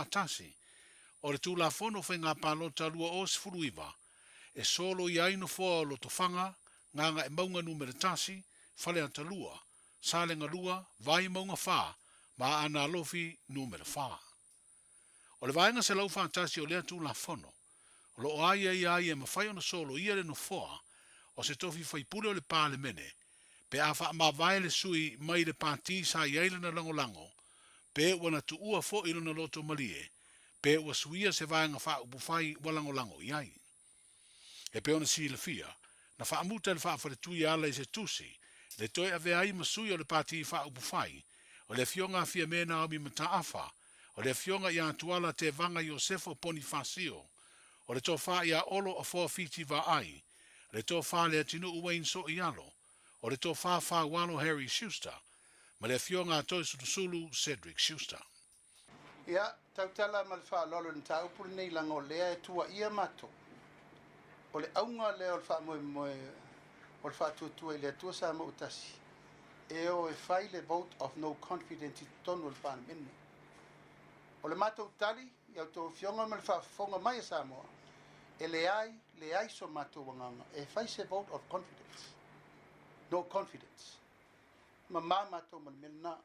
141 o le Tulafono o Faiga Palota 2019 e soloia ai nofoa o Lotofaga, Gagaemauga Nu.1, Faleata 2, Salega 2, Vaimauga 4 ma Aana Alofi Nu.4. O le Vaega 141 o lea Tulafono, o lo o aiaia ai e mafai ona soloia le nofoa o se tofi faipule o le Palemene pe a faamavae le sui mai le pati sa i ai lana lagolago, pe ua na tuua foi lona loto malie, pe ua suia se vaega faaupufai ua lagolago i ai. E pei ona silafia, na faamuta e le faafaletui e ala i se tusi le toe avea ai ma sui o le Pati Faaupufai, o le Afioga a Fiame Naomi Mataafa, o le Afioga ia Tuala Tevaga Iosefo Ponifasio, o le Tofa ia Olo Afoa Fiti Vaai, le Tofa Leatinuu Wayne Soialo, o le Tofa Faualo Harry Schuster, ma le Afioga a Toesulusulu Cedric Schuster. Ia, tautala ma le faaaloalo i le mataupu lenei leaga o lea e tuuaia matou. O le auga lea o le faamoemoe o le faatuatua i le Atua Samoa ua Tasi, e o e fai le vote of no confidence i totonu o le Palemene. O le matou tali i a outou afioga ma le faafofoga mai a Samoa, e leai, leai so matou agaga e fai se vote of confidence, no confidence. E mama matou ma le mea lena.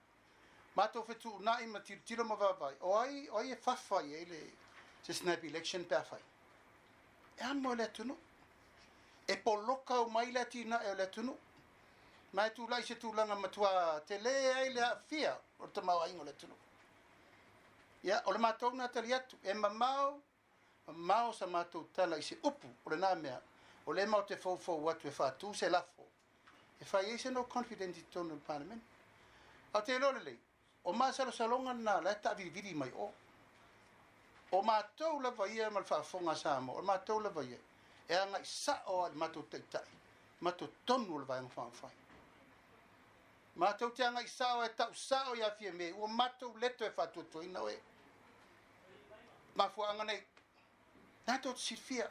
Matou fetuunai ma tilotilo ma vaavaai, o ai, o ai e fafa i ai le, se snap election pe a fai? E amo e le atunuu. E poloka uma ai le atinae o le atunuu. Ma e tulai se tulaga matua tele ai le aafia o le tamaoaiga o le atunuu. Ia, o le matou na tali atu, e mamao, mamao sa matou tala i se upu o lena mea, o lea matou te foufou atu e faatu se lafo e fai ai se no confidence i totonu o le Palemene. Ae ou te iloa lelei, o masalosaloga lena o la e taavilivili mai o. O matou lava ia ma le faafofoga a Samoa, o matou lava ia e agai sao lava i le matou taitai ma totonu o le Vaega Faaupufai. Matou te agai sao e tau sao ia Fiame, ua matou le toe faatuatuaina oe. Mafuaaga nei, na tou te silafia,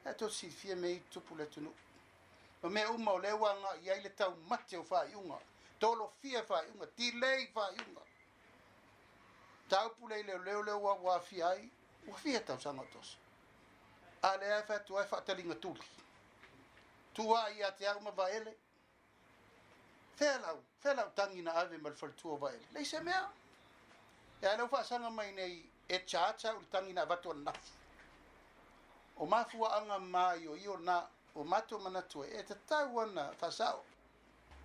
na tou te silafia mea i tutupu i le atunuu. Ma mea uma o lea ua agai i ai le taumate o faaiuga, tolofia faaiuga, delay faaiuga. Mataupu lea i leoleo lea ua aafia ai, ua fia tausaga o toso. A lea e fai atu ai faataliga tuli. Tuuai ia te au ma Vaele. Fea lau, fea lau tagi na ave ma le faletua o Vaele? Leai se mea. E a lea ua faasaga mai nei e charge au i le tagi na avatu ananafi. O mafuaaga maioio na ua matou manatu ai e tatau ona faasao.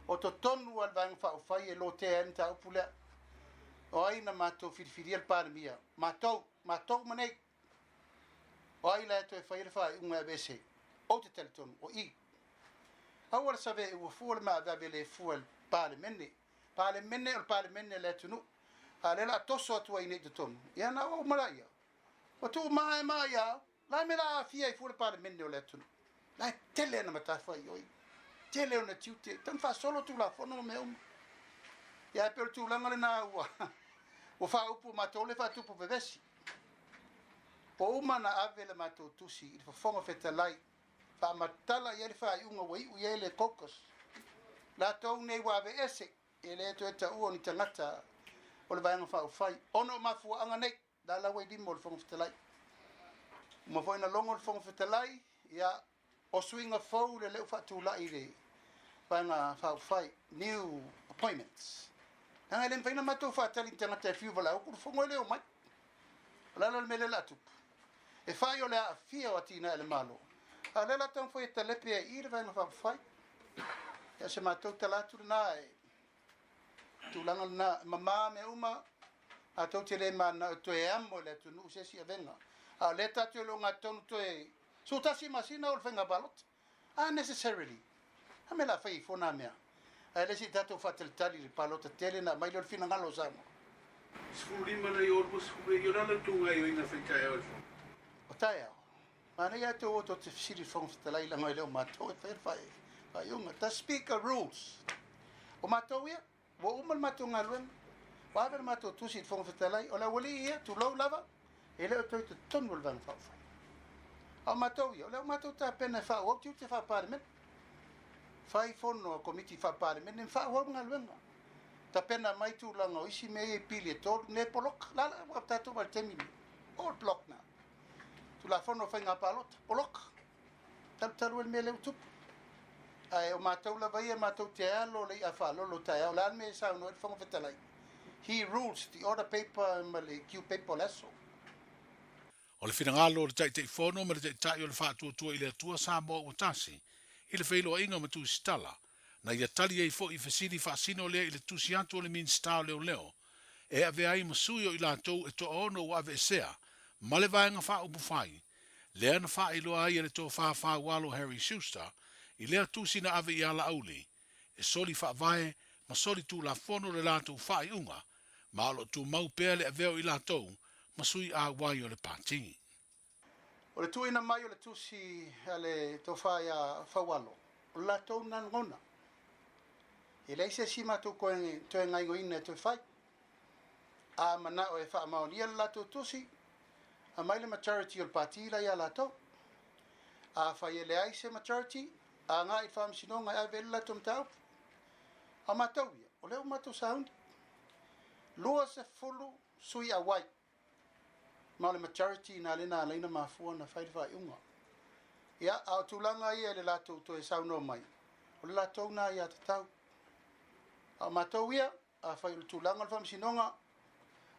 O totonu lava o le Vaega Faaupufai e lotea ai le mataupu lea. O ai na matou filifilia le Palemia? Matou, matou uma nei. O ai la e toe faia le faaiuga e aveese? Ou te talitonu, o i. Aua le save ua fua le maaveave le fua i le Palemene. Palemene o le Palemene a le atunuu. A o lea o le a toso atu ai nei i totonu, ia na ua uma laia. Ua tuu maa e maa ia au. La me la aafia ai fua le Palemene o le atunuu. La e tele ana matafaioi, tele ona tiute, tau ina faasolo Tulafono ma mea uma. Ia ae pei o le tulaga lena ua ua faaupu matou le faatupu vevesi. Ua uma ona ave le matou tusi i le Fofoga Fetalai, faamatala i ai le faaiuga ua iu i ai le caucus. Latou nei ua aveese, e le toe taua o ni tagata o le Vaega Faaupufai ona o mafuaaga nei. La la ua i lima o le Fofoga Fetalai. Uma foi na logo le Fofoga Fetalai, ia, o suiga fou le leu faatulai i le Vaega Faaupufai, new appointments. Leaga e le mafai ona matou faatali i ni tagata e fiu valaau atu le Fono e le omai. O le ala o le mea lea o le a tupu, e fai o le aafia o atinae a le Malo, a o lea o le a taumafai e talepe ai i i le Vaega Faaupufai. Ia, o se matou tala atu lena e tulaga lena, e mama mea uma, matou te le mananao e toe amo i le atunuu se isi avega. A o lea tatou te ogatotonu toe 11 masina o le faiga palota. Unnecessarily. A mea la fai ai fua na mea? Ae le se i tatou faatalitali i le palota tele na aumai lea o le finagalo o Samoa. 15 nai o 20 e i o le ala le tou gaioiga fai taeao i le fono. O taeao, manaia lava tou o tou te fesili i le Fofoga Fetalai leaga e le o matou e faia le faaiuga. The Speaker rules. O matou ia, ua uma le matou galuega, ua ave le matou tusi i le Fofoga Fetalai, o le aualii ia, tulou lava, e le o toe i totonu o le Vaega Faaupufai. A o matou ia, o lea ua matou tapena e faaauau tiute faa-Palemene. Fai fono a Komiti faa-Palemene ma faaauau le galuega. Tapena mai tulaga o isi mea ia i pili e tolu, nei poloka. La la ua tatou vaai i le taimi lenei. All block now. Tulafono o faiga palota, poloka. Talutalu ai le mea lea ua tupu. Ae o matou lava ia, matou te alo le i'a faalolo taeao. O le a le mea e saunoa ai le Fofoga Fetalai? He rules the order paper ma le queue paper o le aso. O le finagalo o le Taitaifono ma le Taitai o le Faatuatua i le Atua Samoa ua tasi, i le feiloaiga ma Tusitala, na ia tali ai foi i fesili faasino lea i le tusi atu o le Minisita o Leoleo e avea ai ma sui o i latou e toaono ua aveesea ma le Vaega Faaupufai, lea na faailoa ai e le Tofa Faualo Harry Schuster i lea tusi na ave ia Laauli e soli faavae ma soli tulafono le latou faaiuga ma o lo o tumau pea le avea o i latou ma sui auai o le Pati. O le tuuina mai o le tusi a le Tofa ia Faualo, o le latou na lagona. E leai se isi matou toe gaioina e toe fai. A manao e faamaonia le latou tusi, aumai le majority o le Pati la ia latou. Afai e leai se majority, agai i le Faamasinoga e ave ai le latou mataupu. A o matou ia, o lea ua matou sauni. 20 sui auai, ma o le majority ina lea na ala ai ona mafua ona fai le faaiuga. Ia, a o tulaga ia i le latou toe saunoa mai, o le latou na aiatatau. A o matou ia, Afai o le tulaga o le Faamasinoga,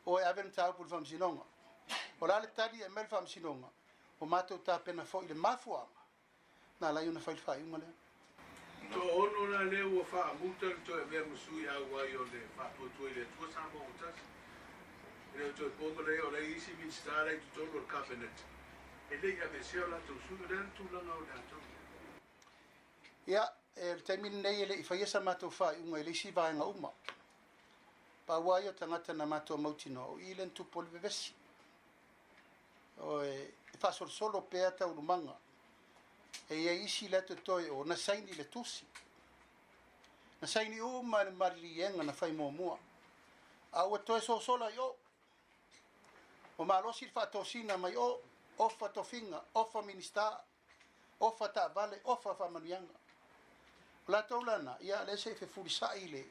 o e ave le mataupu i le Faamasinoga. O le a le tali e aumai le Faamasinoga, ua matou tapena foi i le mafuaaga na ala ai ona fai le faaiuga lea. Toaono la lea ua faamuta le toe avea ma sui auai o le Faatuatua i le Atua Samoa ua tasi. E le o toe po ma lea o la e i isi Minisita la i totonu o le Kapeneta e le i aveesea o latou sui. O le a le tulaga o le tou? Ia, o le taimi lenei e le i faia sa matou faaiuga i le isi vaega uma. Pau lava ia o tagata na matou mautinoa, o i lea na tupu ai le vevesi. O e faasolosolo pea taualumaga. E i ai isi la totoe o na saini le tusi. Na saini uma le maliliega na fai muamua. A ua toe sosola i o. Ua malosi le faatosina mai o, ofa tofiga, ofa Minisita, Ofa taavale, ofa faamanuiaga. O latou la na, ia, lea se i fefulisai le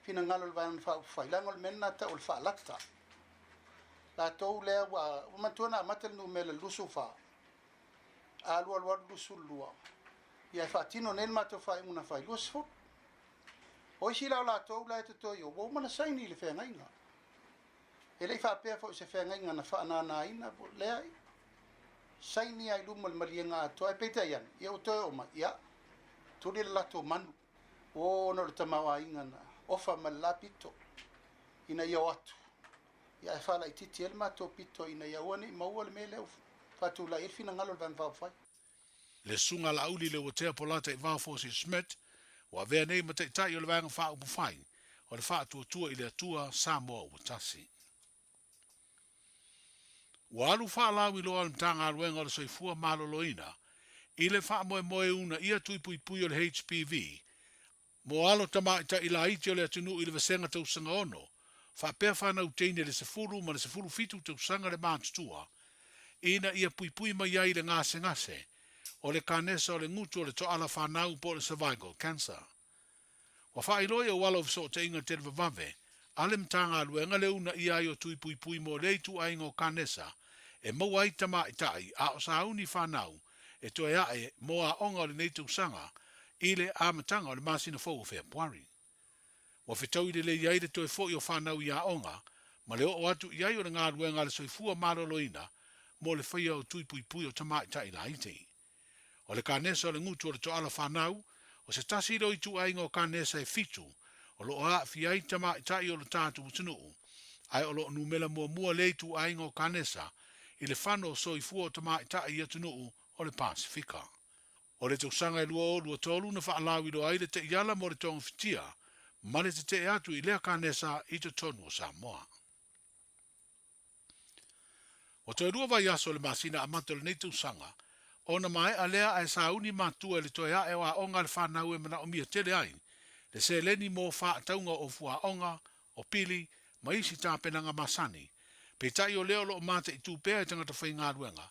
finagalo o le Vaega Faaupufai, leaga o le mea lena e tau o le faalata. Latou lea ua, ua manatua na amata le numera i le 24, a alu alu alu 22, ia e faatino nei le matou faaiuga na fai, 20. O isi la o latou la e totoe i o, ua uma ona saini i le feagaiga. E le i faapea foi o se feagaiga na faananaina, leai. Saini lava i luma o le maliega atoa, ae peitai ane, ia ua toe oo mai, ia, tuli le latou manu, o ona o le tamaoaiga na ofa mai le la pito, ina ia o atu, ia ae faalaitiiti ai le matou pito ina ia aua ne i maua le mea lea ua faatulai ai le finagalo o le Vaega Faaupufai. Le Susuga Laauli Leuatea Polata Ivao Fosi Schmidt, ua avea nei ma Taitai o le Vaega Faaupufai o le Faatuatua i le Atua Samoa ua Tasi. Ua alu faalauiloa le Matagaluega o le Soifua Maloloina i le faamoemoe uunaia tui puipui o le HPV mo alo tamaitai laiti o le atunuu i le vasega tausaga ono faapea fanau teine le 10 ma le 17 tausaga le matutua ina ia puipui mai ai i le gasegase o le kanesa o le gutu o le toala fanau po o le cervical cancer. Ua faailoa i auala o fesootaiga televavave a le Matagaluega le uunaia ai o tui puipui mo lea ituaiga o kanesa e maua ai tamaitai a o sauni fanau e toe ae mo aoga o lenei tausaga i le amataga o le masina fou o Fepuari. Ua fetaui lelei ai le toe foi o fanau i aoga ma le oo atu i ai o le galuega a le soifua maloloina mo le faia o tui puipui o tamaitai laiti. O le kanesa o le gutu o le toala fanau, o se tasi lea o ituaiga o kanesa e fitu o lo o aafia ai tamaitai o lo tatou atunuu, ae o lo o numera muamua lea ituaiga o kanesa i le fano o soifua o tamaitai i atunuu o le Pasefika. O le tausaga e 2023 na faalauiloa ai le taiala mo le togafitia ma le tetee atu i lea kanesa i totonu o Samoa. Ua toe lua vaiaso o le masina amata o lenei tausaga ona maea lea ae sauni matua i le toe ae o aoga a le fanau e manaomia tele ai le seleni mo faatauga o fuaaoga, o pili, ma isi tapenaga masani. Peitai o lea o lo o mataitu pea e tagata faigaluega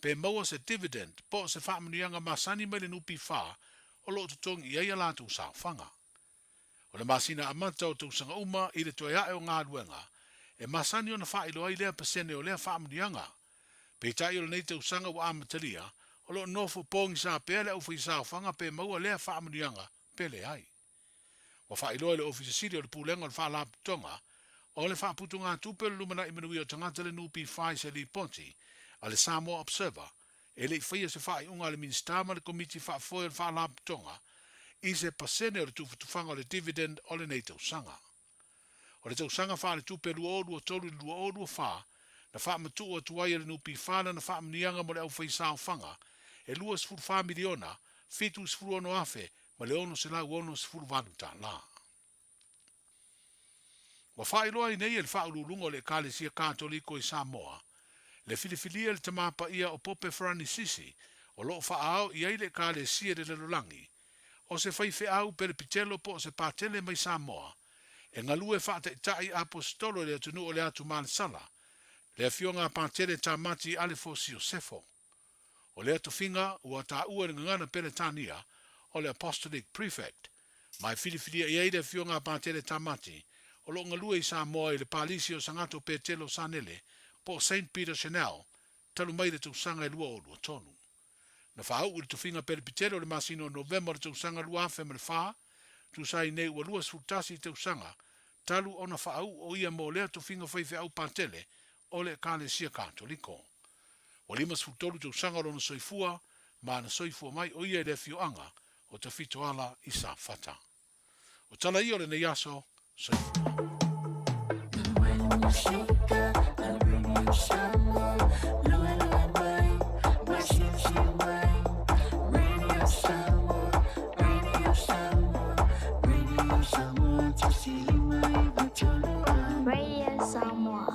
pe maua se dividend po o se faamanuiaga masani mai le NPF o lo o totogi i ai a latou saofaga. O le masina amata o tausaga uma i le toe a'e o galuega, e masani ona faailoa ai lea pasene o lea faamanuiaga. Peitai o lenei tausaga ua amatalia, o lo o nofo pogisa pea le aufaisaofaga pe maua lea faamanuiaga pe leai. Ua faailoa e le Ofisa Sili o le Pulega o le Faalapotopotoga o le Faaputugatupe o le Lumanai Manuia o Tagata le NPF i se lipoti a le Samoa Observer e le i faia se faaiuga a le Minisita ma le Komiti Faafoe o le Faalapotopotoga i se pasene o le tufatufaga o le dividend o lenei tausaga. O le tausaga faaletupe 2023 i le 2024, na faamatuu atu ai e le NPF lana faamanuiaga mo le aufaisaofaga e $24 miliona, 76 afe ma le $668 tala. Ua faailoa ai nei e le Faauluuluga o le Ekalesia Katoliko i Samoa le filifilia i le Tama Paia o Pope Faranisisi o lo o faaao i ai le Ekalesia i le lalolagi, o se faifeau pelepitelo po o se patele mai Samoa, e galue faataitai aposetolo i le atunuu o le Atu Malesala, le Afioga a Patele Tamati Alefo Siosefo. O lea tofiga ua taua i le gagana Peretania o le Apostolic Prefect, ma e filifilia i ai le Afioga a Patele Tamati, o lo o galue i Samoa i le Palisi o Sagato Petelo Sanele po o Saint Peter Chanel talu mai le tausaga e 2023. Na faauu i le tofiga Pelepitele o le masina o Novema o le tausaga 2004, tusa ai nei ua 21 tausaga talu ona faauu o ia mo lea tofiga faifeau patele o le Ekalesia Katoliko. Ua 53 tausaga o lona soifua, ma na soifua mai o ia i le afioaga o Tafitoala i Safata. O tala ia o lenei aso, soifua. Radio Samoa.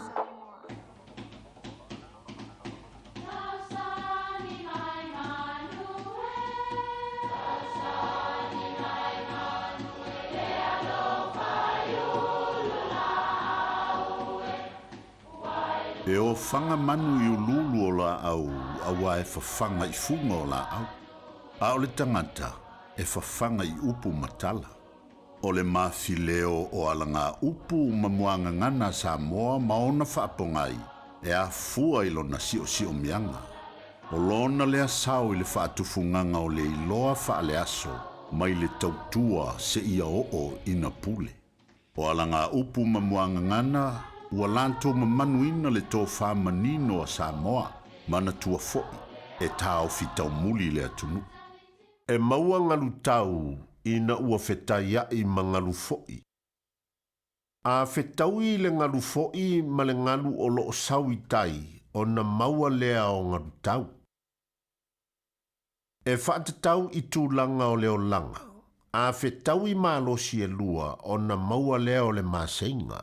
E ofaga manu i uluulu o laau auā e fafaga i fuga o laau, a o le tagata e fafaga i upu ma tala. O le mafileo o alagaupu ma muagagana a Samoa ma ona faapogai e afua i lona siosiomiaga. O lona lea sao i le faatufugaga o le iloa faaleaso mai le tautua seia oo ina pule. O alagaupu ma muagagana ua latou mamanuina le tofa manino a Samoa, manatua foi e taofi taumuli le atunuu. E maua galu tau ina ua fetaiaʻi ma galu foʻi. A fetaui le galu foʻi ma le galu o loo sau i tai ona maua lea o galu tau. E faatatau i tulaga o le olaga, a fetaui malosi e lua ona maua lea o le maseiga.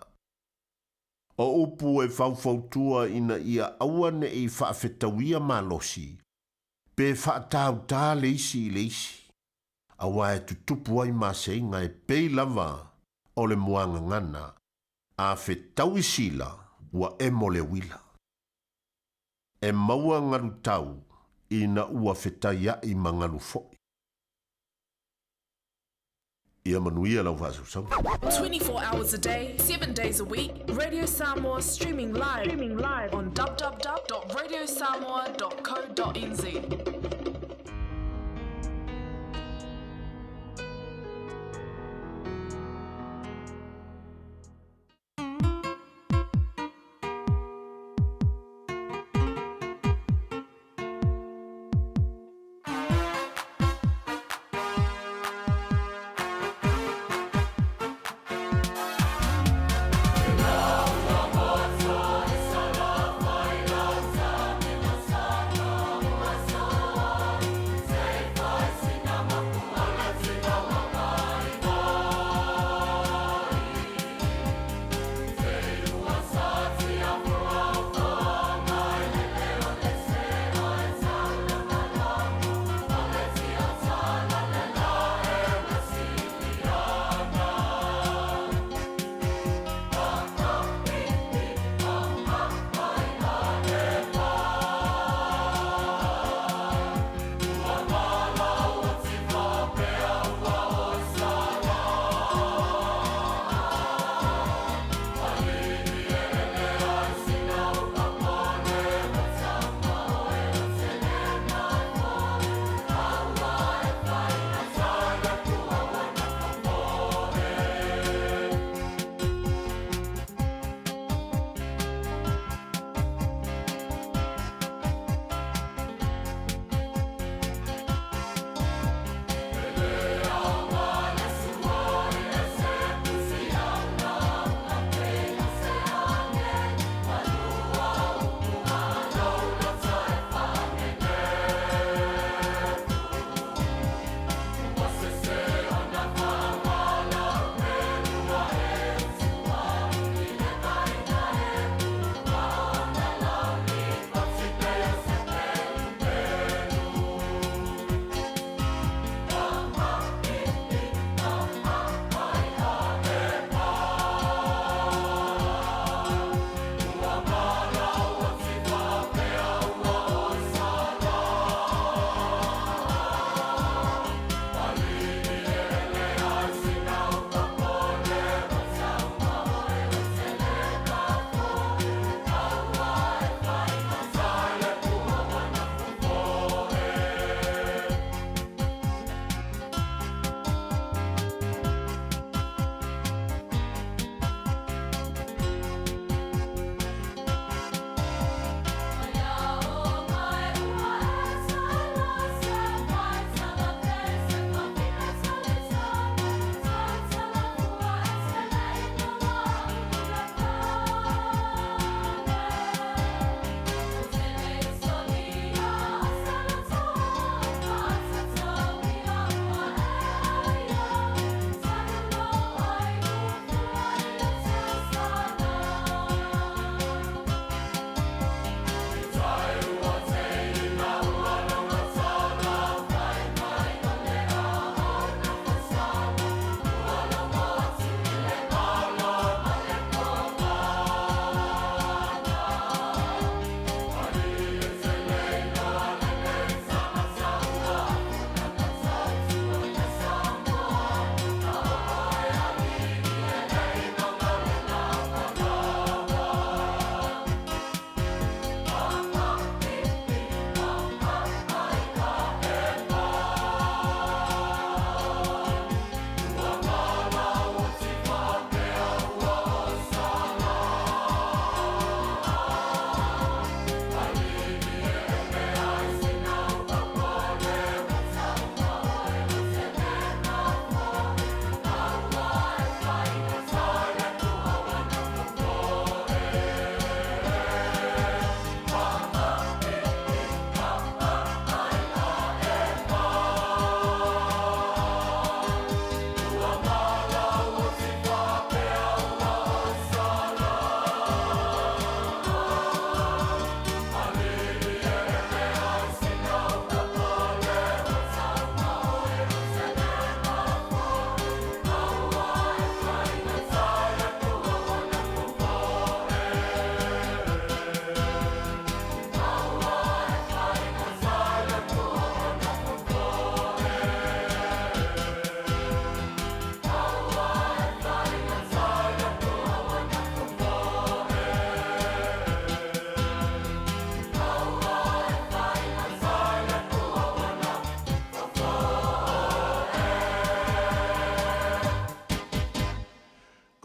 O upu e faufautua ina ia aua neʻi faafetauia malosi, Pe faatautā le isi i le isi, auā e tutupu ai maseiga e pei lava o le muagagana, a fetaui sila ua emo le uila. E maua galu tau ina ua fetaiaʻi ma galu foʻi. Ia manuia lau faasausauga. 24 hours a day, 7 days a week, Radio Samoa streaming live, streaming live on www.radiosamoa.co.nz.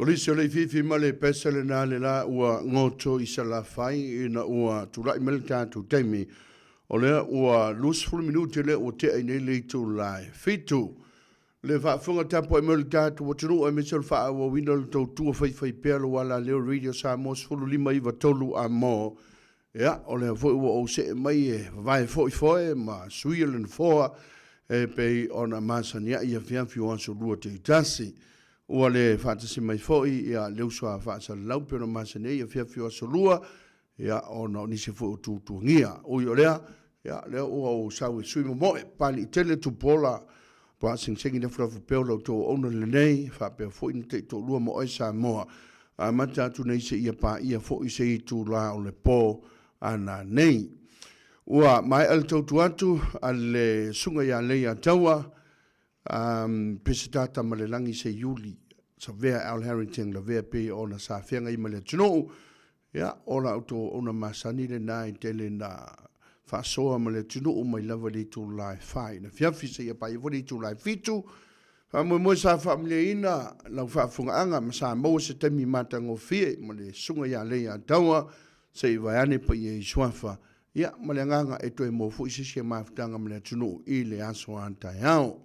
Kolisi o Leififi ma le pese lena le la ua goto i Salafai ina ua tulai mai le tatou taimi o lea ua 20 minute lea ua tea i nei le itula e 7. Le faafofoga tapuai mai o le tatou atunuu aemaise o le faaauauina o le tautua faifaipea o le Alaleo Radio Samoa 1593 Amo. Ia, o lea foi ua ou see mai e vavae foi foe ma suia le nofoa e pei ona masani ai i afiafi o aso lua teitasi. Ua le faatasi mai foi ia le uso a faasalalau pei ona masani ai i afiafi o aso lua, ia, ona o nisi foi o tuatuagia. Ui o lea, ia, lea ua ou sau e sui momoe, Papalii tele Tupuola, Paasigisigi lafulafu pea o la outou auauna lenei, faapea foi na taitoalua ma oe Samoa. Amata atu nei seia paia foi se itula o le po a nanei. Ua maea le tautua atu a le Susuga ia Leiataua, um, Peseta Tamalelagi Seiuli, Savea Al Harrington Lavea pei ona sa feagai ma le atunuu. Ia, o la outou auauna masani lena e tele na faasoa ma le atunuu mai lava i le itula e 4 i le afiafi seia paia foi le itula e 7. Faamoemoe sa faamalieina lau faafofogaaga ma sa maua se taimi matagofie ma le Susuga ia Leiataua se i vaeane paia i Suafa, ia, ma le agaga e toe maua foi se isi mafutaga ma le atunuu i le aso a taeao.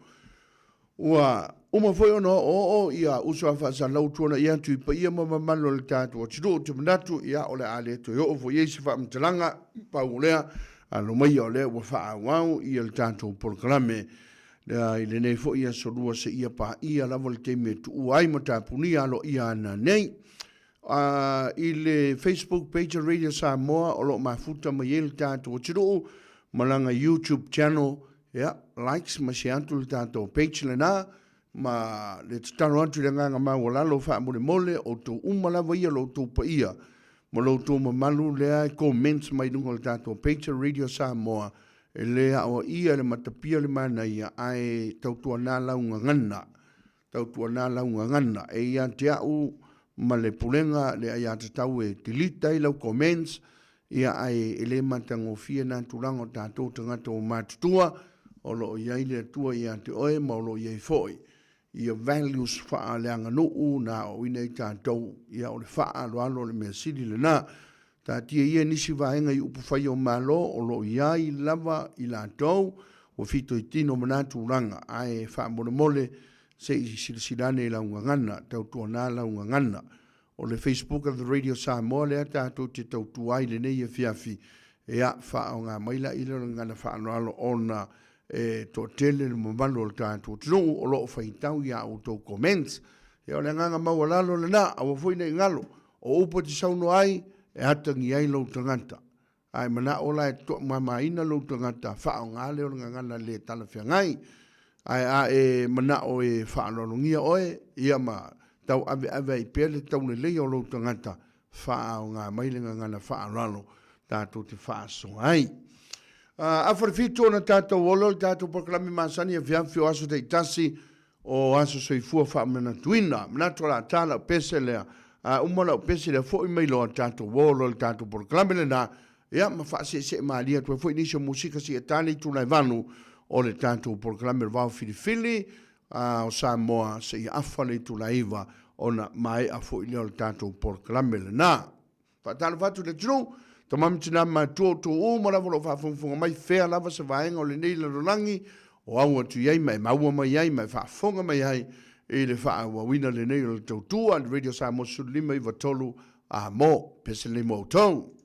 Ua uma foi ona oooo ia uso a faasalalau tuanai atu i paia ma mamalu o le tatou atunuu. Ou te manatu, ia, o le a le toe oo foi i ai se faamatalaga, pau o lea, alo maia o lea ua faaauau ia le tatou polokalame lea i lenei foi aso lua seia paia lava le taimi e tuua ai ma tapunia aloaia ana nei. I le Facebook page a Radio Samoa o lo o mafuta mai ai le tatou atunuu ma lana YouTube channel, ia, likes ma share atu le tatou page lena ma le tatalo atu i le agaga maualalo faamolemole outou uma lava ia lo outou paia ma lo outou mamalu lea e comments mai luga o le tatou page a Radio Samoa. E le aoaia le matapia le manaia ae tautuana lau gagana. Tautuana lau gagana e ia te au ma le pulega le aiatatau e delete ai lau comments, ia ae e le matagofie na tulaga o tatou tagata ua matutua, o lo o i ai le Atua ia te oe ma o lo o i ai foi ia values faaleaganuu na aoaoina ai tatou, ia o le faaaloalo o le mea sili lena. Taatia ia nisi vaega i upufai o Malo o lo o i ai lava i latou ua fitoitino ma na tulaga, ae faamolemole se i silasila ane i lau gagana, tautuana lau gagana. O le Facebook of the Radio Samoa lea tatou te tautua ai i lenei afiafi, ea, faaaoga mai la i le gagana faaaloalo ona e toatele le mamalu o le tatou atunuu o lo o faitau i a outou comments. Ia o le agaga maualalo lena, aua foi ne i galo, O upu e te saunoa ai, e atagia ai lou tagata. A e manao la e toamamaina lou tagata, faaaoga lea o le gagana le talafeagai. Ae a e manao e faaaloalogia oe, ia ma tauaveave ai pea le tauleleia o lou tagata, faaaoga mai le gagana faaaloalo tatou te faasoa ai. Afa le fitu ona tatou ola o le tatou polokalame masani afiafi o aso taitasi O aso soifua faamanatuina. Manatu o le a ta lau pese lea. A uma lau pese lea, foi mai loa tatou o loa i le tatou polokalame lena, ia ma faaseesee malie atu ai foi nisi o musika seia ta le itula e valu o le tatou polokalame o le Vao Filifili a o Samoa seia afa le itula e 9 ona maea foi lea o le tatou polokalame lena. Faatalofa atu i le atunuu, tama ma tina ma matua, outou uma lava o lo o faafogafoga mai, fea lava se vaega o lenei lalolagi o au atu i ai ma e maua mai ai ma e faafofoga mai ai i le faaauauina lenei o le tautua a le Radio Samoa 15 93 a mo pese lenei mo outou.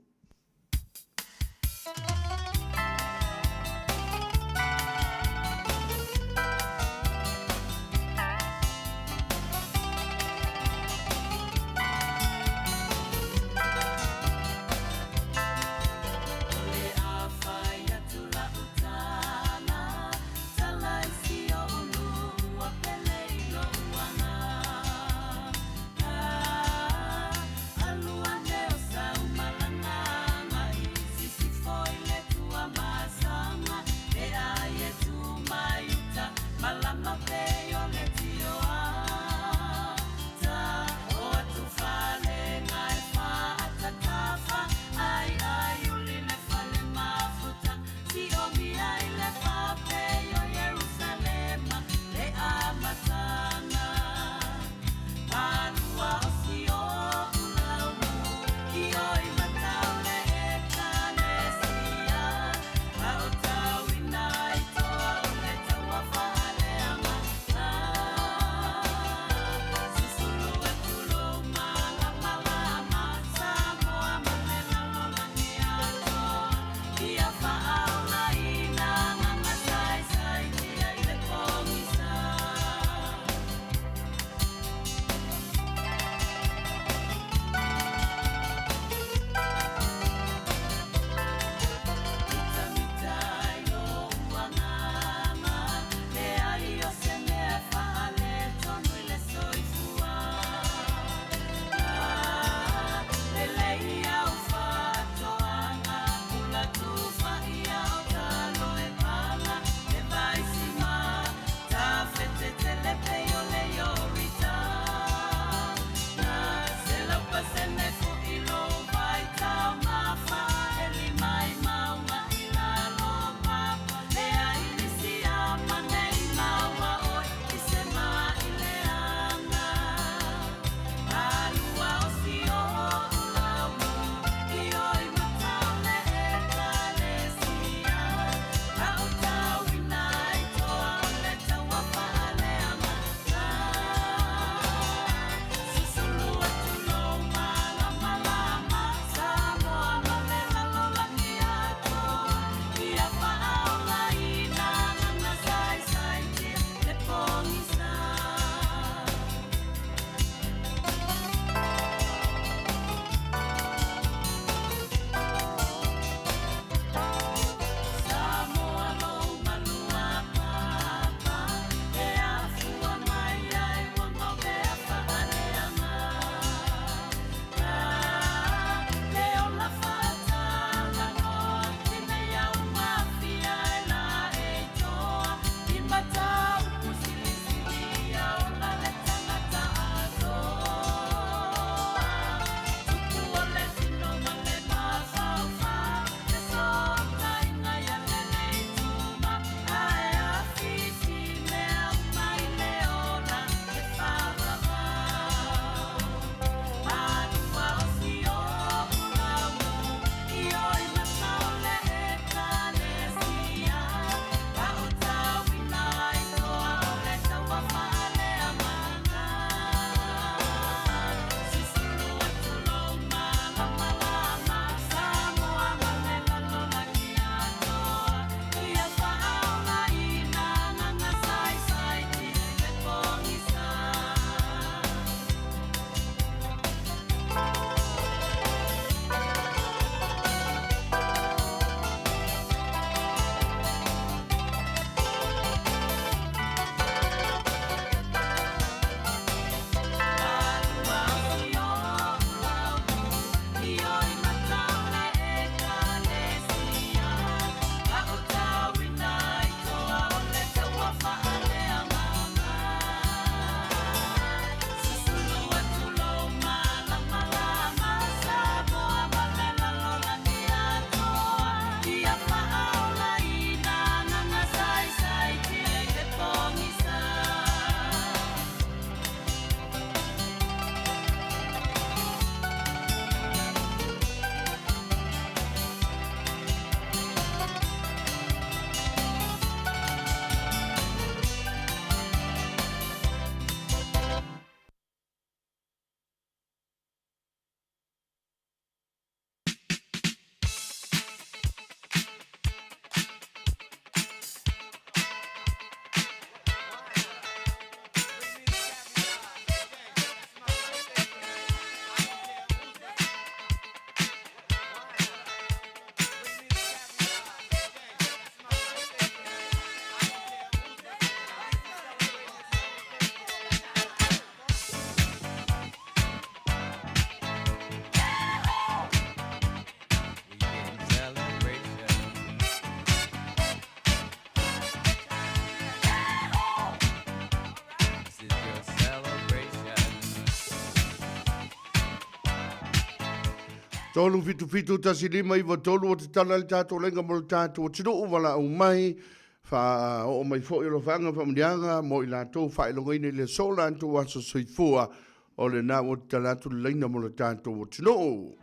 3 7 7 1 5 9 3 o te tala le tatou laina mo le tatou atunuu valaau mai faaoo mai foi alofaga faamanuiaga mo i latou faailogaina i le aso latou aso soifua o lena ua tatala atu le laina mo le tatou atunuu.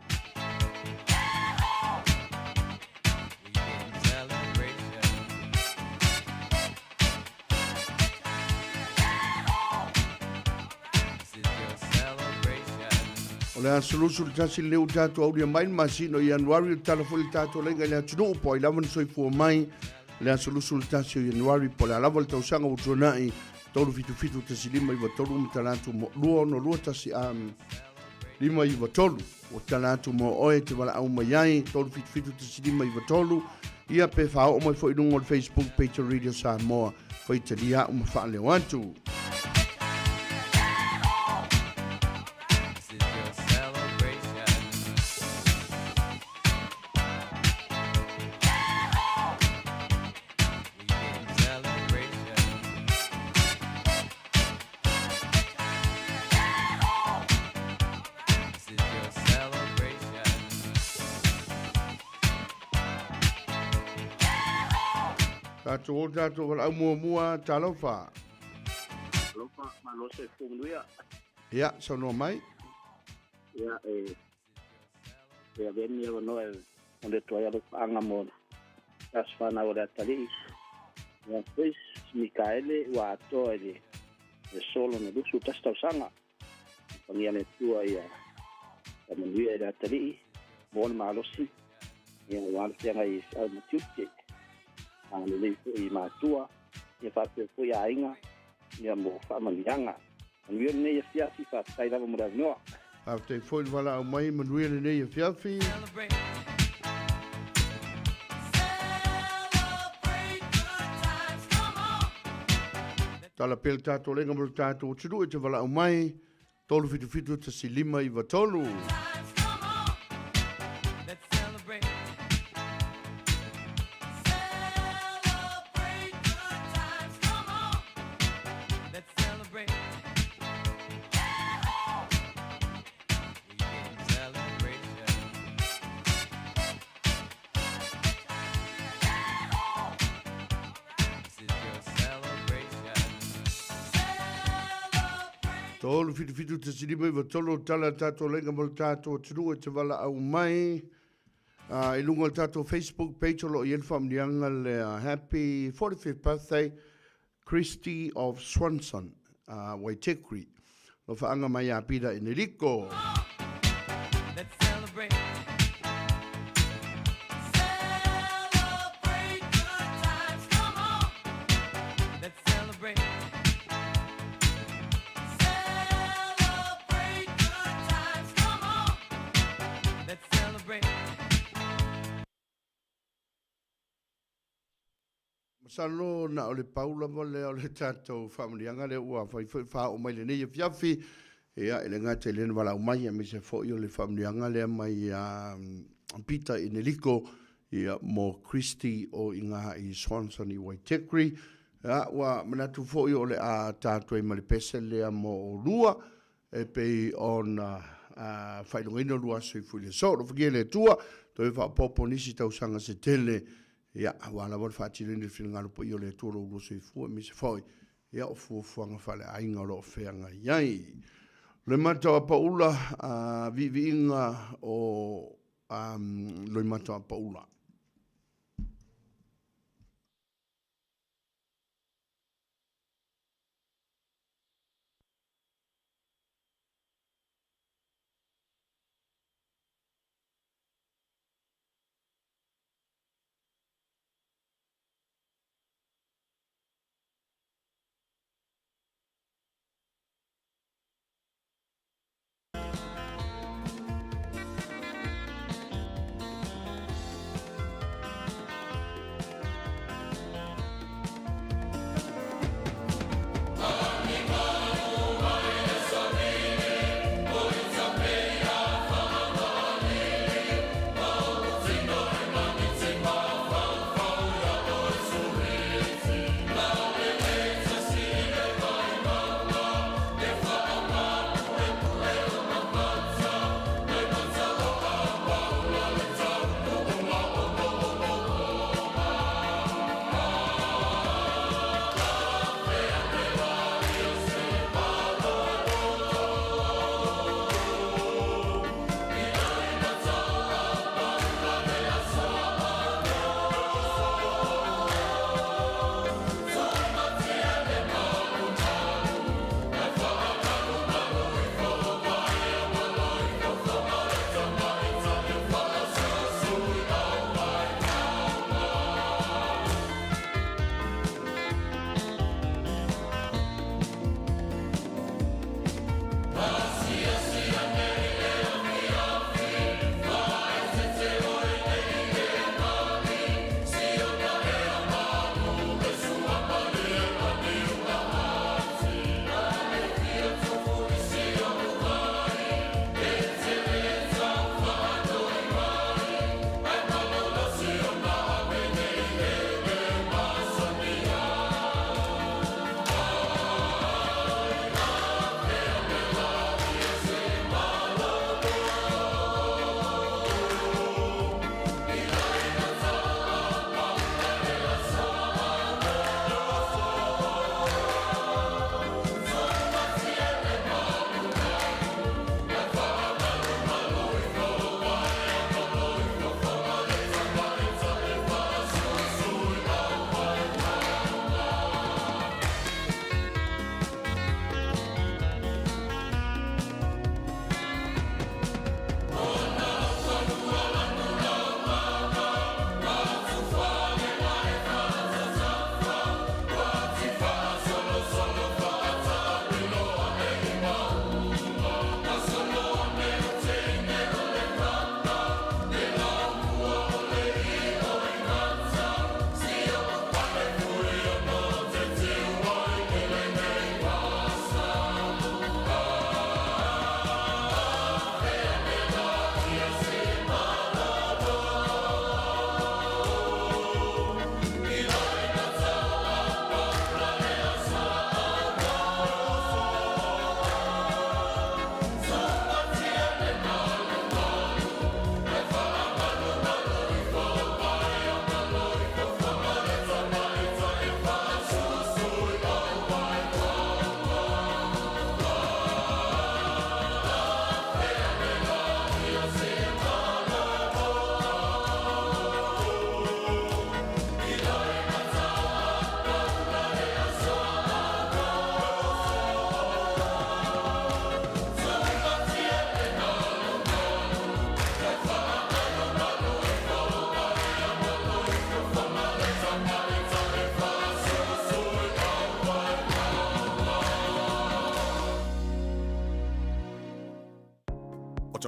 O le aso 21 lenei ua tatou aulia mai le masina o Ianuari, o le tala foi le tatou laina i le atunuu po ai lava na soifua mai le aso 21 o Ianuari po o le a lava le tausaga ua tuanai 3771593 ma tala atu mo 2 6 2 1 5 9 3 ua tala atu mo oe te valaau mai ai 3771593 ia pe faaoo mai foi i luga o le Facebook page o Radio Samoa faitalia au ma faaleo atu. This is your celebration. We in celebration. This is your celebration. Tatou o tatou valaau muamua talofa. Alofa, malo soifua manuia. Ia, saunoa mai. Ia, e, e avea ni avanoa e momoli atu ai alofaaga mo le aso fanau o le atalii. Ia, Chris Mikaele ua atoa i le aso lona 21 tausaga. Fagia le Atua ia faamanuia i le atalii mo le malosi, ia aua le feagai i feau ma tiute. A lelei foi i matua, ia faapea foi aiga, ia mo faamanuiaga. Manuia lenei afiafi, faafetai lava mo le avanoa. Faafetai foi le valaau mai, manuia lenei afiafi. Celebrate. Celebrate good times, come on. Tala pea le tatou laina mo le tatou atunuu e te valaau mai 377 1593. Times, come on. Let's celebrate. Celebrate good times, come on. Let's celebrate. We in celebration. This is your celebration. Celebrate. 377 1593 o tala le tatou laina mo le tatou atunuu e te valaau mai. I luga o le tatou Facebook page o lo o i ai le faamanuiaga lea Happy 45th Birthday Christy of Swanson, Waitekuri. Alofaaga mai ia Peter Enerico. Let's celebrate. Celebrate good times, come on. Let's celebrate. Celebrate good times, come on. Let's celebrate. Masalo na o le pau lava lea o le tatou faamanuiaga lea ua fai foi faaoo mai lenei afiafi. Ia, e le gata i lena valaau mai, aemaise foi o le faamanuiaga lea mai ia Peter Enerico, ia, mo Christy o i ngā i Swanson i Waitekuri. Ia, ua manatu foi o le a tatou ai ma le pese lea mo olua, e pei ona faailogaina lua aso i fui le aso. Alofagia e le Atua, toe faaopoopo nisi tausaga se tele, ia, aua lava le faatinoina o le finagalo paia o le Atua o lo oulua soifua, aemaise foi, ia, o fuafuaga faaleaiga o lo o feagai ai. Loimata o Apaula, viiviiga o Loimata o Apaula.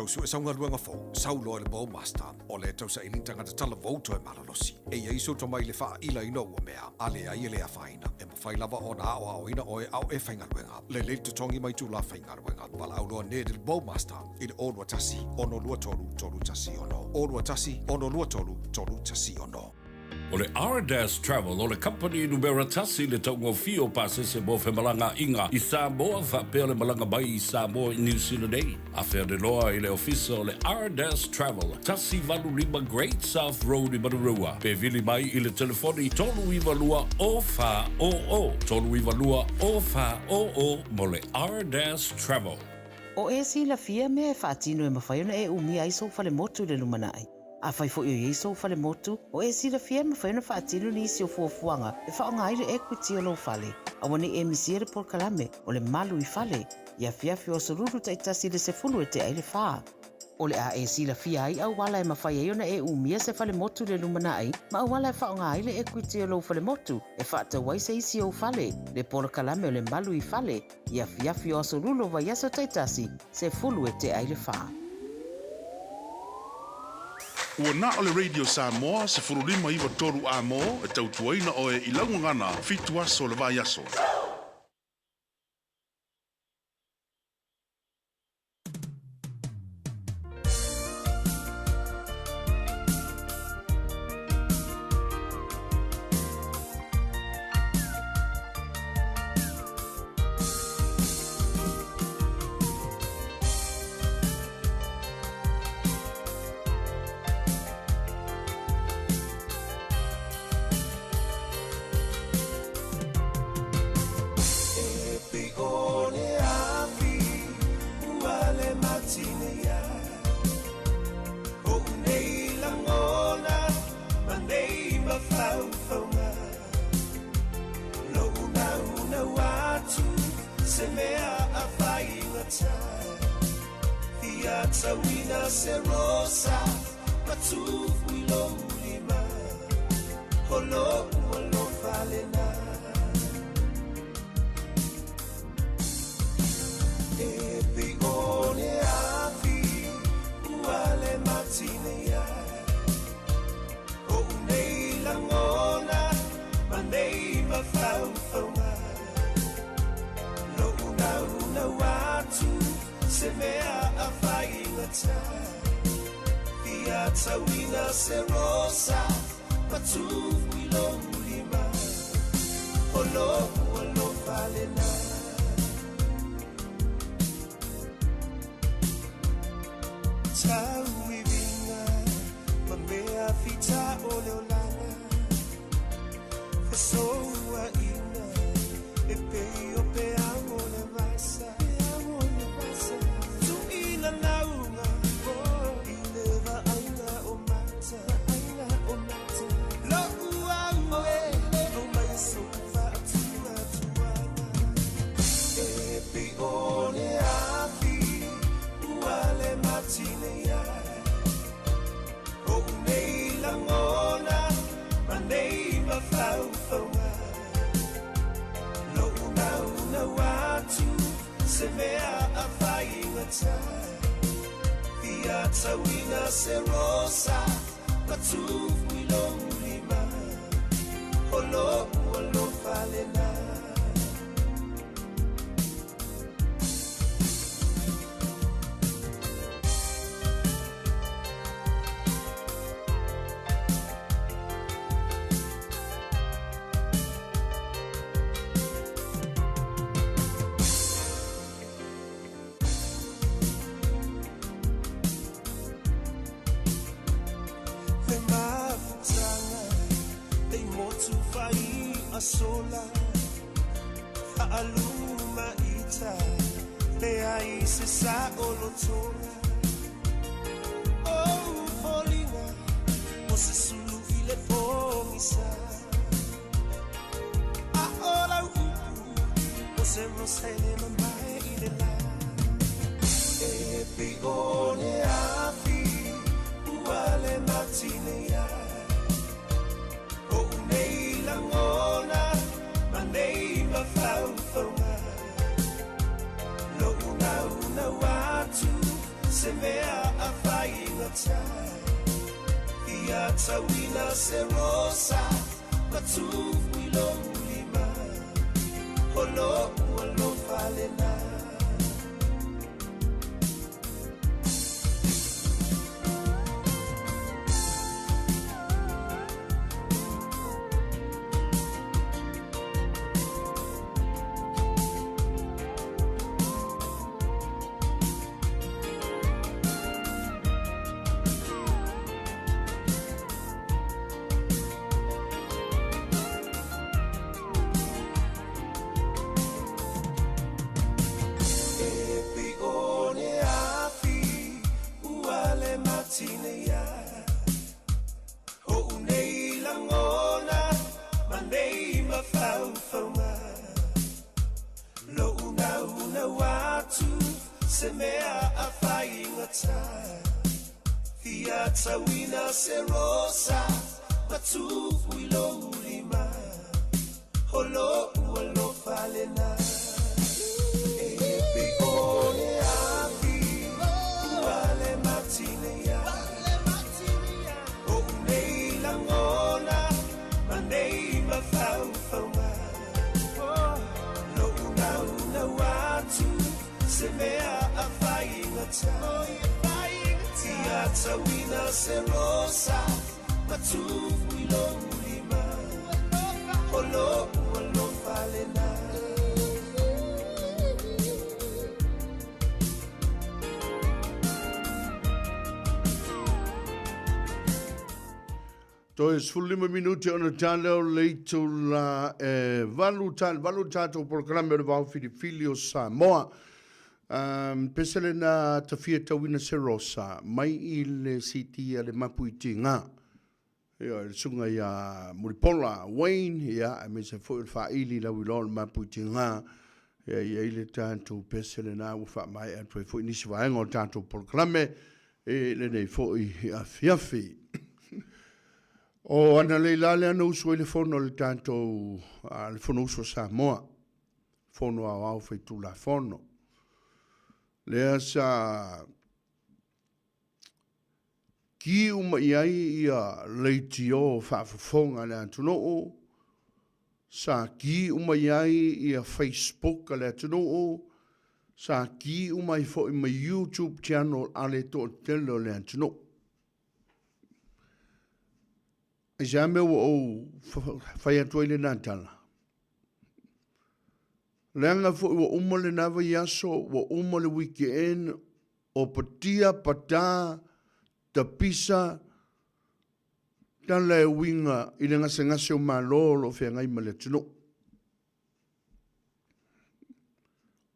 tau sue sau galuega fou, sau loa i le Bowmaster, o lea e tau saili ni tagata talavou toe malolosi. E i ai sou tomai i le faailaina o ua mea, a leai e le afaina, e mafai lava ona aoaoina oe a o e faigaluega. Lelei le totogi ma itula faigaluega. Valaau loa Ned i le Bowmaster i le 021 623 316, 021 623 316. O le Ardas Travel o le kamupani numera tasi i le taugofie o pasese mo femalagaaiga i Samoa faapea le malaga mai i Samoa i Niu Sila nei. Afea loa i le ofisa o le Ardas Travel, 185 Great South Road i Manurewa, pe vili mai i le telefoni 392 0400, 392 0400 mo le Ardas Travel. O e silafia mea e faatino e mafai ona e umia ai sou falemotu i le lumanai? Afai foi o i ai sou falemotu, o e silafia e mafai ona faatino nisi o fuafuaga e faaaoga ai le equity o lou fale? Aua ne i e misia le polokalame o le Malu i Fale i afiafi o aso Lulu taitasi i le 10 e tea i le fa. O le a e silafia ai auala e mafai ai ona e umia se falemotu i le lumanai ma auala e faaaoga ai le equity o lou falemotu e faatau ai se isi ou fale, le polokalame o le Malu i Fale i afiafi o aso Lulu o vaiaso taitasi, 10 e tea i le fa. Ua na o le Radio Samoa 15 93 amo e tautuaina oe i lau gagana 7 aso o le vaiaso. Se mea a faigata Ia tauina se rosa Ma tufu i lou lima O lou alofa lena. E pei o le afi ua le matine ia Oʻu nei lagona ma nei mafaufauga Loʻu naunau atu se mea a faigata Fia tauina se rosa ma tufu i lou lima O loʻu alofa lena E pei o le afi ua le matine ia Oʻu nei lagona ma nei mafaufauga Loʻu naunau atu se mea a faigata Ia tauina se rosa ma tufu i lou lima O loʻu alofa lena. Toe 15 minute ona tala o le itula e valu tal valu tatou polokalame o le Vao Filifili o Samoa. Um, pese lena tafia tauina se rosa mai i le siti a le mapu i tiga. Ia, le susuga ia Mulipola Wayne, ia, aemaise foi o le faaili lauiloa o le mapu i tiga. Ia, i ai le tatou pese lena ua faamaea atu ai foi nisi vaega o le tatou polokalame i lenei foi afiafi. O analeila la lea na usu ai le fono a le tatou, a le Fonousu a Samoa, Fono Aoao Faitulafono. Lea sa ki uma i ai ia leitio faafofoga a le atunuu, sa ki uma i ai ia Facebook a le atunuu, sa ki uma ai foi ma YouTube channel a le toatele o le atunuu. Aisea mea ua ou fai atu ai lena tala? Leaga foi ua uma lena vaiaso, ua uma le weekend, o patia, patā, tapisa, tala e uiga i le gasegase o Malo o lo o feagai ma le atunuu.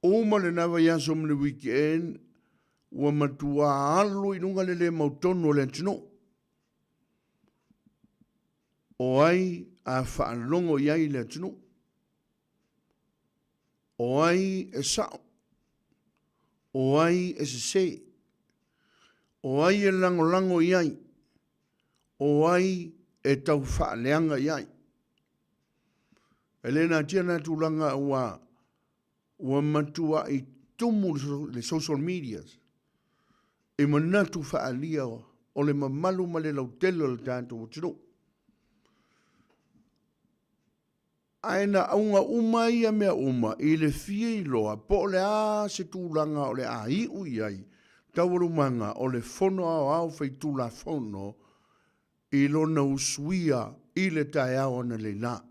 Uma lena vaiaso ma le weekend, ua matua alu i luga le le mautonu o le atunuu. O ai a faalogo i ai le atunuu? O ai e sao? O ai e sesē? O ai e lagolago i ai? O ai e tau faaleaga i ai? E le natia na tulaga ua ua matuaʻi tumu le social medias i manatu faaalia o le mamalu ma le lautele o le tatou atunuu. Ae na auga uma ia mea uma i le fia iloa po o le a se tulaga o le a iu i ai taualumaga o le Fono Aoao Faitulafono i lona usuia i le taeao analeila.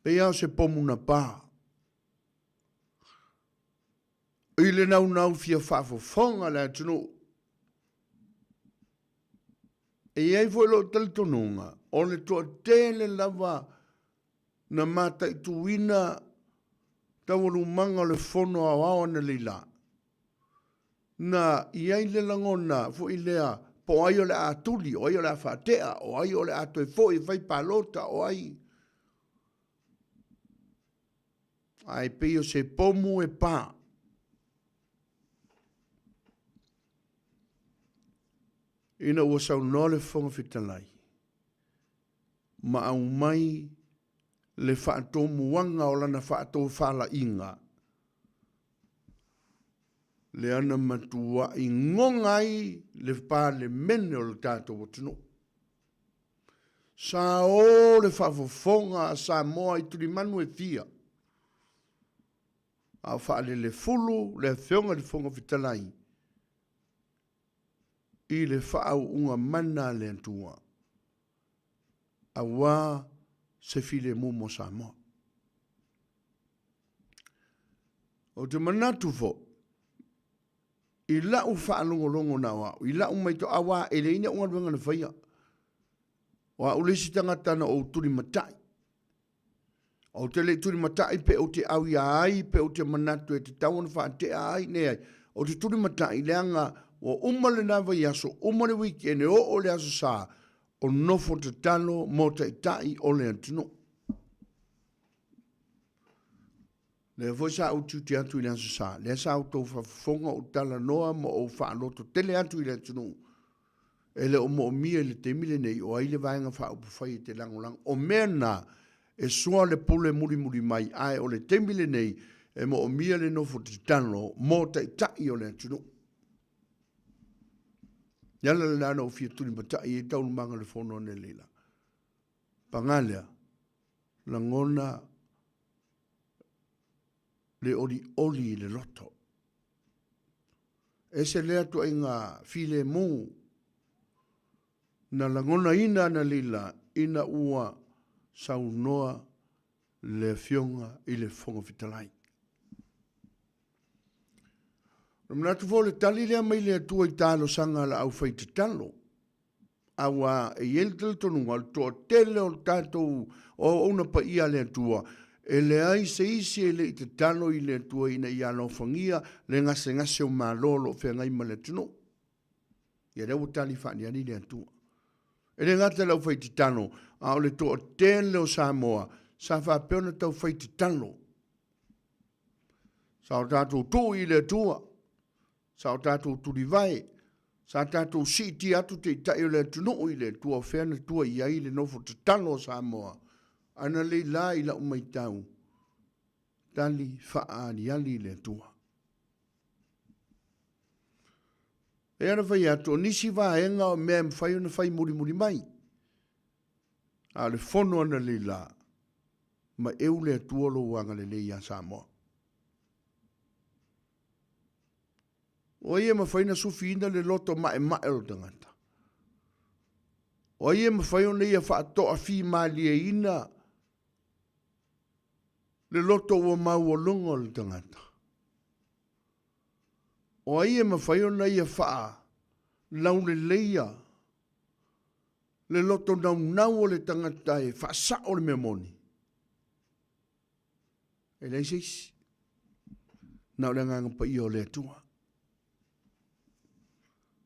Pei lava o se pomu na pa i le naunau fia faafofoga le atunuu. E i ai foi lou talitonuga, o le toatele lava na mataituina taualumaga o le Fono Aoao analeila, na i ai le lagona foi lea po o ai o le a tuli, o ai o le a faatea, o ai o le a toe foi e fai palota, o ai. Ae pei o se pomu e pā. Ina ua saunoa le Fofoga Fetalai ma aumai le faatomuaga o lana faatofalaiga. Lea na matuaʻi goga ai le Palemene o le tatou atunuu. Sa o le faafofoga a Samoa i tulimanu e fia, a o faalelefulu le Afioga i le Fofoga Fetalai i le faauuga mana a le Atua aua se filemu mo Samoa. Ou te manatu foi, i lau faalogologo na o au, i lau matau, aua e leai ni au galuega na faia. O au le isi tagata na ou tulimatai. Ou te le i tulimatai pe ou te au ia ai, pe ou te manatu e tatau ona faatea ai, leai. Ou te tulimatai leaga ua uma lena vaiaso, uma le weekend, e oo le Aso Sa, o nofo tatalo mo taitai o le atunuu. Lea foi sa ou tiute atu i le Aso Sa, lea sa outou faafofoga ou talanoa ma ou faalototele atu i le atunuu, e le o moomia i le taimi lenei o ai le Vaega Faaupufai e te lagolago. O mea na, e soa le pule mulimuli mai, ae o le taimi lenei e moomia le nofo tatalo mo taitai o le atunuu. Le ala lena na ou fia tulimatai ai taualumaga o le fono analeila. Paga lea, lagona le olioli i le loto. Ese lea tuaiga filemu na lagonaina analeila ina ua saunoa le Afioga i le Fofoga Fetalai. O le manatu foi o le tali lea mai le Atua i talosaga a le aufaitatalo. Aua e i ai le talitonuga, o le toatele o tatou o auauna paia a le Atua, e leai se isi e le i tatalo i le Atua ina ia alofagia le gasegase o Malo o lo o feagai ma le atunuu. Ia lea ua tali faaniani le Atua. E le gata i le aufaitatalo, a o le toatele o Samoa sa faapea ona taufai tatalo. Sa o tatou tuu i le Atua, Sa o tatou tulivae, sa tatou siitia atu Taitai o le atunuu i le Atua o fea na tua i ai le nofo tatalo a Samoa, analei la i lau maitau, tali faaaliali le Atua. Lea na fai atu, o nisi vaega o mea e mafai ona fai mulimuli mai, a o le fono analei la, maeu le Atua lou agalelei ia Samoa. O ai e mafai ona sufiina le loto maemae o le tagata? O ai e mafai ona ia faatoafimalieina le loto ua maualuga o le tagata? O ai e mafai ona ia faalauleleia le loto naunau o le tagata e faasao le mea moni? E leai se isi. Na o le Agaga Paia o le Atua.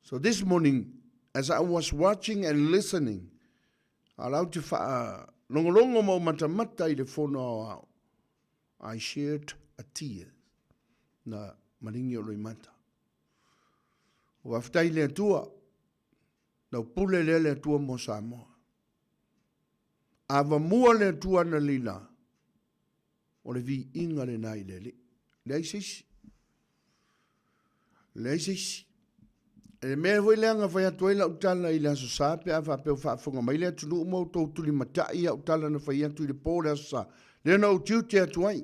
So this morning, as I was watching and listening, a lau te whaalongolongo ma o matamata i le fono aoao, I shared a tear. Na maringi o loimata. O wawhitai le Atua, nau pule lea le Atua mo Samoa. Avamua le Atua analila, o le viiga lena i le Alii. Leai se isi. Leai se isi. E le mea foi lea na fai atu ai lau tala i le Aso Sa pe a faapea ua faafofoga mai le atunuu ma outou tulimatai i au tala na fai atu i le po o le Aso Sa, lea na ou tiute atu ai.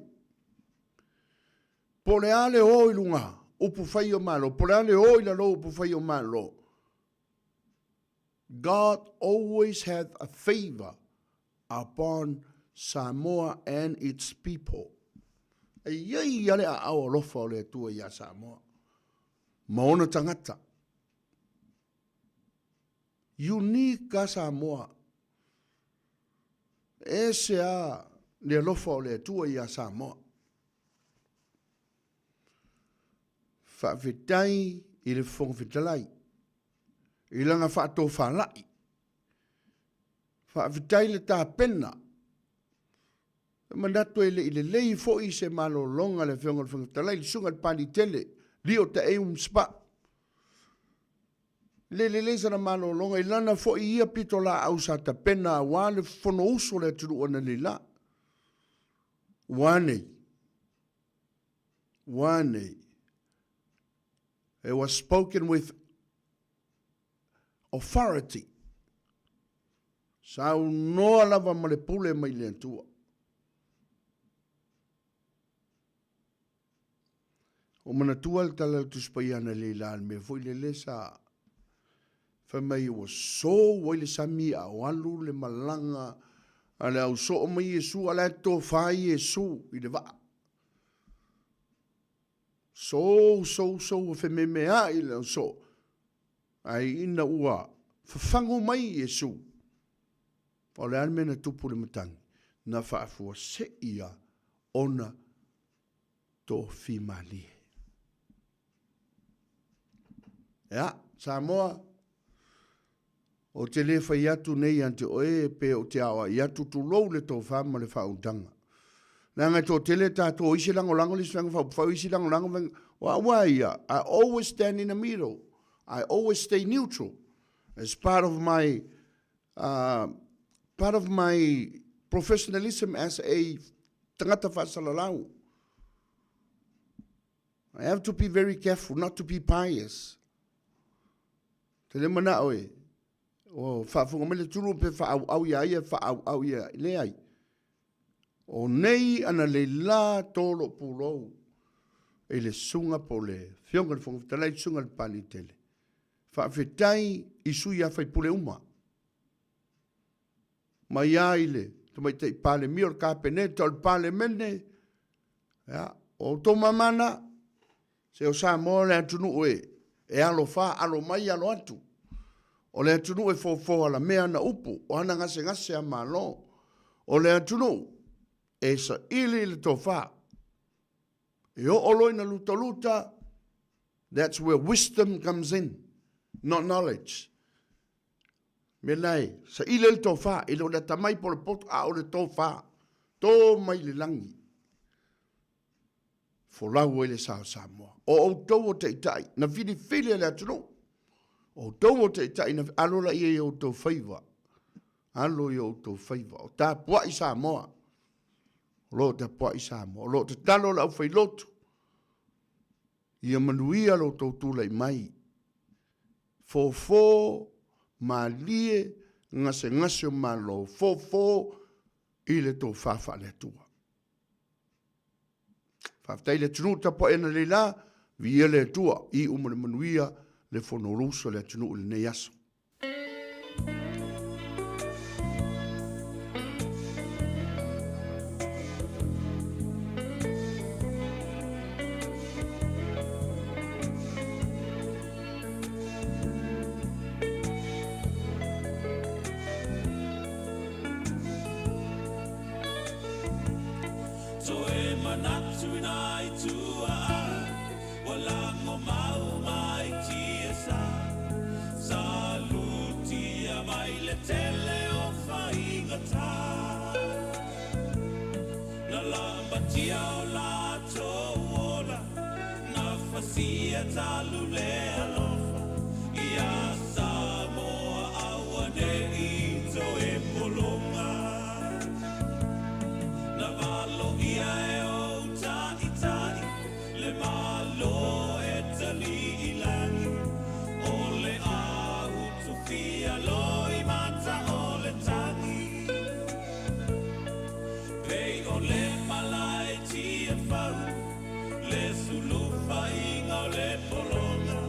Po o le a le o i luga, upu fai o Malo, po o le a le o i lalo, upu fai o Malo. God always hath a favour upon Samoa and its people. E i ai lava le aao alofa o le Atua iā Samoa ma ona tagata. Unique a Samoa. E ese a le alofa o le Atua iā Samoa. Faafetai i le Fofoga Fetalai i lana faatofalai. Faafetai le tapena. E manatu e le i lelei foi se malologa a le Afioga i le Fofoga Fetalai, le Susuga i le Papaliitele, Lio Taeu Mspa. E le lelei sana malologa i lana foi ia pitolaau sa tapena aua le Fonousu a le atunuu analeila. Ua a nei? Ua a nei? It was spoken with authority. Saunoa lava ma le pule mai le Atua. O manatua le tala le Tusi Paia ana le la le mea foi lele sa fai mai ua sou ai le sami a o alu le malaga a le au soo mai Iesu a la e tofa Iesu i le vaa. Sou, sou, sou, ua fememeai le au soo. Ae ina ua fafagu mai Iesu, o le a le mea na tupu i le matagi? Na faafuasei ona tofimalie. Ia, Samoa, ou te le fai atu nei ia te oe pe ou te aoai atu, tulou le tofa ma le faautaga. Leaga e toatele tatou, o isi e lagolago le isi vaega faaupufai, o isi lagolago vaega, o au lava ia, I always stand in the middle, I always stay neutral as part of my part of my professionalism as a tagata faasalalau. I have to be very careful not to be biased. Te le manao e, o faafofoga mai le tulu pe faaauau ia ia, faaauau ia, leai. O nei ana leila tolo pulou i le susuga po o le Afioga i le Fofoga Fetalai, le susuga i le Papaliitele. Faafetai i sui a faipule uma, mai lava i le Tamaitai Palemia, o le Kapeneta, o le Palemene, ia, o outou mama na, se o Samoa o le atunuu e, e alofa, alo mai alo atu. O le atunuu e fofo alamea ana upu, o ana gasegase a Malo. O le atunuu e saili i le tofa. E oo loa ina lutaluta, that's where wisdom comes in, not knowledge. Mea la e saili ai le tofa, e le o le atamai po o le poto, a o le tofa, to mai le lagi. Folau ai le sa o Samoa. O outou o taitai, na filifili e le atunuu. O outou o taitai, na alo laia i outou faiva. Alo i outou faiva. O tapuai Samoa. O lo o tapuai Samoa. O lo o tatalo le aufailotu ia manuia lo outou tulai mai. Fofo malie gasegase o Malo. Fofo i le tofa faale-Atua. Faafetai le atunuu tapuai ana leila, viia le Atua, iu ma le manuia le Fonousu a le atunuu i lenei aso. Toe manatu ina i tua Ua lago mau mai tiasa Salutia mai le tele o faigata Na lambatia o latou ola Na fasia talu le alofa Ia Samoa auane'i toe pologa Na valoia e ou ta'ita'i Le Malo e tali i lagi O le ahu tufia loi mata o le tagi Pei o le malae tiafau Le sulufaiga o le pologa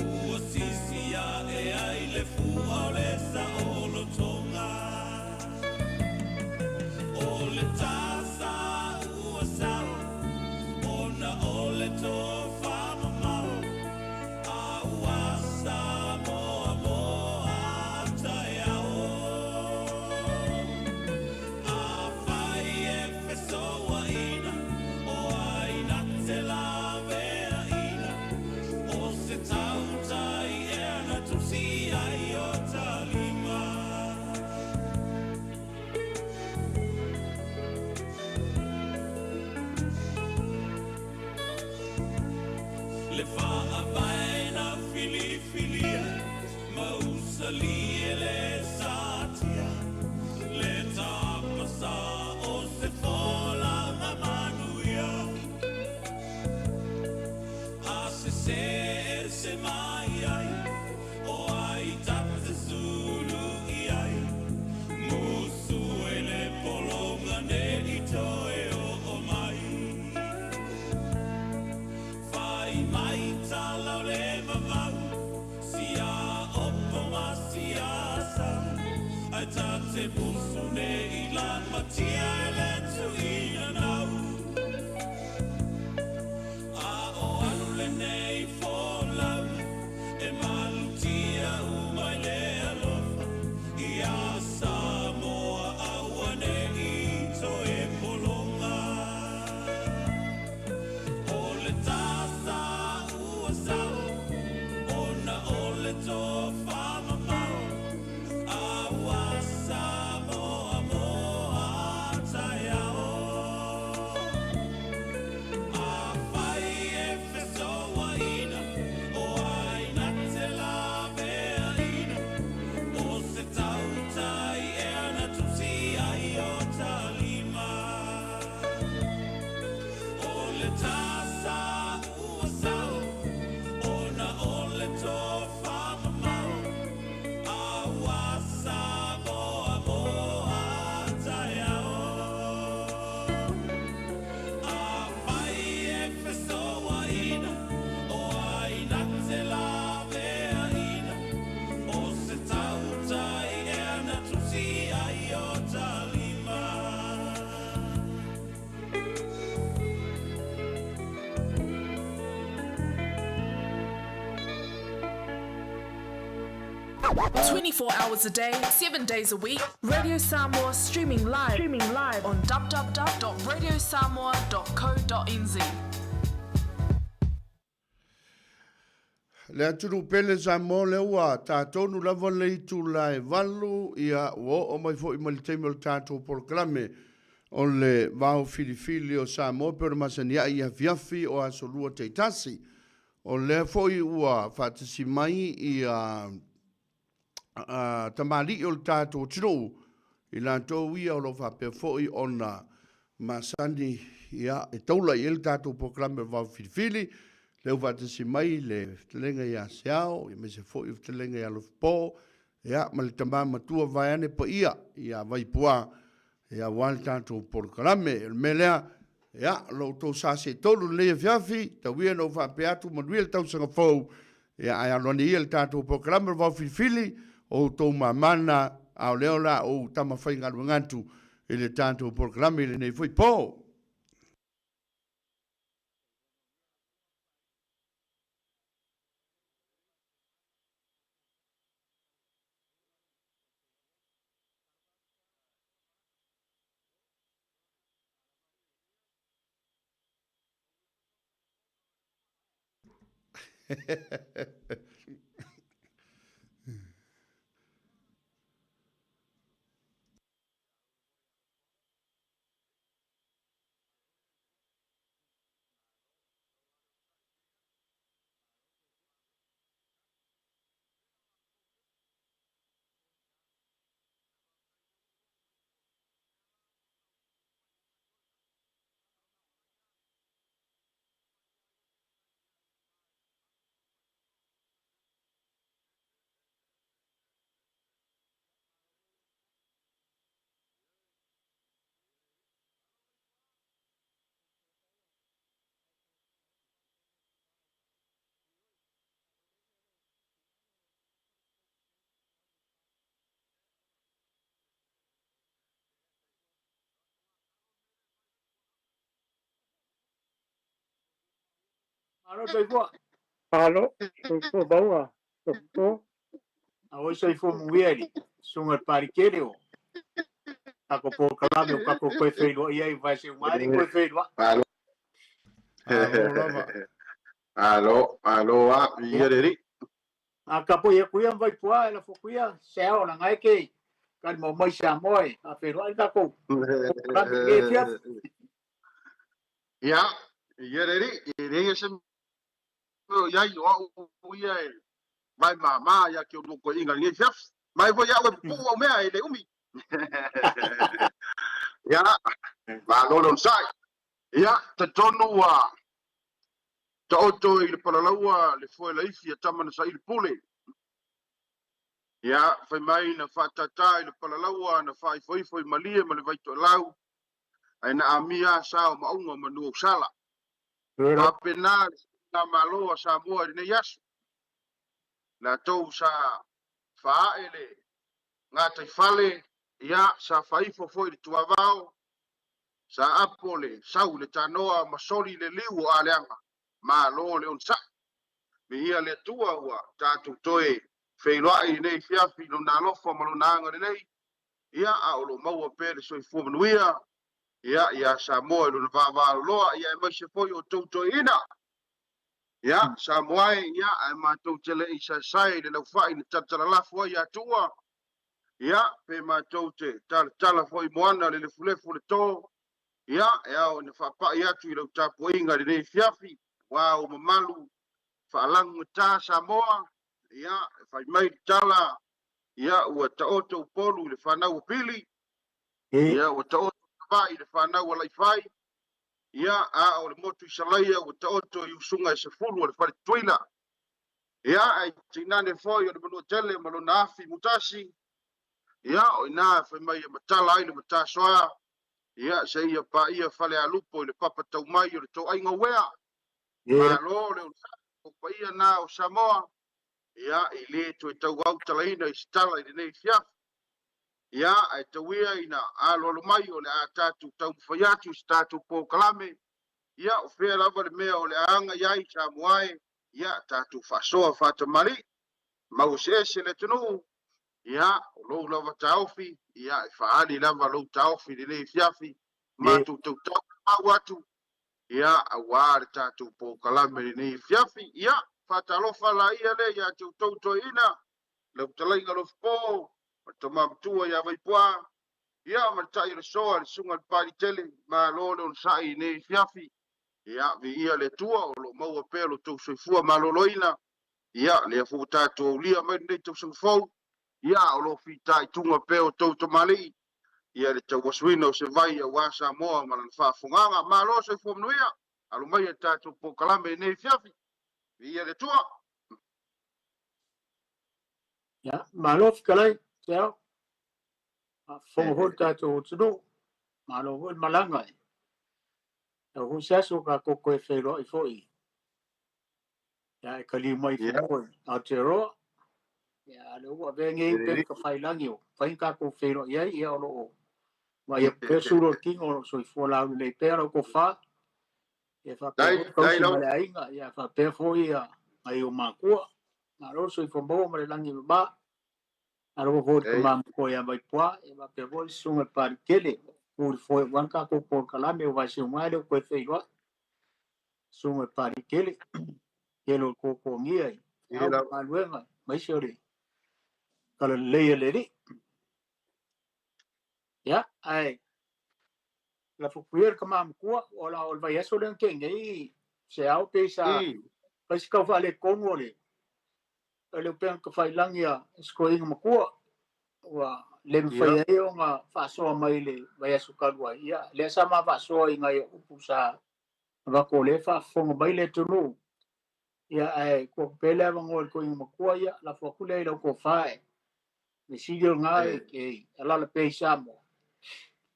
Ua sisi ae ai le fua o le saolotoga O le tasa ua sao Ona o le tofa mamao A ua Samoa mo a taeao Afai e fesouaina O ai na te laveaina O se tautai ea na tusi ai o ta lima. Le faavae na filifilia Ma usali e le satia Le tapasa o se folaga manuia A sese. te musu nei lamatia e le tuʻina nau. A o alu lenei folau e malutia uma i le alofa iā Samoa auaneʻi toe pologa. O le tasa ua sao ona o le tofa mamao a ua Samoa mo a taeao. Afai e fesouaina o ai na te laveaina o se tautai ea na tusi ai o ta lima. O le tasa ua sao ona o le tofa mamao a ua Samoa mo a taeao. Afai e fesouaina o ai na te laveaina o se tautai ea na tusi ai o ta lima. 24 hours a day, 7 days a week. Radio Samoa streaming live, streaming live on www.radiosamoa.co.nz. Le atunuu pele Samoa lea ua ta tonu lava le itula e 8, ia ua oo mai foi ma le taimi o le tatou polokalame o le Vao Filifili o Samoa pe o le masani ai i afiafi o aso lua taitasi. O lea foi ua faatasi mai ia tamalii o le tatou atunuu i latou ia o lo o faapea foi ona masani ia e taula i ai le tatou polokalame o le Vao Filifili. Lea ua faatasi mai le fetalaiga ia Seao, aemaise foi o fetalaiga ia Alofipo, ia ma le tama matua vaeane paia ia Vaipua, ia aua le tatou polokalame. O le mea lea, ia, lo outou sa seetolu i lenei afiafi, tau ia ina ou faapea atu, manuia le tausaga fou, ia ae alo ane ia le tatou polokalame o le Vao Filifili, o outou mamana, a o lea o le a ou tamafaigaluega atu i le tatou polokalame i lenei foi po. Malo soifua. Malo, soifua maua, soifua. A oi soifua manuia i le susuga i le Palikele o kako polokalame o kako koe feiloai ai vai se uma ai le koe feiloai. Malo. Malo lava. Malo, malo a, ia le ri. A ka poi aku ia ma Vaipua e lafo aku ia se ao na ngai ke kali mau mai Samoa e a feiloai le tatou polokalame i lenei afiafi. Ia, ia le ri, e leai se mea o i ai o au ia e vae māmā ia ki olua koeʻiga i lenei afiafi. Mai foi au e pupuu au mea e le umi. Ia, malo le onosai. Ia, talitonu ua taoto i le palalaua le foe laifi a tama na saili pule. Ia, fai mai na faatātā i le palalaua na faaifoifo i Malie ma le Vaitoelau, ae na amia a sa o Maauga ma Nuuausala. Faapena le Faigamalo a Samoa i lenei aso. Latou sa faae le gataifale Ia, sa faaifo foi i le tuavao, sa apo le sau i le tanoa ma soli le liu o aleaga. Malo le onosai. Viia le Atua ua tatou toe feiloai i lenei afiafi i Lona alofa ma Lona agalelei, ia, a o lo o maua pea le soifua manuia, ia, ia Samoa i lona vaavaaloloa, ia, aemaise foi o outou toeaiina. Ia, Samoa e, ia, ae matou te le i saesae i le laufai na talatalalafo ai ia Tuua, ia, pe matou te talatala foi i moana le lefulefu o le to, ia, e ao ina faapai atu i lau tapuaiga i lenei afiafi, aua ou mamalu faalagugata Samoa, ia, e fai mai le tala, ia, ua taoto Upolu i le fanau a Pili, ia, ua taoto Savaii i le fanau a Laifai, ia, a o le motu i Salaia ua taoto i usuga e 10 o le fale Tutuila. Ia, ae tainane foi o le Manuatele ma lona afi mutasi, ia, o i ina e fai mai e matala ai le matasoa, ia, seia paia Falealupo i le papa taumai o le toaiga uea. Malo le onosai, o paia na o Samoa, ia, e le toe tauautalaina i se tala i lenei afiafi. Ia, ae tau ia ina aloalo mai o le a tatou taumafai atu i se tatou polokalame, ia, o fea lava le mea o le a agai ai Samoa e, ia, tatou faasoa faatamalii, mau eseese le atunuu, ia, o lou lava taofi, ia, e faaali lava lou taofi i lenei afiafi, matou tautau mau atu, ia, aua le tatou polokalame i lenei afiafi. Ia, faatalofa laia lea ia te outou toeaiina, lau fetalaiga Lofipo, ma le tama matua ia Vaipuā, ia, ma le tai o le soa, le susuga i le Palitele, malo le onosai i lenei afiafi. Ia, viia le Atua o lo o maua pea lo outou soifua maloloina. Ia, lea foi ua tatou aulia mai lenei tausaga fou, ia, o lo o fitaituga pea outou tamalii, ia le tauasuina o se vai aua Samoa ma lana faafofogaaga. Malo soifua manuia, alo maia i le tatou polokalame i lenei afiafi. Viia le Atua. Ia, malo fetalai, Seao. Faafofoga foi le tatou atunuu. Malo foi le malaga. Tau foi se aso tatou toe feiloai foi. Ia, e kaliu mai fanua i Aotearoa. Ia, a lea ua avea nei upega tafailagi o mafai ona tatou feiloai ai, ia o lo o vaaia pea sulu o le tino, o lo o soifua laulelei pea lau tofa. Ia faapea foi le tausi ma le aiga, ia faapea foi ia nai ou matua. Malo le soifua maua ma le lagi e mama. Alofa foi i le tama matua ia Vaipuā, ia faapea foi le susuga i le Palikele, tu i le foe aua le tatou polokalame o Vaisiuga e le o toe feiloai. Susuga i le Palikele, tele o le tuatuagia i au ma galuega, aemaise o le talalelei a le Alii. Ia, ae lafo atu ia i le tama matua, o le vaiaso lea na tea nei, se ao pe sa fai se tau faaletonu o le le upega tafailagi a si toeaina matua, ua le mafai ai ona faasoa mai i le vaiaso talu ai. Ia, lea sa ma faasoa i nai upu sa avatu o lea e faafofoga mai le atunuu. Ia, ae tuu atu pea le avanoa i le toeaina matua, ia, lafo atu lea i lau tofa e le sili o lena e alaala pea i Samoa.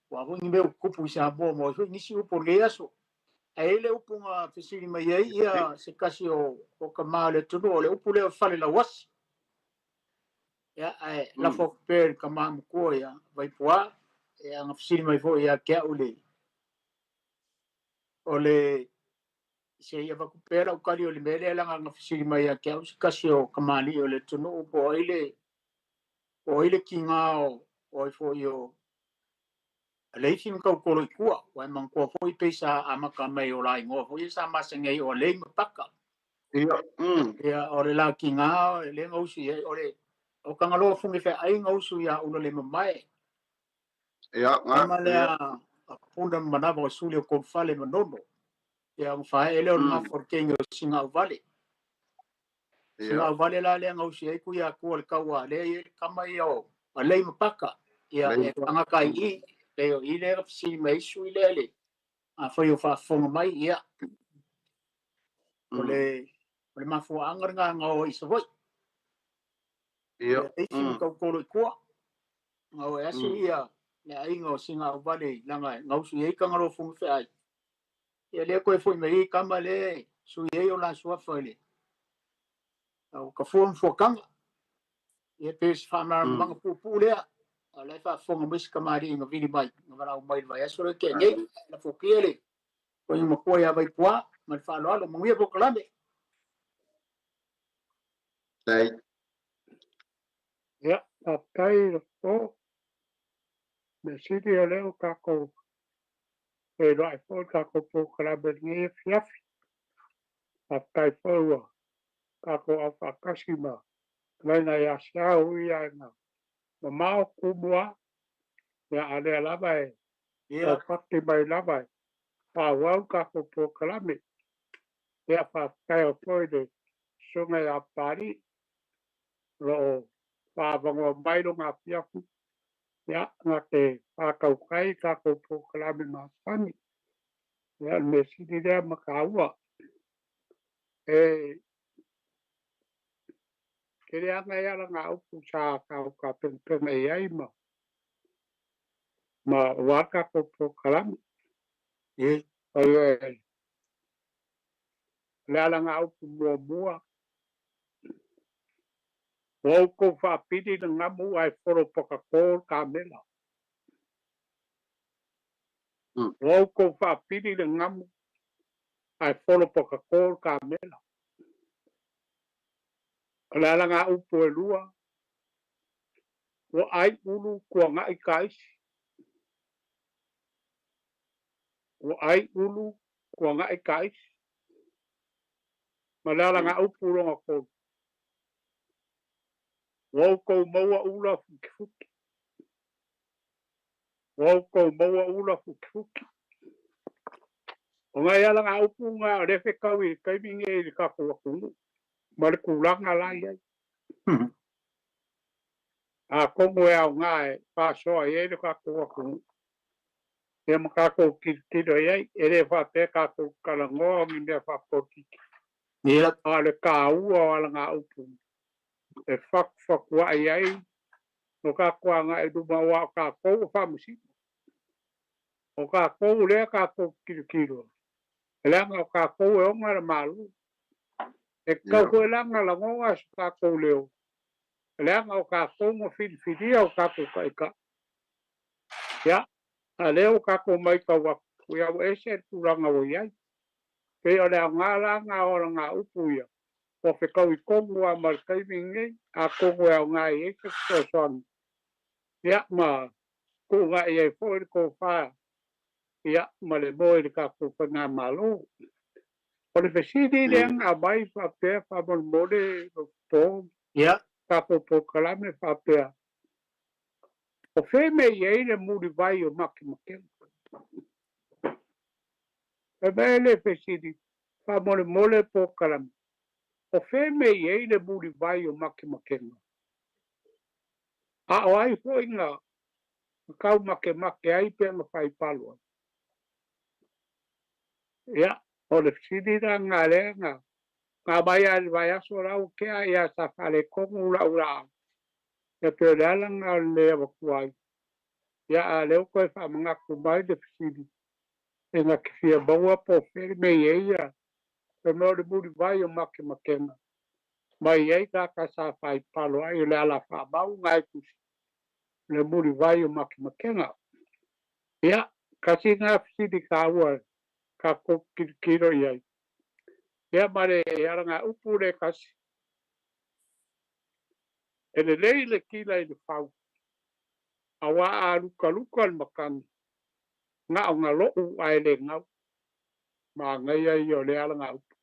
Ua foi ni mea ua tutupu i Samoa ma ai foi nisi upu o lenei aso. Ae i ai le upu na fesili mai ai ia se tasi o tama o le atunuu, o le upu lea o le fale lauasi. Ia, ae lafo atu pea i le tama matua ia Vaipuā, ia na fesili mai foi ia te au le o le se i avatu pea lau tali o le mea lea leaga na fesili mai ia te au se tasi o tamalii o le atunuu po o ai le po o ai le tiga o ai foi o Leifi ma Tautolo i tua, ua e manatua foi pei sa amata mai o la igoa foi sa masani ai o Alei ma Paka. Ia. Ia, o le la tiga le gausu i ai, o le o Tagaloa Fugefeai gausu ia Ululemamae. Ia, Tama lea a Puna ma Manava o Suli o Kolufale ma Nono. Ia, ona faaee lea o le gafa o le teine o Sigauvale. Sigauvale la lea gausi ai Tuiatua le taua lea i ai le tama ia o Alei ma Paka. Ia, e tagata ai i, pei o i lea fesili mai ai sui lea le afai o faafofoga mai, ia. O le o le mafuaaga lena na o ai i Savaii. Ia. E isi ma Tautolo i tua. Na o e asu ia le aiga o Sigauvale leaga e gausi ai Tagaloa Fugafeai. Ia lea toe foi mai ai tama lea e sui ai o la suafa i le au tafua ma fuataga. Ia pe se faamalamalamaga puupuu lea. A o la e faafofoga mai si kamali'i na vili mai na valaau mai i le vaiaso lea na tea nei. Lafokia le toeaina matua ia Vaipuā ma le faaaloalo. Manuia polokalame. Faafetai. Ia, faafetai i le po. Mea sili o lea ua tatou feiloai foi le tatou polokalame i lenei afiafi. Faafetai foi ua tatou aufaatasi ma Laina ia Seau ia ina mamao Tumua, ia a lea lava e taupati mai lava e faaauau le tatou polokalame. Ia faafetai atu foi i le Susuga ia Papalii o lo o faaavanoa mai lona afiafi ia na te faatautai i tatou polokalame masani. Ia o le mea sili lea ma taua. E tele lava nai alagaupu sa taukapenapena i ai ma ma aua le tatou polokalame. O le alagaupu muamua, ua outou faapili le gamu ae folopatato le kamela. Ua outou faapili le gamu ae folopatato le kamela. O le alagaupu e lua, ua ai ulu tuanai taisi. Ua ai ulu tuanai taisi. Ma le alagaupu lona tolu, ua outou maua ula futifuti. Ua outou maua ula futifuti. O nai alagaupu na o lea e fetau i le taimi lenei i le tatou atunuu ma le tulaga la e i ai. Atonu e aoga e faasoa i ai le tatou atunuu ia ma tatou tilotilo i ai. E le faapea tatou te talanoa o ni mea faapolokiki, a o le taua o alagaupu e fatufatuai ai no tatou agai i luma aua o tatou o faamasino. O tatou lea tatou te tilotilo, leaga o tatou e ona le Malo. E tatau foi la ona lagona so tatou leo, leaga o tatou na filifilia o tatou taitai. Ia, a o lea ua tatou matau atu, ia ua ese le tulaga ua i ai. Pei o le aoga la lena o alagaupu ia, ua fetaui tonu lava ma le taimi lenei, atonu e aoga i ai se fesoasoani, ia ma tuugai ai foi le tofa ia ma le moe i le tatou faigamalo. O le fesili lea na aumai faapea faamolemole po tatou polokalame faapea, o fea mea i ai le mulivai o makemakega? Fai mai le fesili faamolemole polokalame, o fea mea i ai le mulivai o makemakega? A o ai foi na taumakemake ai pe na faipalo ai? Ia, o le fesili la lena lea na aumai lava i le vaiaso la ua tea, ia sa faaletonu lau laau. Ia pei o le ala lena o le le avatua ai. Ia, a o lea ua toe faamanatu mai le fesili, e na te fia maua po o fea le mea i ai ia, fai mai o le mulivai o makemakega, mai ai tagata sa faipalo ai, o le ala faamau lena e tusi, le mulivai o makemakega. Ia, tasi lena fesili taua tatou tilotilo i ai. Ia ma le alagaupu le tasi, e lelei le tila i le fau, aua a lukaluka le matagi, na o na lou ae le gau. Manaia ia o le alagaupu.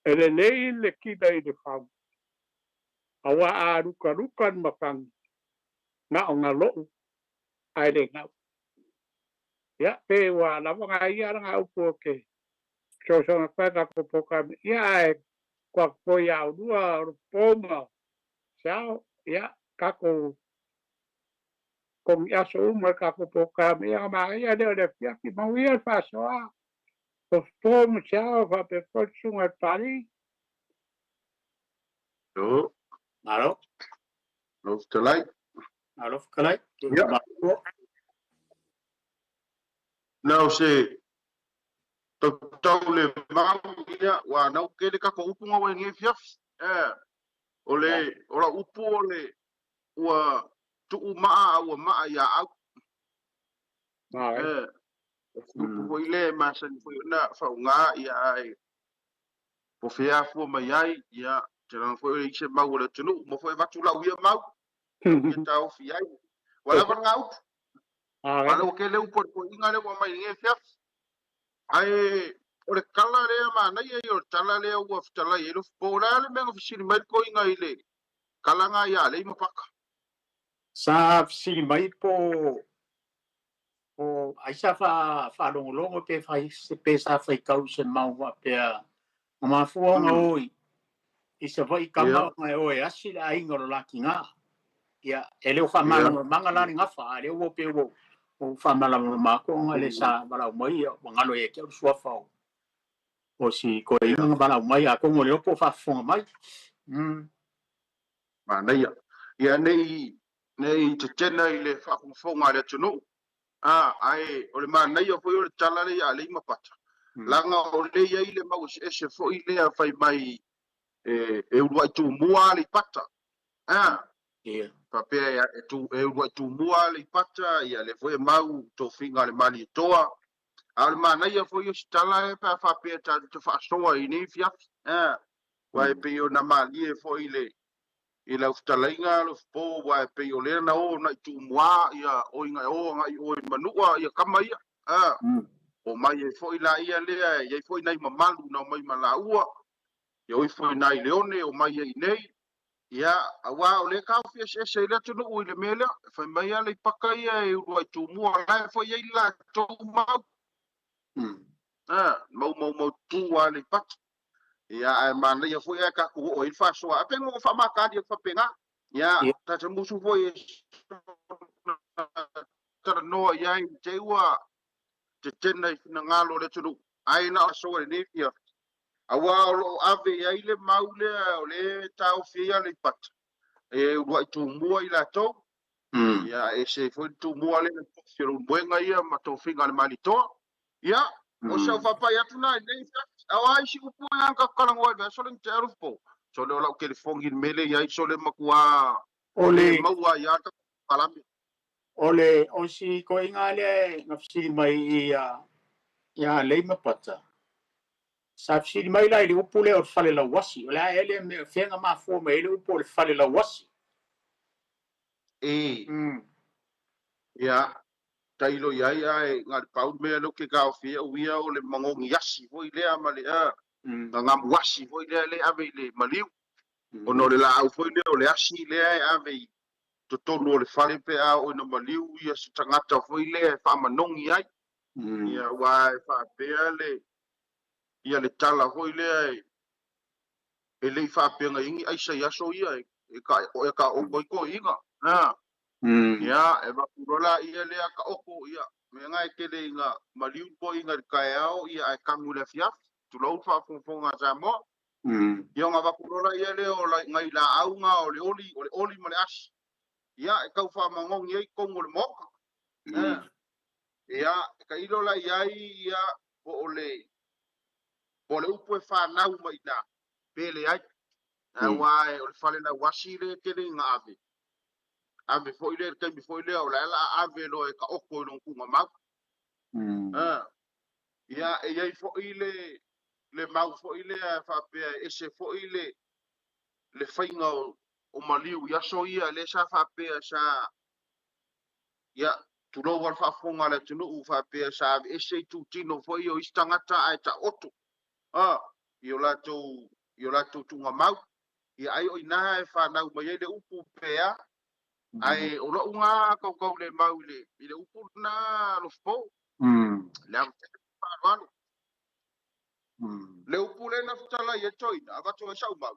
E lelei le tila i le fau, aua a lukaluka le matagi, na o na lou ae le gau. Ia, pe ua lava nai ia alagaupu o te fesoasoani atu ai tatou polokalame. Ia, ae tuu atu foi ia oulua o le po ma Seao, ia, tatou togiaso uma i le tatou polokalame. Ia, ona manaia lea o le afiafi. Manuia le faasoa o po ma Seao faapea foi le susuga i le Papalii. Malo. Malo. Malo fetalai. Malo fetalai. Ia. Na o se tautau le mau, ia, ua nau tele tatou upu na ua i lenei afiafi. O le, o lau upu o le, ua Tuu maa a ua maa ia au. O se upu foi lea e masani foi ona faaaoga ia ae po o fea afua mai ai, ia, ou te lagona foi e leai se mau a le atunuu, uma foi avatu lau ia mau, lau ia taofi ai. Ua lava lena upu. A o lea ua tele upu a le toeaina lea ua aumai i lenei afiafi. Ae o le tala lea manaia ia o le tala lea ua fetalai ai Lofi. Po o le a le mea na fesili mai le toeaina i le tala lena ia Alei ma Paka? Sa fesili mai po o ai sa faalogologo pe fai pe sa faitau i se mau faapea na mafua ona o i Savaii kama ona e o e asi le aiga o lo la tina. Ia, e le o faamalamalamaga la le gafa, a o lea ua pei ua ou faamalamalama atu ona le sa valaau mai, ia, ua galo ia te au le suafa o si toeaina na valaau mai, atonu o lea po o faafofoga mai. Manaia. Ia nei tetena i le faafogafoga a le atunuu, ae o le manaia foi o le tala lea ia Alei ma Pata, leaga o lea e i ai le mau eseese foi lea fai mai e uluai tumua Aleipata, faapea e uluai tumua Aleipata, ia lea foi e mau tofiga a le Malietoa. A o le manaia foi o se tala pe a faapea tatou te faasoa i nei afiafi, aua e pei ona malie foi i i lau fetalaiga Alofipo, aua e pei o lea na o agai Tumua, ia oi na o agai o i Manua, ia kama ia, omai ai foi laia lea, e i ai foi nai mamalu na omai ma laua, ia o ifo i ina i Leone, omai ai i nei, ia, aua o lea e taofi eseese ai le atunuu i le mea lea, e fai mai Aleipata ia e uluai Tumua, la e foi i ai le latou mau, mau mau mau tu a Aleipata. Ia, ae manaia foi ae tatou oo ai le faasoa. Ae pei ona faamatali atu faapena. Ia, ta te musu foi e talanoa i ai i te i ua tetena i finagalo o le atunuu. Ae na o faasoa i lenei afiafi, aua o lo o ave i ai le mau lea o lea e taofi ai Aleipata, e uluai tumua i latou. Ia, e ese foi le tumua lea i le tofi o le Ulumoega ia ma tofiga a le Malietoa. Ia, o si au faapai atu na i lenei afiafi. A o a isi upu ia na tatou talanoa ai i le vaiaso lea na tea Alofipo? Sole o lau telefoni i le mea lea e i ai, sole matua le maua ai lava le tatou polokalame. O le o si toeaiga lea na fesili mai ia Alei ma Pata, sa fesili mai la i le upu lea o le fale lauasi. O le a ea lea mea, fea na mafua mai ai le upu o le fale lauasi? E. Ia, tailo i ai ae na o le pau le mea lea ou te taofia ai au ia o le magogi asi foi lea ma le gagamu asi foi lea lea e ave i le maliu ona o le laau foi lea o le asi lea e ave i totonu o le fale pe a oo ina maliu ia se tagata foi lea e faamanogi ai. Ia aua e faapea le ia le tala foi lea e le i faapea na i ai ni aisa i aso ia e taooto ai toeaiina. Ia, e avatu loa laia lea taoto, ia, mea na e tele ina maliu le toeaina i le taeao, ia, ae tanu i le afiafi, tulou le faafogafoga a Samoa. Ia, ona avatu loa laia lea o nai laau na o le oli, o le oli ma le asi, ia, e tau faamanogi ai totonu o le maota. Ia, e tailo la i ai, ia, po o le, po o le upu e fanau mai i ina, pe leai. Aua o le fale lauasi lea e tele ina ave, ave foi lea i le taimi foi lea o la e o le a ave loa e taoto i lona tuugamau. Ia, e i ai foi le, le mau foi lea e faapea e ese foi le, le faiga o maliu i aso ia lea sa faapea sa, ia, tulou lava le faafofoga a le atunuu, faapea sa aveese itutino foi o isi tagata ae taoto i o latou, i o latou tuugamau. Ia ai o i ina e fanau mai ai le upu pe a. Ae o lou na kaukau le mau i le upu lena Alofipo. Le ava tele ma le faaaloalo. Le upu lea na fetalai ai Toeaina, avatu ai sau mau.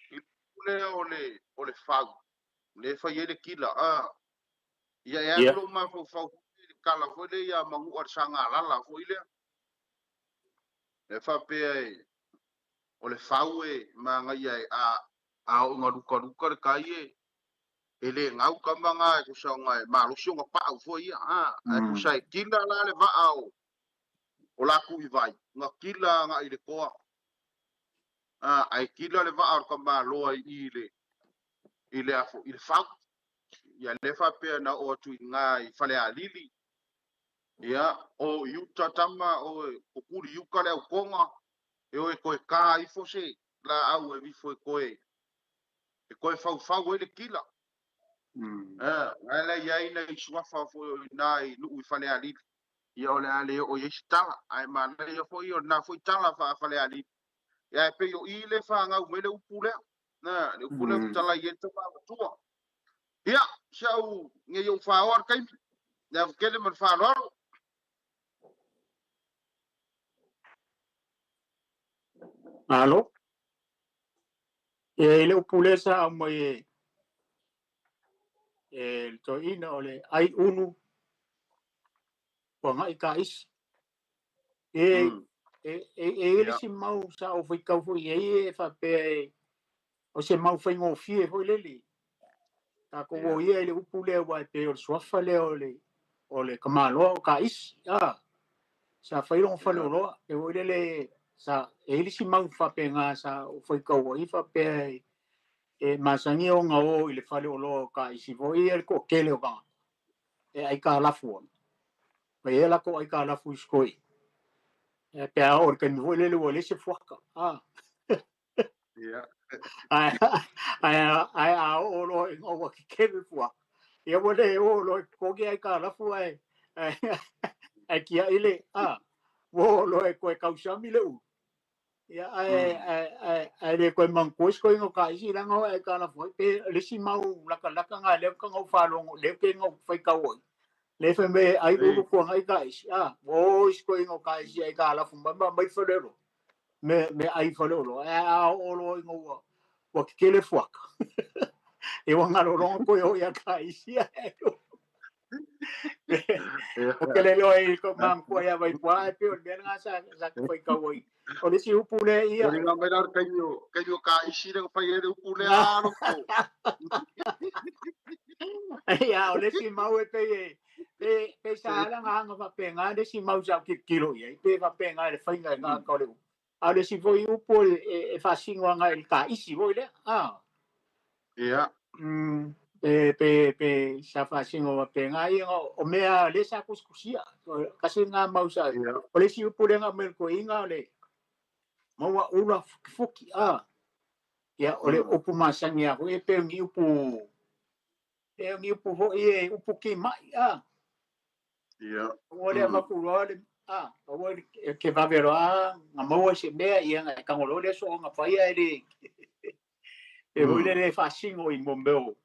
I le upu lea o le fau, lea e fai ai le kila. Ia e alu lou mafaufau i le tala foi lea ia Manua le Sagalala foi lea. E faapea e, o le fau e manaia e a oo ina lukaluka le tai e, e le gau tama na e tusa ona e malosi ona pau foi ia. Ae tusa e kila la le vaa o latou i vai, na kila agai i le toa. Ae kila le vaa o le tamaloa i i le, i le, i le fau. Ia le faapea na oo atu i ina i Falealili, ia, o i uta tama, o e pupuli i uka le aukoga, e o e toe ka ifo se laau e vifo e toe faufau ai le kila. Ae la i ai nai suafa foi o i ina i nuu i Falealili, ia o le a le oo i ai se tala, ae manaia foi o lena foi tala faa-Falealili. Ia ae pei o i le fanau mai le upu lea. Na, le upu lea fetalai ai le tama matua. Ia, si au nei ou whaoa le taimi. Le awakele ma le whaaloalo. Malo. Ia i le upu lea sa aumai e e le toeaina o le ai ulu puanai kaisi. E e e e i le isi mau sa ou faitau foi i ai e faapea e o se mau faigofie foi lele. Tatou o ia i le upu lea aua e pei o le suafa lea o le tamaloa o Kaisi. Sa fai lona faleoloa. E foi lele sa e i ai le isi mau faapena sa ou faitau ai faapea e masani ona o i le faleoloa o Kaisi foi ia le toatele o tagata e aikalafu ai. Fai ai latou aikalafu i sikoe. E pe a oo i le taimi foi lele ua leai se fuata. Ae ae a oo loa ina ua kekele le fuata, ia ua le o loa e totogi aikalafu ae ae tiai le ua oo loa e toe tausami le ulu. Ia ae ae ae le toe manatua isi toeaiina o Kaisi leaga o aikalafu ai pe le isi mau latalata na lea na ou faalogo lea pe na ou faitau ai. Le fai mai ai ulu puanai Kaisi. Ua o isi toeaiina o Kaisi aikalafu mai ma mai faleoloa. Me ai faleoloa. Ae a oo loa ina ua kekele fuata. E ua galo toe o ia Kaisi. O ke le loa i ko manatua ia Vaipua ae pei o le mea lena sa faitau ai. O le isi upu lea ia. O le mai la taimi o Kaisi le fai ai le upu lea alo. Ia, o le isi mau e pei e pe sa ala nga anga faapena le isi mau sa ou tilotilo i ai pe faapena i le faiga e gata o le upu. A o le isi foi upu e faasino agai i le Kaisi foi lea. Ia. Pe pe sa faasino faapena ia o mea lea sa tusitusia. Kasi lena mau sa o le isi upu lea na aumai e le toeaina o le maua ula fukifuki. Ia o le upu masani lava foi e pei o ni upu e o ni upu foi e upu kimai. Ia. Ua le avatu loa le aua ke vave loa na maua se mea ia na e tago loa le aso ona fai ae le e foi lele faasino i mo mea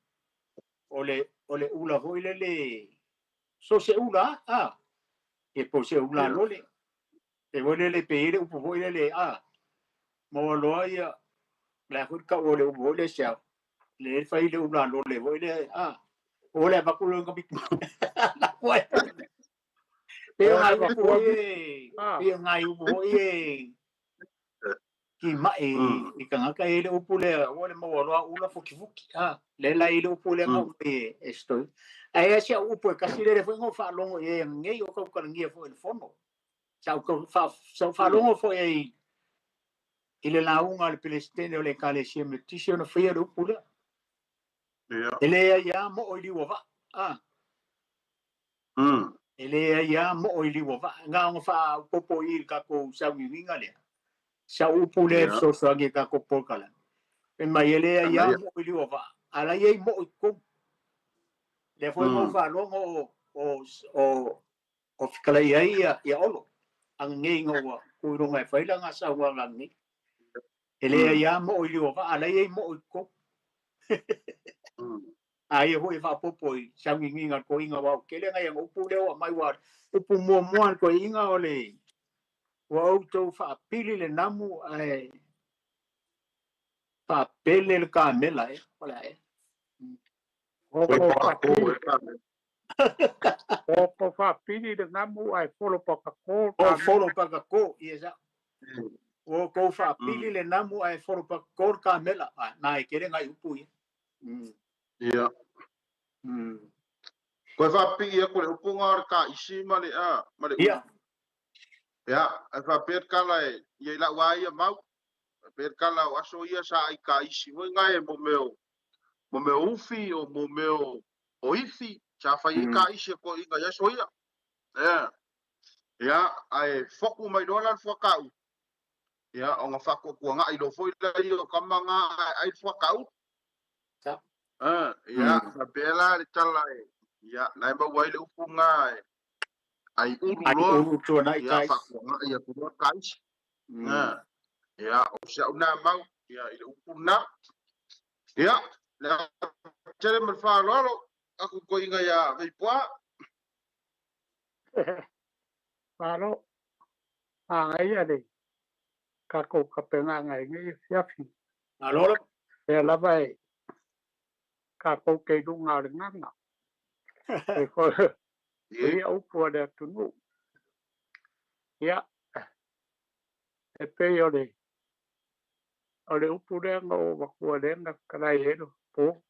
o le ula foi lele so se ula e po se ula lole e foi lele pe i le upu foi lele maua loa ia le foi kau o le upu foi le se le fai le ula lole foi le o le avatu loa ngami la koe pe o ngai upu foi e pe o ngai upu foi e ki mai i tagata e le upu lea ua le maua loa ula fukifuki le la i le upu lea ngau e e stoi ae si au upu e kasi lele foi ngau faalogo i ai nei o kaukalagia foi le fono sa au faalogo foi ai i le lauga a le Pelesitene o le Ekalesia Metotisi ona faia le upu lea. E leai lava moo i liu o vaa. E leai lava moo i liu o vaa. Na ona faaopoopo i le tatou sauiuiga lea. Sa upu lea e fesoasoani i tatou polokalame. Fai mai e leai lava moo i liu o vaa, a la e i ai moo i totonu. Lea foi na ou faalogo o fetalai ai ia Olo ananei ina ua tu i luga e fai lana saunoaga ananei. E leai lava moo i liu o vaa, a la e i ai moo i totonu. A ia foi e faaopoopo i sauiuiga a le toeaina aua ua tele nai ana upu lea ua aumai ua upu muamua a le toeaina o le ua outou faapili le namu ae faapele le kamela e o le a ea. O ko faapili le namu ae folo pakako. O folo pakako, ia sa. Ua outou faapili le namu ae folo pakako le kamela. Na e tele nai upu ia. Ia. Koe faapipii atu le upu nga o le kaisi ma le ma le Ia. Ia, e faapea le kala e ia i lau a ia mau. Faapea le kala o aso ia sa ai kaisi foi ngai e mo mea ufi o mo mea O ifi sa fai ai ka'isi a toeaiina i aso ia. Ea. Ia, ae foku mai loa la le fuaka'u, ia, ona faatuatuaga'i loa foi laia o tama na ae ai le fuaka'u. Ia, faapea la le tala e, ia, na e maua ai le upu na e, ai ulu Ai loa, ulu tuanai ia, ka'isi. faatuaga'i atu loa ka'isi. Ia, o si a'u na mau, ia, i le upu na. Ia, le tele ma le faaaloalo, aku toeaiina iā Veipuā. Malo, magaia le tatou tapenaga i lenei afiafi. Malo lava. Lea lava e tatou te i luga o le gaga. E o ia upu a le atunuu. Ia, e pei o le upu lea na ou avatua lea na fetalai ai le po.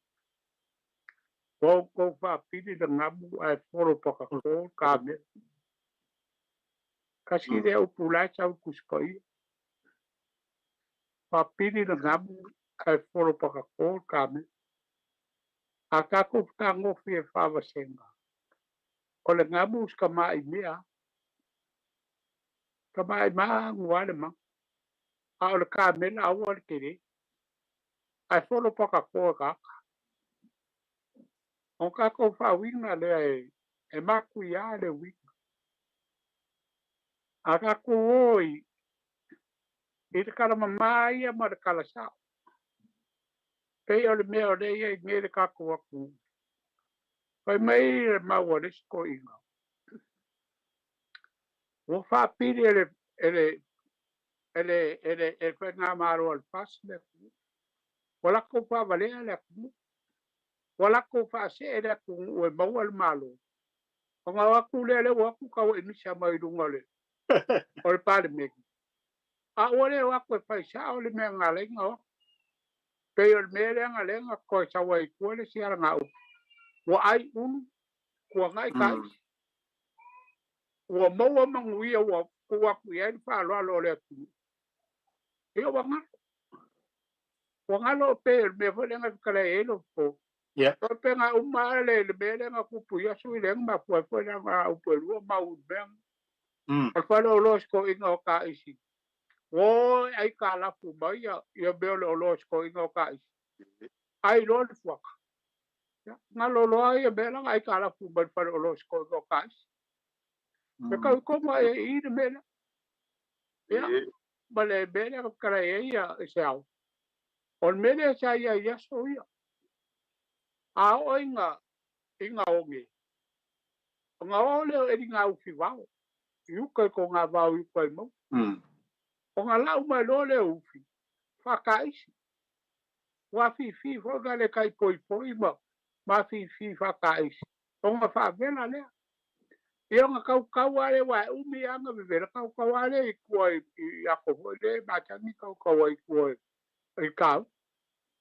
Ua outou faapili le gamu ae folo pakako le kamela. Kasi lea upu la e sau i Tusi Paia. Faapili le gamu ae folo pakako le kamela. A tatou fetagofi e faavasega, o le gamu si tama'i mea, tama'i magu lava le maga. A o le kamela aua le tele. Ae folo pakako e tagata. O tatou faauiga lea e matuia le uiga. A tatou o i le talamamā ia ma le talasa'o. Pei o le mea o lea e i ai nei le tatou atunuu. Fai mai le mau a le isi toeaina. Ua faapili e le faigamalo a le FAST le atunuu. Ua latou faavalea le atunuu. Ua latou faasee le atunuu e maua le Malo. Ona o atu lea, lea ua atu tau emisa mai luga o le Palemene. A ua le o atu e fai sa'o le mea na ala ai ona o atu. Pei o le mea lea na lea na toe sau ai i tua le isi alagaupu. Ua ai ulu, tuanai ka'isi. Ua maua manuia ua tuu atu i ai le faaaloalo o le atunuu. Ia ua galo. Ua galo pei o le mea foi lea na fetalai ai le po. O pe nga uma le mea lea na tupu i aso i lea na mafua ai foi le alagaupu e lua mau i le mea. O le fale o oloa o si toeaina o ka'isi. Oi ai kalafu mai ia mea o le oloa o si toeaina o ka'isi. Ai loa le fuaka. Ia, galo loa ia mea la ai kalafu mai le fale o oloa o si toeaina o ka'isi. E kau koma e i le mea lea. Ia, ma le mea lea na fetalai ai ia i se ao. O le mea lea sa ia i aso ia. A oo i nga oge. O nga o lea o eli ngā ufi vao. I uka i ko ngā vao i uka i mau. O ngā lau mai loa lea ufi. Whakaisi. Wā fifi fo ngā le kai poi poi ma fifi whakaisi. O ngā whaavela lea. Ia ngā kaukau a le wā umi anga vevela kaukau a le i kua i ako foi le matangi kaukau ai kua i kau.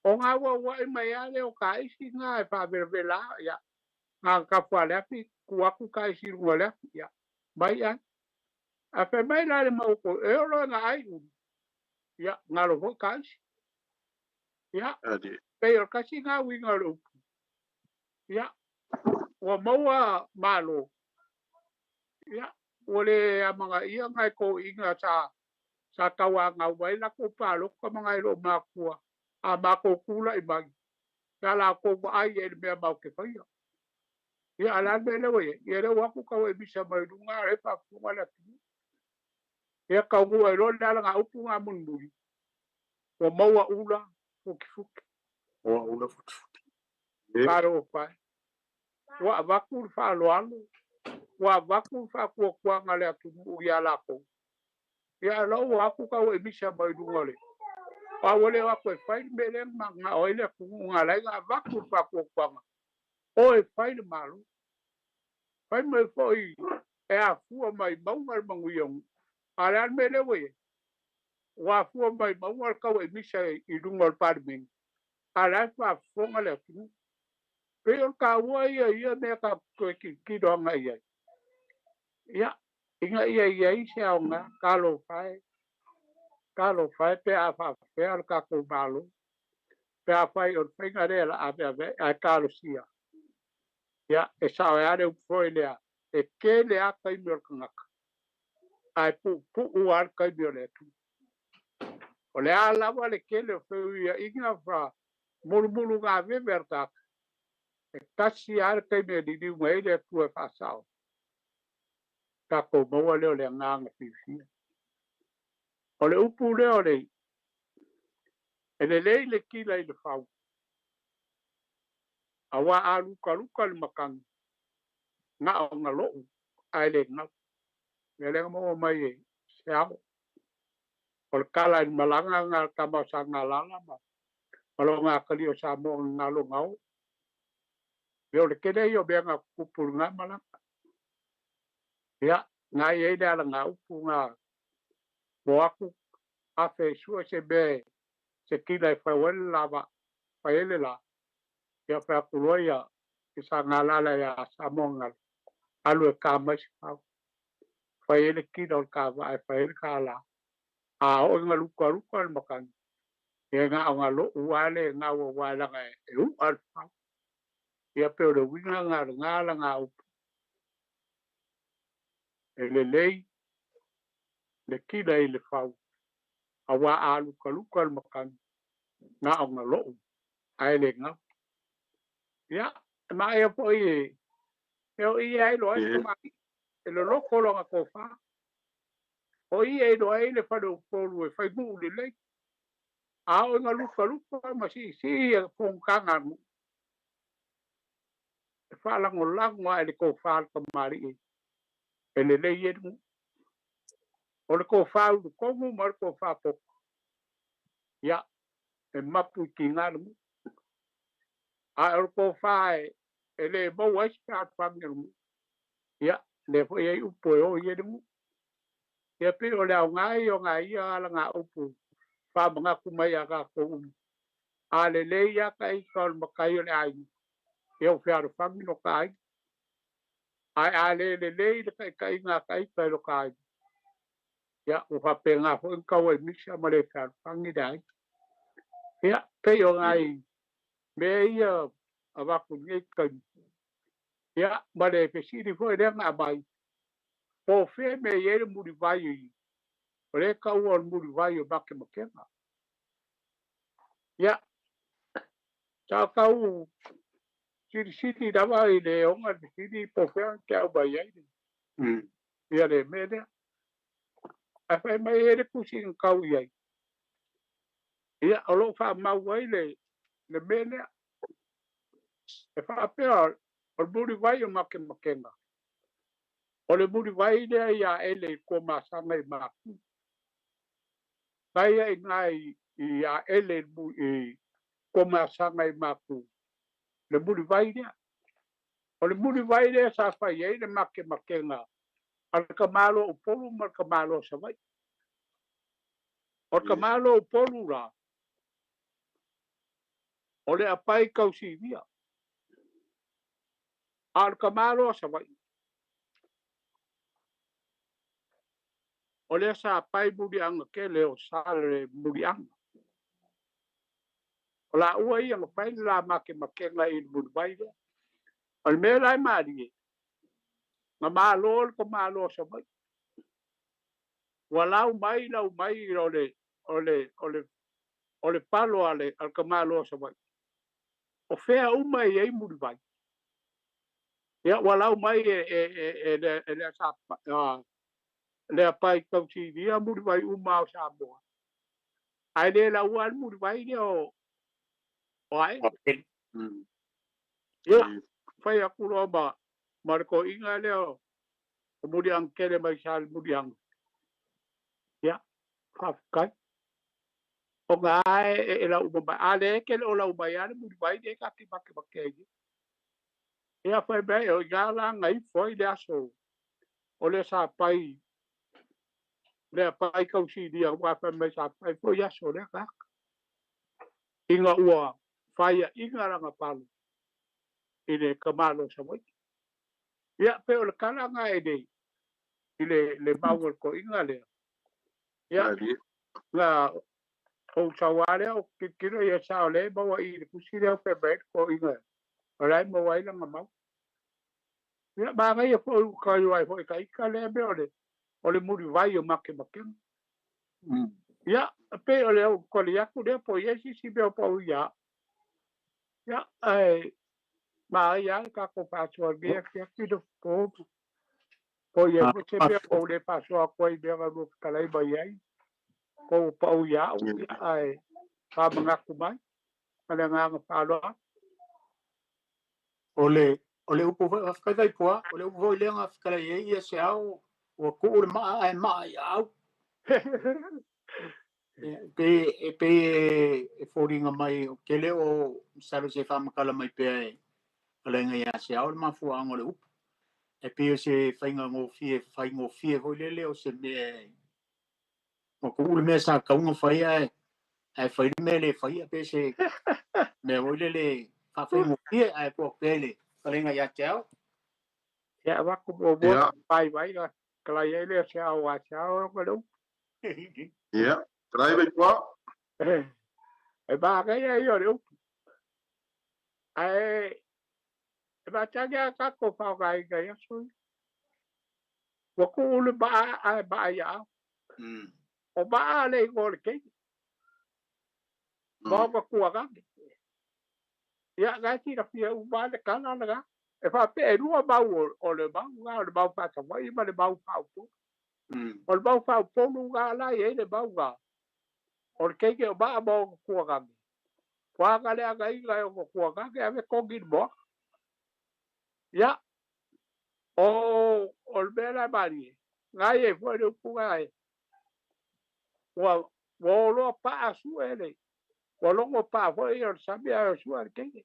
O ngā ua i mai a le o kaisi ngā e whaavelavela ia. Ngā kapua le api, kuaku kaisi runga le api, ia. Mai ai. A whai mai la le mauko, e oro ngā ai uru. Ia, ngā lo foi kaisi. Ia, pei o kasi ngā winga le upu. Ia, ua maua malo. Ia, ua le amanga ia ngai ko inga sa taua ngau mai la ko pāloka mga i lo mākua. A mākou kula i mai. Ia la ko ma ai e le mea mau ke whaia. Ia, ala me lewa ia. Ia leo aku kau e misa mai lunga re whafunga le atu. Ia kau ngua e loa le ala ngā upu ngā munmuri. Ua maua ula, fuki fuki. Ua ula fuki fuki. Karo o whai. Ua avaku le whaaloalo. Ua avaku le whaakuakuanga le atunuu ia lākou. Ia ala ua aku kau e misa mai lunga le. A ua leo aku e whai le mea lea ma ngā oi le atunuu ngā lai ngā avaku le whaakuakuanga. O e whai le malo. Whai mai foi e afua mai maunga le manguia ngu. A le alme le we. Ua afua mai maunga le kau e misa i lunga o le Palemene. A le whaafonga le atunuu. Pei o le kāua ia ia mea ka koe kilo anga ia. Ia, inga ia ia i se aonga, kalo whae pe a whaafea le kākou malo. Pe a whai o le whainga rea la ave ave, ai kalo sia. Ia, e sao ai lava le upu foi lea, e tele lava taimi o le tagata, ae puupuu lava le taimi o le Atua. O le a lava le tele o feuiaiga ma mulumulugaveve a le tagata, e tasi lava le taimi e liliu mai ai le Atua e faasao. Tatou maua lea o le agaga fiafia. O le upu lea o le e lelei le kila i le fau, auā a lukaluka le matagi, na o na lou ae le gau. Mea lea na maua mai e se ao. O le tala i le malaga na a le tama o Sagalala ma ma lona atalii o Samoa na galo na o. Mea o le tele ia o mea na tutupu i lena malaga. Ia, na i ai le alagaupu na mo aku afe e sue se mea se kila e fau ai le lava, fai ai le la. Ia fai atu loa ia i Sagalala ia Samoa Galo, alu e ka mai se fau. Fai ai le kila o le kava'a e fai ai le kala. A oo ina lukaluka le matagi, ia na o na lou lava le gau auā leaga e u'a le fau. Ia pei o le uiga lena o lena alagaupu. E lelei le kila i le fau, auā a lukaluka le matagi, na o na lou ae le gau. Ia, e maea foi e e o i e iloa ai le tamalii, e loloto lona tofa. O i e iloa ai le fale o Upolu e fai nuu lelei. A oo ina lukaluka ma siisii ia fonotaga a le nuu, e faalagolago lava i le tofa a le tamalii e lelei ai le nuu. O le tofa ulutonu ma le tofa poto, ia, e mapu i tiga le nuu. Ae o le tofa e le maua ai se fealofani a le nuu, ia, lea foi e i ai upu e o i ai le nuu. Ia pei o le aoga ia o nai ia alagaupu faamanatu mai ia tatou uma. A lelei lava ta ita o le matai o le aiga, ia ua fealofani lo ta aiga. Ae a le lelei le taitaiga a ta ita i lo ta aiga, ia ua faapena foi ona tau ai misa ma le fealofani le aiga. Ia, pei o nai mea ia avatu i lenei taimi. Ia, ma le fesili foi lea na aumai, po o fea mea e i ai le mulivai o lea e taua o le mulivai o makemakega. Ia, sa tau silisili lava i le ona le fesili po o fea na te aumai ai le ia le mea lea. Ae fai mai e i ai le tusi na tau i ai. Ia, o lo o faamau ai le, le mea lea. E faapea o le mulivai o makemakega, o le mulivai lea ia Ele i Tuamasaga i Matu. Mai ai i ina i Aele i Tuamasaga i Matu, le mulivai lea. O le mulivai lea sa fai ai le makemakega a le tamaloa Upolu ma le tamaloa Savaii. O le tamaloa Upolu la, o le apai tausivia. A o le tamaloa Savaii, o lea sa pae muliaga tele o sa le muliaga. O laua ia na fai le la makemakega i le mulivai lea. O le mea la e malie, na malo le tamaloa Savaii. Ua lau mai lau mai o le o le o le o le palo a le tamaloa Savaii. O fea uma e i ai mulivai. Ia ua lau mai e e e e e le sa le apai tausilia mulivai uma o Samoa. Ae le laua le mulivai lea o o Aele. Ia, fai atu loa ma ma le toeaina lea o Muliaga tele mai sa le Muliaga. Ia, faafetai. O ngā e e lau uma mai. A le ke le o lau mai a le mulivai lea ta te makemake ai. Ia fai mai o ina la na ifo ai le aso o le sa pai le pai kausilia ua fai mai sa pai foi aso lea ka. Ina ua faia'iga lana palo i le tamaloa Savaii. Ia pei o le tala lena i le i le le mau a le toeaina lea. Ia na ou sau lava lea ou tilotilo ia sao o lea e maua i i le tusi lea fai mai ai le toeaina o la e maua ai lana mau. Ia, manaia foi ua taio ai foi ta ita lea mea o le o le mulivai o makemakema. Ia, pei o le au tali atu lea po o i ai se isi mea o pau ia au. Ia, ae manaia lava le tatou faasoa i lenei afiafi le po po o i ai foi se mea ua ou le faasoa atu ai i mea na lua fetalai mai ai, po ua pau ia au, ia, ae faamanatu mai. Ma le agaga faaaloalo. O le o le upu foi faafetai Vaipoa, o le upu foi lea na fetalai ai ia se ao ua tuu le maa ae maa i aau. E pei e pei e foliga mai o tele o masalo se faamatala mai pea e fetalaiga ia Seao le mafuaaga o le upu. E pei o se faiga gofie faigofie foi lele o se mea e ua tuu le mea sa tatau ona fai ae ae fai le mea e le faia pe se mea foi lele faafaigofie ae po pea i le fetalaiga ia te au. Ia avatu muamua vaivai la talai ai lea se ao a se ao o le upu. Ia, talai mai tua. E manaia ia o le upu. Ae e matagi a tatou faaaogaina i aso ia. Ua tuu le maa ae maa ia au. O maa le igoa o le teine. Ma ona tuagage. Ia, na e silafia uma lava le tala lena. E faapea e lua mau o le mau lena, o le mau faa-Savaii ma le mau faa-Upolu. O le mau faa-Upolu lena la e i ai le mau lena, o le teine o maa ma ona tuagage. Ua le agaiga e ona tuagage ave togi i le moana. Ia, o, o le mea la e malie, na i ai foi le upu lena e, ua, ua o loa paa sue le, ua logo paa foi o le sami ae sue le teine.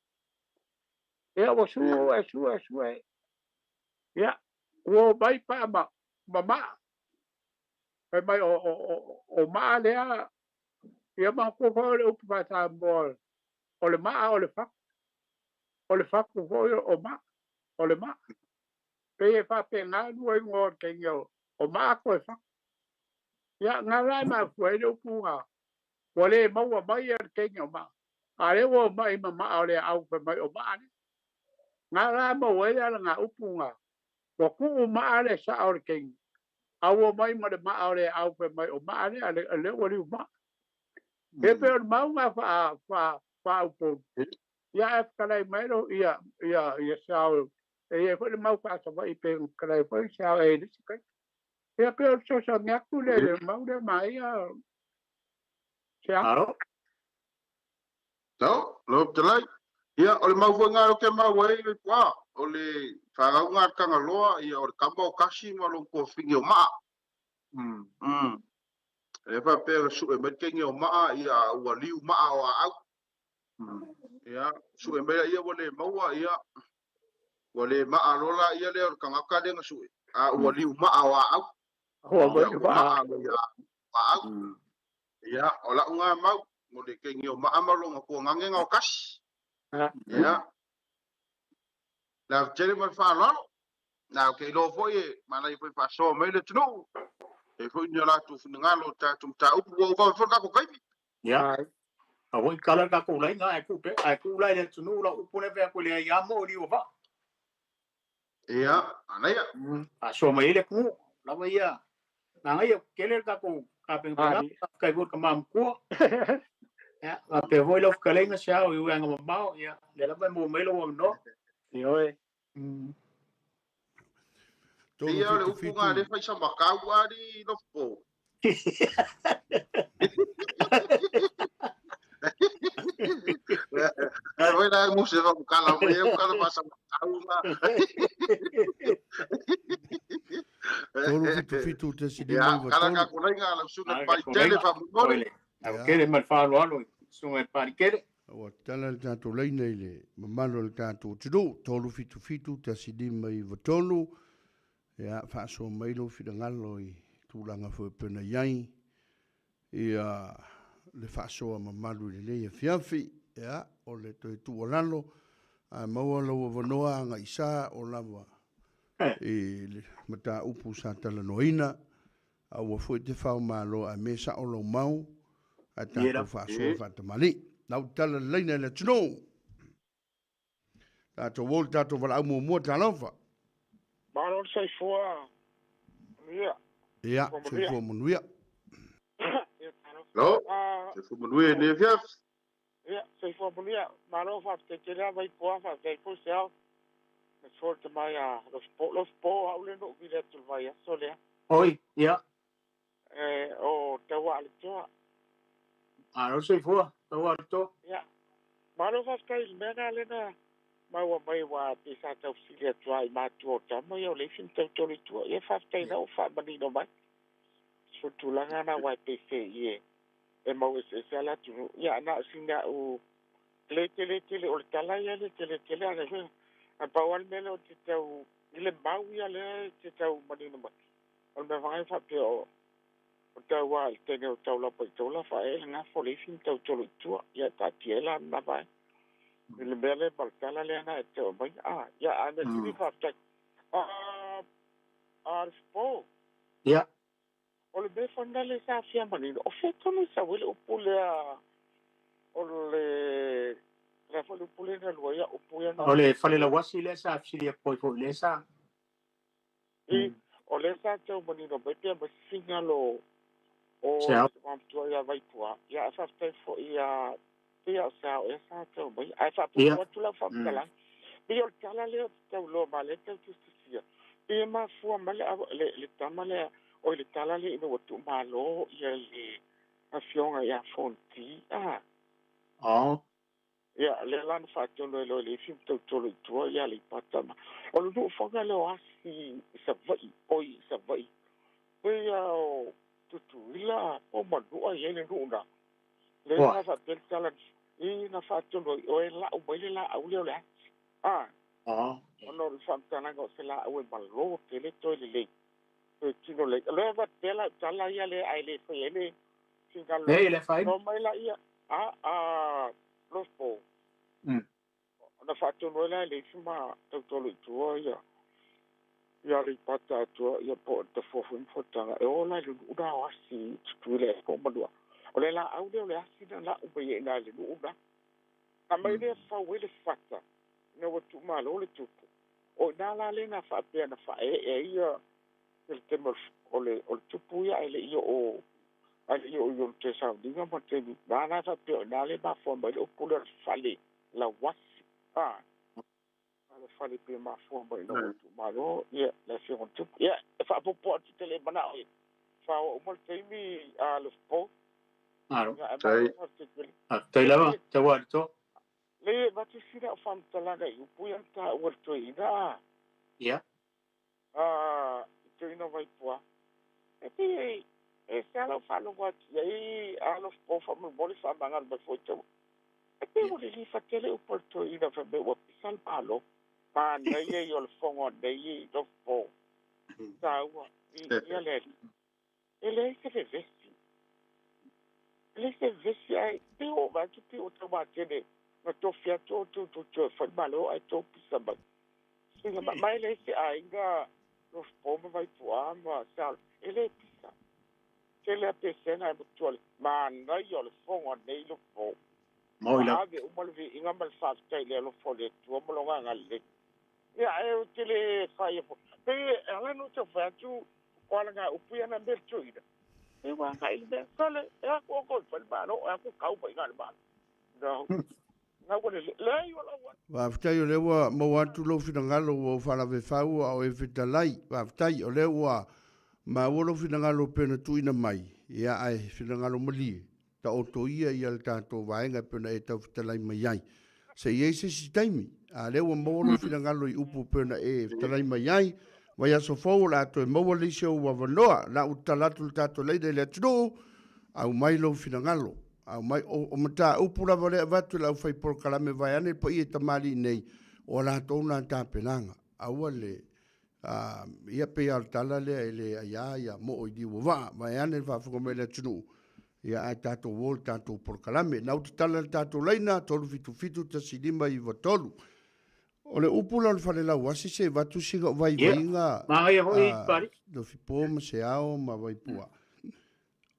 Ia, ua sue, sue, sue. Ia, ua o mai paa ma, ma maa. Fai mai o, o, o, o maa lea, ia manatua foi o le upu faa-Samoa, o le maa o le fatu. O le fatu foi o maa, o le maa. Pei e faapena lua igoa o le teine o maa toe fatu. Ia, na la e mafua ai le upu na, ua le maua mai le teine o maa. A lea ua omai ma maa o le aau fai mai o maa lea. Na la e maua ai le alaga upu na, ua tuu maa le saa o le teine, a ua omai ma le maa o le aau fai mai o maa lea, a lea ua liu maa. E pei o le mau na faa, faa, faaupolu. Ia ae fetalai mai lo ia ia ia Seao e i ai foi le mau faa-Savaii pei ona fetalai foi Seao e i le isi taimi. Ia pei o le fesoasoani atu lea i le mau lea manaia Seao. Malo. Lau, lau fetalai. Ia, o le mau foi lena ou te mau ai le tua, o le fanauga a le Tagaloa, ia, o le tama o Kasi ma lona tuafafine o Maa. E faapea na sue mai le teine o Maa, ia, a ua liu maa o aau. Ia, sue mai laia ua le maua, ia, ua le maa loa laia lea o le tagata lea na sue, a ua liu maa o aau. Ua Ia, mai ua maa. maa loa ia aau. Ia, o lau na mau, mo le teine o Maa ma lona tuagage na o Kasi. Ia, le ava tele ma le faaaloalo. Na, ou te iloa foi e manaia foi faasoa mai le atunuu. E foi ni o latou finagalo o tatou mataupu ua ova foi le tatou taimi. Ia. A foi kala le tatou laina ae tuu pe ae tuu la i le atunuu lau upu lea fai atu e leai lava mo liu o vaa. Ia, manaia. Faasoa mai ai le atunuu lava ia. Manaia tele le tatou tapenapenaga. Faafetai foi i le tama matua. Ia, faapea foi lau fetalaiga Seao i uiga mamao, ia, lea lava e maua mai lou avanoa. Ioe. Ia, o le upu lena lea e fai samakau a alii Lofopo. Ai foi la mo se va kala mo e kala pa samakau na. 3 7 7 tasi Ia, 5 9 kala 3. ka kolaiga la susuga Kala le ka Palikele kolaiga. faamolemole. Oile. Au kele ma le faaaloalo i susuga i le Palikele. Ua tala le tatou laina i le mamalu o le tatou atunuu, 3 7 7 1 5 9 3, ia faasoa mai lou finagalo i tulaga foi e pei ona i ai ia le faasoa mamalu i lenei afiafi. Ia, o le toe tuualalo, a maua lou avanoa agai sa o lava i le mataupu sa talanoaina, aua foi te fao malo ae me sao lou mau ae tatou faasoa faatamalii. Lau tala le laina i le atunuu. Tatou o i le tatou valaau muamua, talofa. Malo le soifua manuia. Ia, soifua manuia. Lo, soifua manuia i lenei afiafi. Ia, soifua manuia. Malo faafetai tele lava Vaipoa, faafetai foi Seao. Ma se foi le tama ia Lofipo. Lofipo, au lea na ou vili atu i le vaiaso lea. Oi, ia. E, o Tauaaletoa. Malo le soifua, Tauaaletoa. Ia, malo faafetai i le mea lena lea na maua mai aua pei sa tau fesili atu lava i matua o tama ia o le isi na tau tolo i tua. Ia faafetai la ua faamanino mai. So le tulaga lena aua e pei se i e e mau eseese lava le atunuu. Ia na o sina au le tele tele o le tala ia le tele tele a le ae pau lava le mea lea ou te tau i le mau ia lea e te tau manino mai. O le mea vagae faapea o o tau a i le teine o tau lapa i tau lafa e le gafo le isi na tau tolo i tua. Ia e taatia ai la lena vaega. I le mea lea ma le tala lea na e tau aumai. A, ia a mea sili faafetai. A, a le Fo. Ia. O le mea foi lena lea sa fia manino, o fea tonu i sau ai le upu lea o le, le a foi le upu lea na lua ia upu ia na. O le falelauasi lea sa fesili atu ai foi lea sa. I, o lea sa tau manino mai pea ma finagalo o le matua ia Vaipua, ia ae faafetai foi ia pei lava o Sao ea sa tau mai, ae faapuupuu atu lau faamatalaga. Pei o le tala lea ou te tau iloa ma lea e tau tusitusia, pei e mafua mai le, le, le tama lea, oi le tala lea ina ua tuumalo ia le afioga ia Fonti, a. Oh. Ia, lea la na faatonu ai loa e le isi ma tau tolo i tua ia Aleipata ma. O le nuu faga lea o Asi i Savaii, oi i Savaii, pei lava o Tutuila po o Manua e i ai le nuu na. Lea sa faapea le tala i na faatonu ai, o e lau mai le laau lea o le ati. A, ona o le faamatalaga o se laau e malo tele toe lelei, toe tino lelei. O lea e avatu pea lau tala ia lea ae le faia ai le finagalo. Nei, le afaina. No mai laia, a, a, Lofo. Ona faatonu ai la e le isi ma tautolo i tua ia ia Aleipata atoa ia po o le tafua foi ma Fotaga e o la i le nuu na o Asi i Tutuila ea po o Manua. O le laau lea o le asi na lau mai ai i ina i le nuu na. Na mai lea fau ai le fata ina ua tuumalo le tupu. O i ina la lea na faapea na faaee ai ia le taimi o le o le tupu ia ae le i oo ae le i oo i ona toe sauniga ma le taimi na la faapea o i ina lea e mafua mai le upu lea o le fale lauasi a a le fale pe mafua mai ina ua tuumalo ia le afioga i le tupu. Ia e faaopoopo atu te le manao e faaoo uma le taimi a le po. Malo. Ia ae malo faafetai tele. Faafetai lava, Taualitoa. Le avatu sina au faamatalaga i upu ia na taua e le toeaina a. Ia. A i toeaina Vaipua, e pei e se ala o faalogo atu i ai alofa faamolemole faamagalo mai foi tau. E pei ua lilifa tele upu a le toeaina fai mai ua pisa le Malo. Manaia ia o le fono a nei lofo taua i ia le alii. E leai se vevesi. E leai se vevesi ae pei ua ou vaai atu pei ua taumatele na tofi atu outou tou toe fai malo ae tou pisa mai. Suiga ma, ma e leai se aiga Lofo ma Vaipuaa ma Sal e le pisa. Tele a pesena ae matua le manaia o le fono a nei Lofo. Moi lava. Ave uma le viiga ma le faafetai i le alofa o le Atua ma lona agalelei. Ia, ae ou te le fai afu. Pei e ala ona ou tau fai atu, o ala upu ia na mea le toeaina. E ua agai i le mea, sole, e aku outou i fai le Malo, e aku kau mai i le Malo. No. Na ua lelei. Leai o lau Faafetai o lea ua maua atu lou finagalo ua ou faalavefau a o e fetalai. Faafetai o lea ua maua lou finagalo pei ona tuuina mai, ia ae finagalo malie, taoto ia ia le tatou vaega e pei ona e tau fetalai mai ai. Se i ai se isi taimi, a lea ua maua lou finagalo i upu e pei ona e fetalai mai ai, vaiaso fou o le a toe maua le isi ou avanoa. La ua tatala atu le tatou laina i le atunuu, aumai lou finagalo. Aumai, o, o mataupu lava lea e avatu e le aufai polokalame vaeane le paia i tamalii nei, o a latou na tapenaga. Aua le, a, ia pei lava o le tala lea e le aiā ia moo i liu o vaa, vaeane le faafofoga mai a le atunuu, ia ae tatou o i le tatou polokalame. Na ou tatala le tatou laina, 377 1593. O le upu la o le Falelauasi se i avatu sina vaivaiga, Ia, manaia foi a, Pali. Lofipo ma Seao ma Vaipua.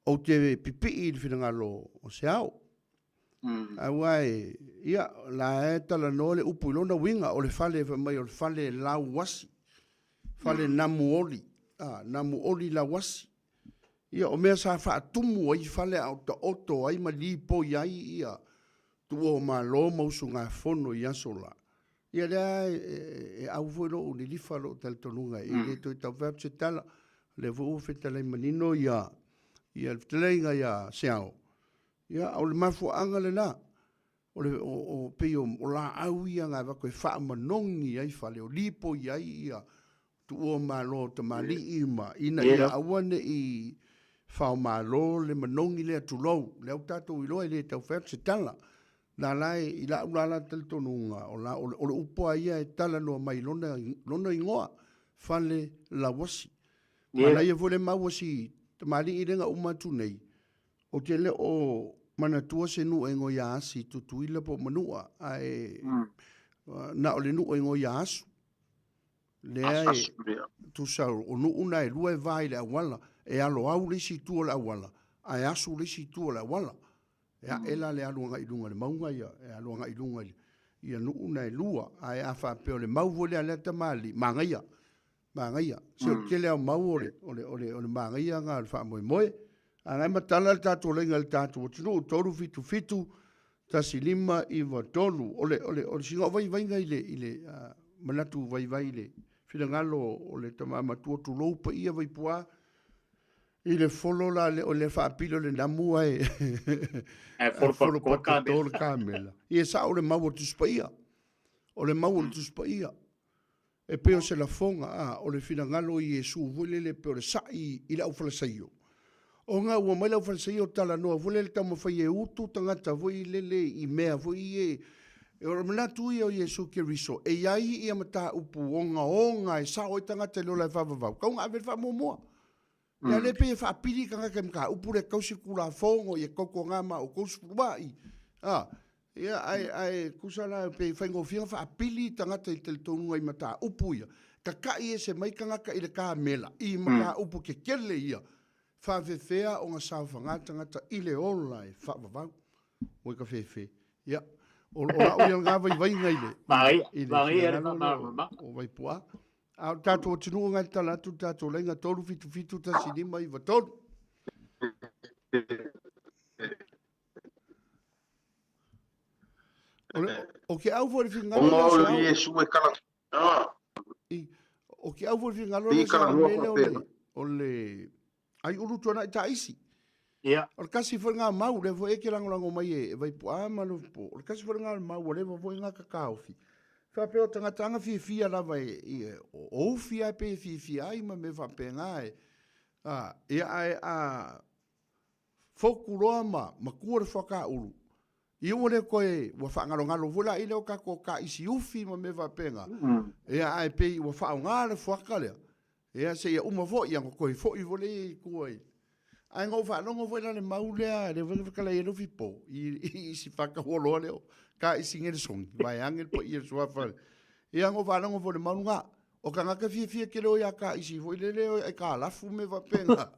Ou te pipii i le finagalo o Seao. Aua e, ia, la e talanoa le upu i lona uiga, o le fale, fai mai o le fale lauasi. Fale namu oli, a, namu oli lauasi. Ia, o mea sa faatumu ai fale a o taoto ai ma lipoi ai ia tuua o Malo ma usugafono i aso la. Ia lea e au foi lou lilifa lou talitonuga e le toe taufai atu se tala. O lea foi ua fetalai manino ia le fetalaiga ia Seao. Ia, o le mafuaaga lena. O le o pei o laau ia na avatu e faamanogi ai fale, o lipoi ai ia tuua o Malo o tamalii ma ina ia aua ne i faomalo le manogi lea tulou. Lea ua tatou iloa e le taufai atu se tala. Na la e i lau la la talitonuga, o la o le upu lava ia e talanoa mai i lona lona igoa, fale lauasi. Manaia foi le maua si tamalii lea na uma atu nei, Ou te le o manatua se nuu e igoa ia Asi i Tutuila po o Manua, ae na o le nuu e igoa ia Asu. Lea e tusa o nuu na e lua e va i le auala, e alo au le isi itu o le auala, ae asu le isi itu o le auala. E ae la le alu agai i luga i le mauga ia, e alu agai i luga i ia nuu na e lua. Ae a faapea o le mau foi lea a lea tamalii, manaia, Manaia. Se o le tele lava o mau o le, o le, o le, o le manaia lena o le faamoemoe. A na e matala le tatou laina i le tatou atunuu, 377 1593. O le, o le, o le sina o vaivaiga i le, i le manatu vaivai i le finagalo o le tama matua tulou paia Vaipuā, i le folo la le, o le faapili o le namu ae Ae folo patato le kamela. Ia e sao le mau o le Tusi Paia. O le mau o le Tusi Paia. E pei o se lafoga, a, o le finagalo o Iesu foi lele e pei o le saʻi i le aufalasaio. Ona ua mai le aufalasaio talanoa foi lele taumafai e utu tagata foi lele i mea foi ie, o le manatu ia o Iesu Keriso, e i ai ia mataupu ogaoga e sao ai tagata i le ola e faavavau, tau na ave le faamuamua. Ia lea pei e faapili tagata i mataupu lea tausi Tulafono ia tautuana ma outou sefuluai. A, ia ae, ae tusa la pei e faigofie ona faapili tagata i le talitonuga i mataupu ia, tata'i ese mai tagata i le kamela i mataupu tetele ia, faafefea ona saofaga tagata i le ola e faavavau. Ua ka fefe. Ia, o, o la'u ia lena vaivaiga i le, i le finagalo lea o Vaipu'a. A o le tatou atunuu ngai le tala atu le tatou laina 377 1593. O, le, o ke au foi le finagalo lea o se ao. Iesu e kala. I, o ke au foi le finagalo lea o se ao mele o le, o le ai ulu tuanai ta isi. Ia. O le kasi foi ngā mau, lea foi e ke lagolago mai e Vaipu'a ma Lopo. O le kasi foi ngā mau, ua leva foi ngā kakaofi. Faapea o tagata anga fiafia lava e, e, o ufi ae pei e fiafia ai ma mea faapena e, a, ia ae a foku loa ma matua le fuakaulu, ia ua le toe, ua faagalogalo foi la i lea o tatou taisi ufi ma mea faapena, ia ae pei ua faaaoga le fuaka lea, Ia, seia uma foi, ia ona toe foi foi lea i tua i. Ae na ou faalogo foi la le mau lea, lea foi na fetalai ai Lofipo, i si faataualoa lea o Taisi Nelesoni, vaeane le paia o le suafa. Ia, na ou faalogo foi i le mau lena, o tagata fiafia tele o ia Taisi foi lele o aikalafu ma mea faapena.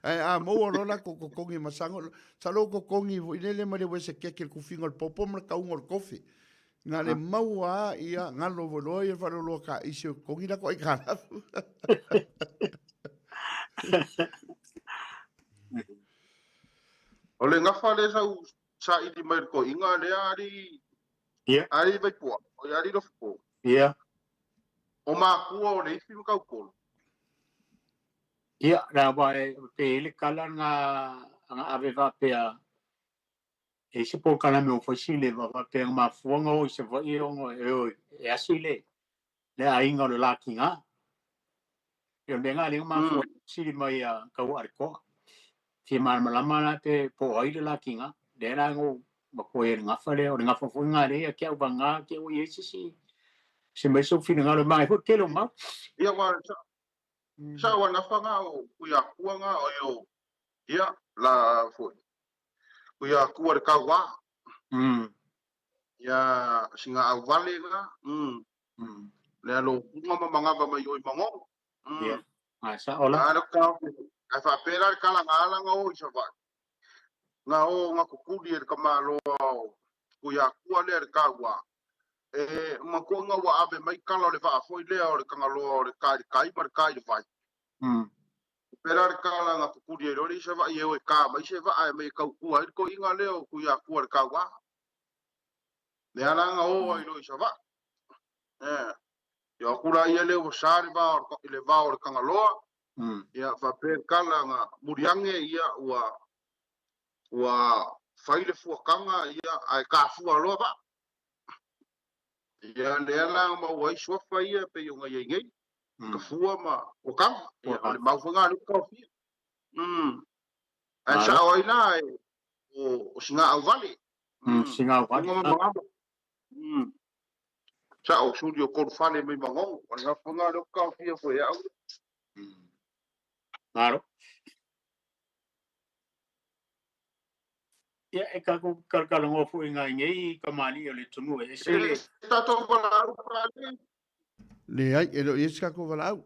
Ae a maua loa latou totogi ma sago, masalo o totogi foi lele ma le uesekeke le tufiga o le popo ma le tauga o le tofe. Na le maua a ia galo foi loa ia faaloloa taisi o totogi latou aikalafu. O le gafa lea sa ou saili mai le toeaina lea alii Ia. alii Vaipua, o ia alii Lofipo. Ia. O matua o Leifi ma Taupolo. Ia, la wa e pe i le kala nga nga ave faapea e isi polokalame o faisile va faapea nga mafuanga o i Savaii ona e o e asi le le aiga o le lakiga. E o le mea nga lea nga mafua sili mai a kau a le koa. Fia malamalama la pe po ai le lakiga. Lea la ngo makoe le gafa lea, o le gafa foi nga lea ke au vanga ke o i se si se mai so finagalo mai foi tele o mau. Ia wa sa wa gafa nga o kui akua nga o yo ia la foi. Kui akua le kauā. Ia singa au vale nga. Le alo kunga ma mangava mai oi mango. Ia. Ai sa ola. A le ka ai fa pela le kala nga ala nga o i sa vai. Nga o nga kukuli e le kamaloa o kui akua le le kauā. E makuaga ua ave mai kala o le vaa foi lea o le Tagaloa o le ka i le kai ma le ka i le vai. Pela le kala nga pukuli e lori se vaa i e o e ka mai se vaa e mai e kaukua ai le koiga lea o Tuiatua le kauā. Le ala nga o ai lo i sa vaa. Ia o kula ia lea ua sa le vaa o le vaa o le Tagaloa. Ia faapea le kala nga muliage ia ua ua fai le fuakaga ia ae kafua loa vaa. Ia lea la maua ai suafa ia pei ona iai nei. Kafua ma fuakaga. Ia o le mau foi ngā le kaofia. Ae sao ai la e o singa au vale. Singa au vale. Sao suli o kolu fale mai mangongo. O le ngā whanga le kaofia foi au. Malo. Ia e kākou kalakalagoa foi ngai nei kamali'i o le atunuu e ese le tatou valaau pale. Leai, e le o i ai se kākou valaau.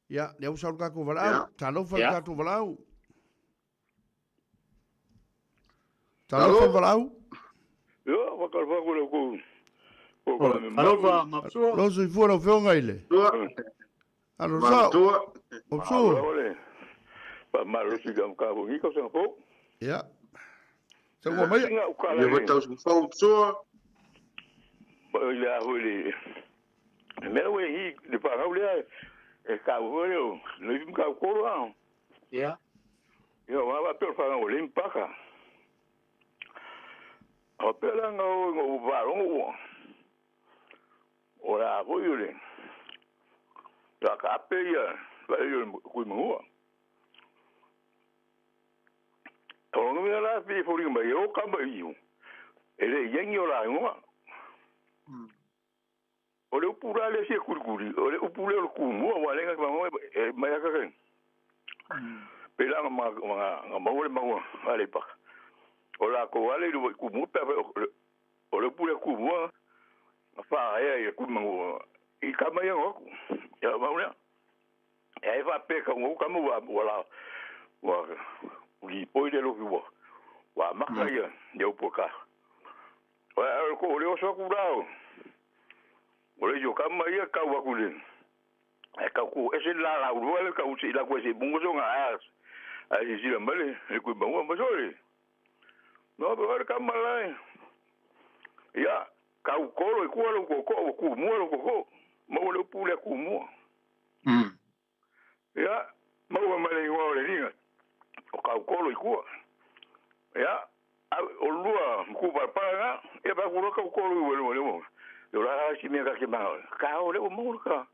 Ia, lea ua sau le kākou valaau. Talofa le tātou valaau. Talofa le valaau. Ia, whakalfa ko le kou. Alofa, Mapsua. Lo soifua lau afioga i le. Alo sao. Mapsua. Pa malosi ka ka ho ni ka sa fo. Ia. Sau ua maia. Ia wa tau fau Mapsua. Ba ile a ho le. Me we hi le pa ngau le e ka ho le le im ka ko ro. Ia. Ia wa wa pe fa ngau le impaka. O pe la ngau ngau va ro ngau. O la ho yo le. La ka pe ia va yo ku mangua. O ngau la fi fo ri mai o ka mai yo. E le yengi o la ngua. O le upu la le se kurikuri, o le upu le o le kumua, wa lenga ka mango e mai aka kai. Pe la nga nga maua le maua, a le paka. O la ko wale i kumua, pe o le upu le kumua, nga wha ea i ku mango, i ka mai ngoku. Ya mau lea. E ai wha pe ka ngoku ka mua, wa la, wa, uli poi le lofi wa. Wa maka ia, ia upu ka. O e ko o le oso aku rao. O le yo ka mai ia kau aku le. E kau ku ese la la urua le kau si la ku ese bungo so nga a. A si si la male e ku bangu ma so le. No pe ora ka mala. Ia kau kolo e ku lo ko ko ku mu lo ko ko. Ma o le pu le ku mu. Ia ma o male ngo le linga. O kau kolo e ku. Ia o lua ku pa pa nga e pa ku ro kau kolo i wele wele. Yo la si me ka ke ma ka o le mo ka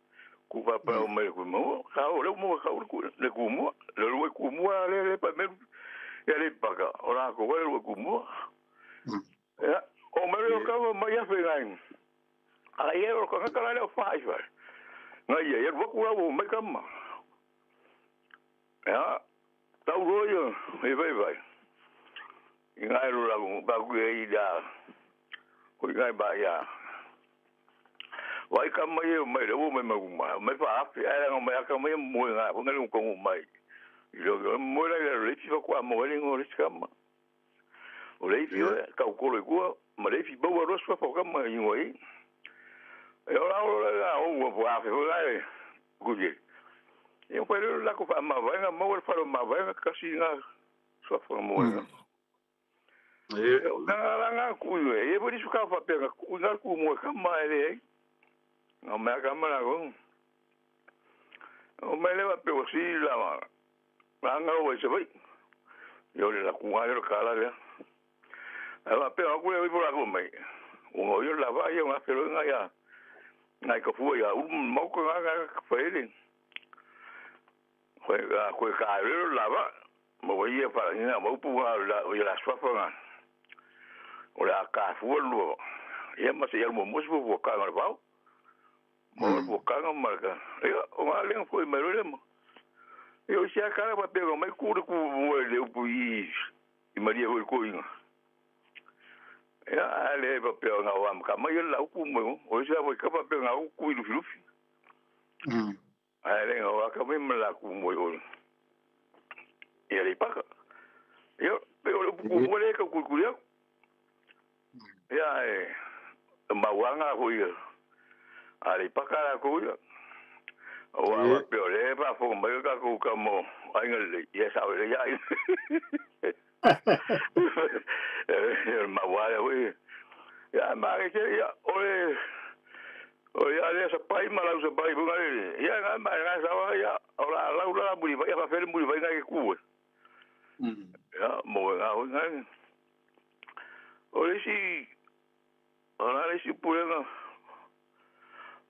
ku pa pa o me ku mo ka o le mo ka o ku le ku mo le lu ku mo le le pa me ya le pa ka o la ko le ku mo ya o me le ka ma ya fe ngai a ye o ka ka la le fa i fa ngai ye ye ku la o me ka ma ya tau ro yo e vai vai ngai ro la ba ku e da ko ngai ba ya Wai ka mai e mai le o mai mai mai fa afi ai nga mai ka mai mo nga ko ngai ko mai. I lo mo la le fi ko mo le ngo le ka ma. O le fi ka ko le ko ma le fi ba wa ro swa ka ma i ngoi. E ora ora la o o afi o la ku je. E o pa le la ko fa ma va nga mo le fa ma va nga ka si nga swa fa mo nga. E nga la nga ku e e bo di su ka fa pe nga ku nga ku mo ka ma le. No me ha ko. O me le va pe o si la ma. Nga o se vai. Yo le la ku nga yo kala le. A va pe o ku le por la ko mai. O yo la va yo nga pero nga ya. Ngai ka fu ya un mo ko nga ka fa ele. Ko ko ka le la va. Mo voy a para nga mo pu la la swa fa nga. O la ka fu lo. Ya ma se ya mo mo fu ka nga va. Mo fu ka nga ma ka. Yo o nga le fu me lo le mo. Yo si a cara pa pego mai ku ku mo le pu i i Maria ho ko inga. Ya ale pa pego nga wa ka mai la ku mo o si a voi ka pa pego nga ku i lufi lufi. Ale nga wa ka mai la ku mo o. E ale pa ka. Yo pero le ku mo le ka ku ku ya. Ia e mauaga foi a le paka la ko ia. O a pe o le pa fo mai ka ko ka mo ai ngal ia sa le ia. E mauaga foi. Ia ma ke ia o le o ia le sa pai ma lau sa pai bunga le. Ia nga ma nga sa wa ia o la lau la muri vai fa fele muri vai nga ke ku. Ia mo nga o nga. O le si o la le si pulega.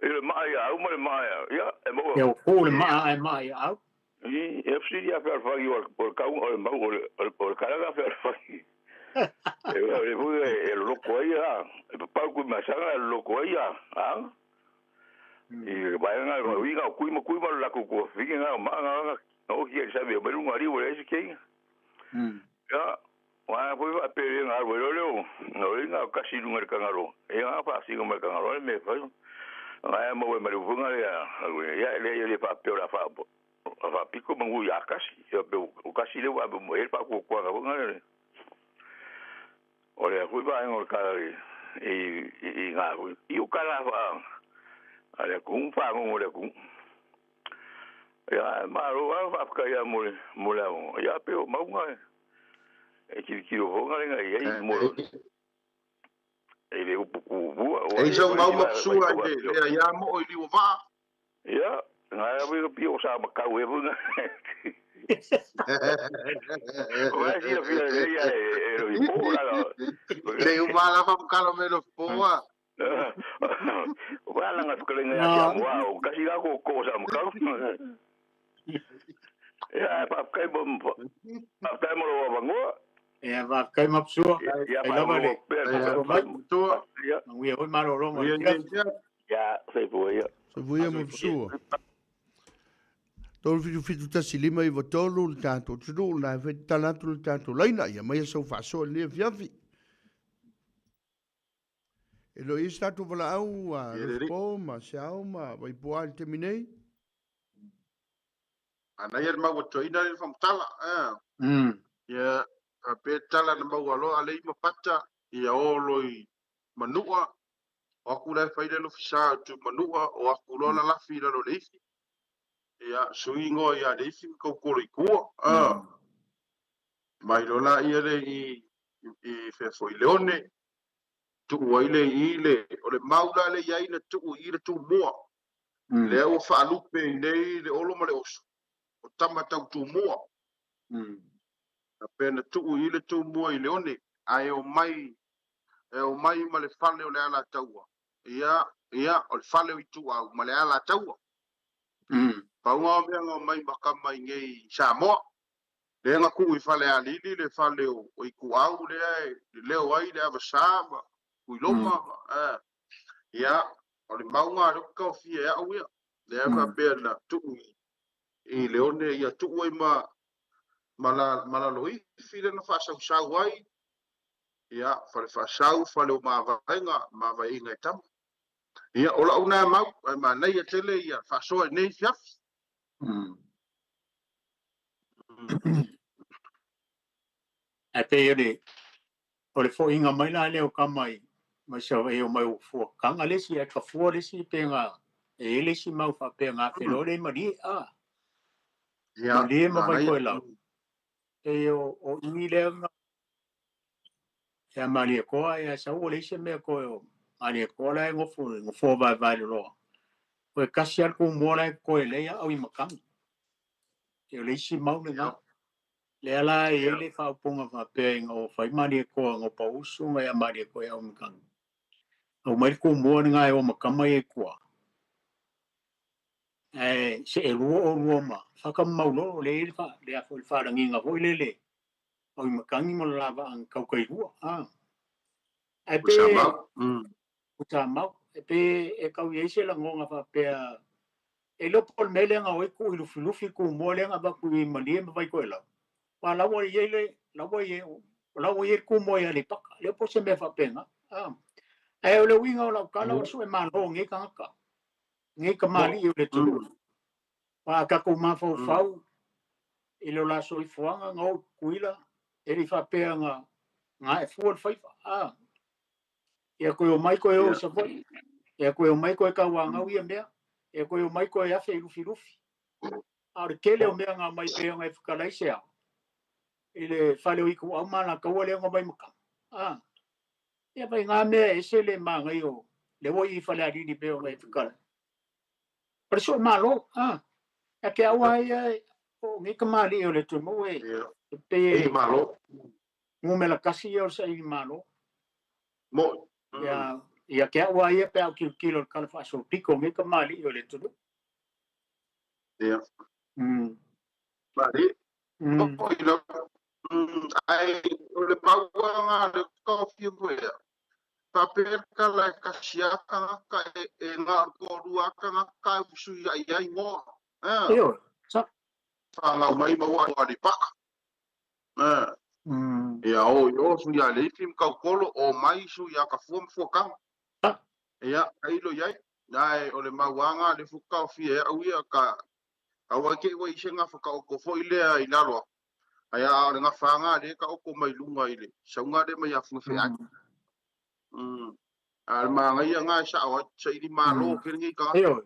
I le mai au ma le mai. Ia e mo. Ia o ko le maa e mai au. I e fsi ia fe alfagi o o kau o le mau o le o le kalaga fe alfagi. E o le fu e loko ai ha. E papau ku masanga e loko ai ha. Ha? I vai nga o inga kui ma kui ma la ku ku fingi nga ma nga nga o ki e sabe o meru ngari o le si. Ya wa fu va pe nga ro le o. No inga kasi lunga kangaro. E nga fa si nga kangaro me fa. Nga mo we maru funga ya. Ya le le fa pe la fa. Fa piko mangu ya kasi. Ya pe o kasi le wa mo el pa ku ku nga nga. O le fu va ngo ka i i nga i o kala fa. A le ku fa ngo le ku. Ya ma ro wa fa ka ya mo mo la ya pe o maunga. E ki ki o nga nga ia mo. E le upu bua o. E so mau mapsua i le ia mo i liwa va. Ya, nga ya pi o sa makau e bunga. O ai si la fia ia e lo i po la. Le umala fa kala me lo poa. O ala nga fkalenga ya mo o kasi ga ko ko sa makau. Ya pa kai bom pa kai mo lo bango. Ia va kai mapsua. Ya pa mo pe tua. Ya. Ngi hoi maro ro mo. Ya sei po ya. Se vui mapsua. Tolu fitu fitu tasi lima i tolu le tātou tunu la fe talatu le tātou laina ia mai sau faasoa le fiafi. E lo i tātou wala au a po ma seau ma waipoa le temi nei. Ana ia mau toina le whamtala. Ia ka pe tala na mau aloa ale i mapata ia olo i manua. O aku lai whaile lo fisa tu manua o aku loa la lafi la lo leifi. Ia suingo ia leifi kau kolo i kua. Mai lola ia le i whefo i leone. Tuu ai le i le. O le maula le ia ina tuu i le tuu mua. Lea ua whaalupe i nei le olo ma le oso. O tama tau tuu mua. A pena tuu i le tuu mua i leone. Ae o mai ma le fale o le ala taua. Ia, ia, o le fale o i tuu au ma le ala taua. Paunga o mea ngā mai makama i ngei Samoa. Le nga ku i fale alili, le fale o i ku au lea, le leo ai, le awasa, ma kui loma. Ia, o le maunga le kau fia e au ia. Le awha pea na tuu i leone, ia tuu ai ma la loifi le na whaasau ai. Ia, fale whaasau, fale o maavainga e tama. Ia, o lau nā mau, ai ma nei a tele, ia, whaasoa i nei fiafi. A te o le foinga mai la le o ka mai mai sa e o mai o fua kanga le si e ka fua le si penga e le si mau fa penga fe lo le mari a. Ia, mari ma vai ko la. E o i le nga e mari ko ia sa o le si me ko o mari ko la ngo fu vai vai lo. O kasi al ko mo la ko le ia au i makanga. E le si mau le nga. Le ala e le whaoponga whapea o whai mari koa ngō pausu ngai a mari koa e au makanga. Au mai ko mua ni ngai o makama e koa. E se e rua o rua ma. Whakamau le le wha le a fo le wharanginga hoi le le. Au i makangi mo lava ang kaukai rua. E pe... Usa mau. E pe e kau i eise la ngonga whapea. E lopo le mele nga oi ku i lufi lufi ku mua le nga waku i malie ma vai koe lau. Wa lawa i le lawa i lawa i ku mo ia le paka le po se me fa penga e o le winga o lau kala o su e malo nge ka ka nge ka mali o le tu wa ka ko ma fau fau i lo la so i fuanga ngau kuila e li fa penga nga e fu fai fa Ia koe o mai koe o i Savaii. Ia koe o mai koe kauangau ia mea. Ia koe o mai koe afe i Lufilufi. A o le tele o mea nga mai pei ona e fetalai se ao i le fale o Ituau ma Alataua lea na mai ma tama. A ia faiga mea e ese le manaia o le ua i Falealili pei ona e fetalai. O le soo malo, a ia ke au lava ia o nei tamalii o le atunuu e pei e Malo. Numera tasi ia o le saili malo. Mo'i. Ia ia ke au lava ia pe a ou tilotilo i le tala faasolopito o nei tamalii o le atunuu. Ia. Malie. Mo'i lava. Ae o le mauaga le taofia foi ia. Faapea le tala e kasi lava tagata e na o le toalua lava tagata e fesuiai ai igoa. Ioe. Sa. Fanau mai ma ua Aleipata. Ia o i o sui ia Leifi ma Tautolo, o mai sui ia Tafua ma Fuataga. Ia, tailo i ai. Ae o le mauaga lea foi taofia e au ia ka aua te i ua i se gafa taoto foi lea i lalo atu. Ae a o le gafa lena lea e taoto mai luga i le sauga lea mai Afugafeai. A o le manaia lena e sao ai, saili malo tele nei tagata. Ioe.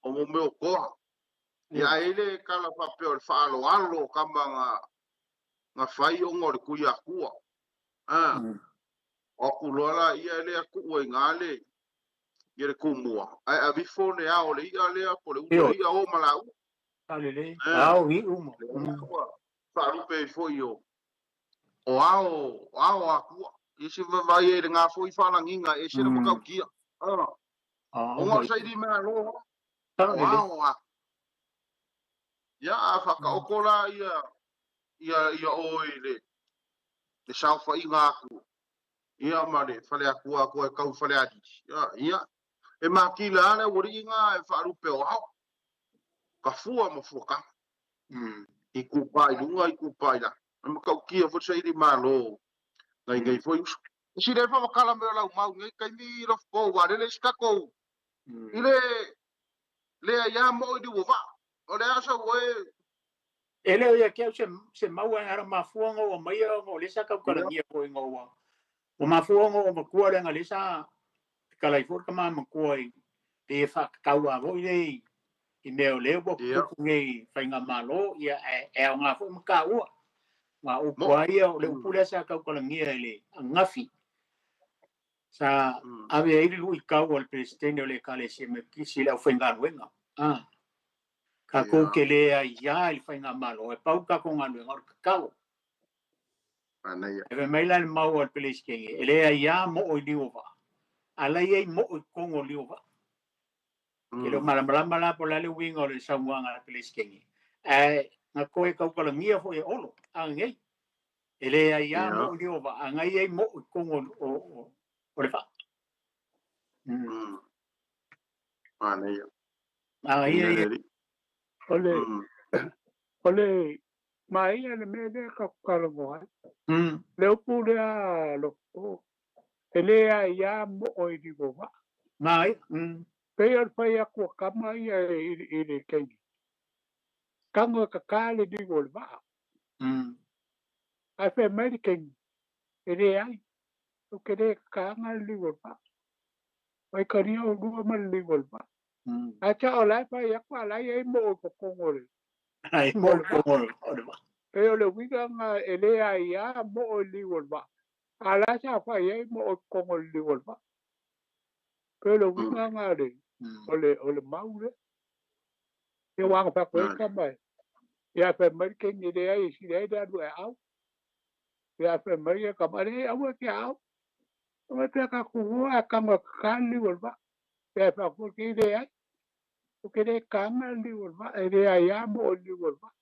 O mo mea o toa. Ia ae i ai le tala faapea o le faaaloalo o tama na fai ona o le Tuiatua. O atu loa la ia e le atu ai na le ia le tumua, ae avifo le ao o le i'a lea po o le ulu o le i'a o ma laua. Lelei. Ao i uma. Faalupe ai foi o ao o ao atua. Ia se vaavaai ai i lena foi faalagiga e ese le matautia. Ona o le saili malo, o ao atua. Ia a faataoto la ia ia ia oe i le le saofaiga atu ia ma le fale atua atua e tau i Falealili. Ia, e matila lava le aualii na e faalupe o ao, tafua ma fuataga. I kupa i luga, i kupa i lalo. E matautia foi le saili malo nai nei foi uso. E sili ai le faamatala mai o lau mau i nei taimi i Lofo, aua lele isi tatou i le leai lava mo i liu o vaa. O le a sau e E le o ia te au se mau ae na mafua ona ou aumaia ona o lea sa tautalagia foi ina ua mafua ona ou avatua leaga lea sa fetalai foi le tama matua i pei e faatatau lava foi lea i mea o lea ua tutupu nei i faigamalo ia ae aoga foi ma taua. Ma upu lava ia o le upu lea sa tautalagia i le ananafi sa ave ai le luitau a le Peresetene o le Ekalesia Metotisi i le aufaigaluega. Tatou te le aiā i le faigamalo, e pau le tatou galuega o le tatalo. E fai mai la le mau a le Peresetene, e le aiā moo i liu o vaa, a la e i ai moo i totonu o liu o vaa. E le o malamalama la po o le a le uiga o le saunoaga a le Peresetene, ae na toe tautalagia foi e Olo a nei. E le aiā moo i liu o vaa, a na i ai moo i totonu o le vaa. Manaia. Manaia ia. O le maia le mea lea ka talanoa ai. Le upu lea Lofo, e le aiā moo i liu o vaa. Manaia. Pei o le fai atu a tama ia i le keiki. Tago e kakā le liu o le vaa. Ae fai mai le keiki, e leai, ou te le kakāina le liu o le vaa. Mai kalia o lua ma le liu o le vaa. Ae sao o la e fai atu a la e i ai moo i totonu o le Ai moo i totonu o le vaa. Pei o le uiga lena e le aiā moo i liu o le vaa. A o la sa fai ai moo i totonu o le liu o le vaa. Pei o le uiga lena o le mau lea. Ia ua aga fai atu ai tama e. Ia fai mai le keiki e leai e sili ai le alu e aau. Ia fai mai e tama, leai aua e te aau. Mai pea ka kuhua a tago e kakā le liu o le vaa. Ia fai atu ke leai. O ke le kānga le liu o le vaa, e le aiā moo i le liu o le vaa.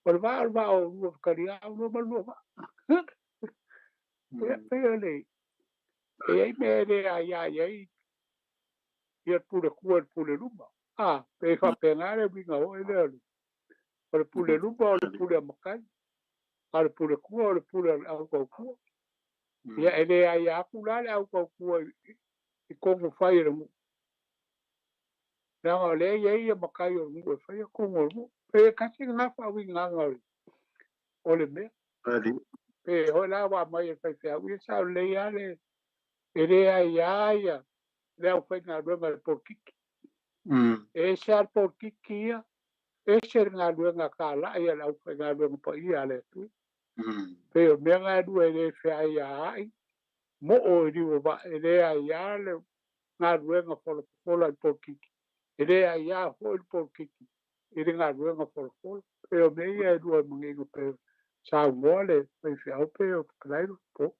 O le vaa o le vaa o lua whakaria, o lua ma lua vaa. Ia, pei o le, e ai mea e le aiā i ai ia le pule kua i le pule luma. A, pe faapena le uiga foi lea o le pule luma o le pule a matai, a o le pule kua o le pule a le autautua. Ia e le aiā atu la le autautua i tonu fai e le nuu. Leaga o lea e i ai ia matai o le nuu e faia tonu o le nuu. Pe e tasi lena faauigaga o le mea. Pe hoi la ua aumai e le faifeau, ia sao lelei lava le E le aiā ia le aufaigaluega i le polokiki. E ese lava le polokiki ia, ese le galuega talai a le aufaigaluega paia a le Atua. Pei o mea na e lua e le feaiaai, moo i liu o vaa, e le aiā le galuega folafola i le polokiki, e le aiā foi le polokiki i le galuega folafola. Pei o mea ia e lua e manino pei saunoa le faifeau pei o fetalai po.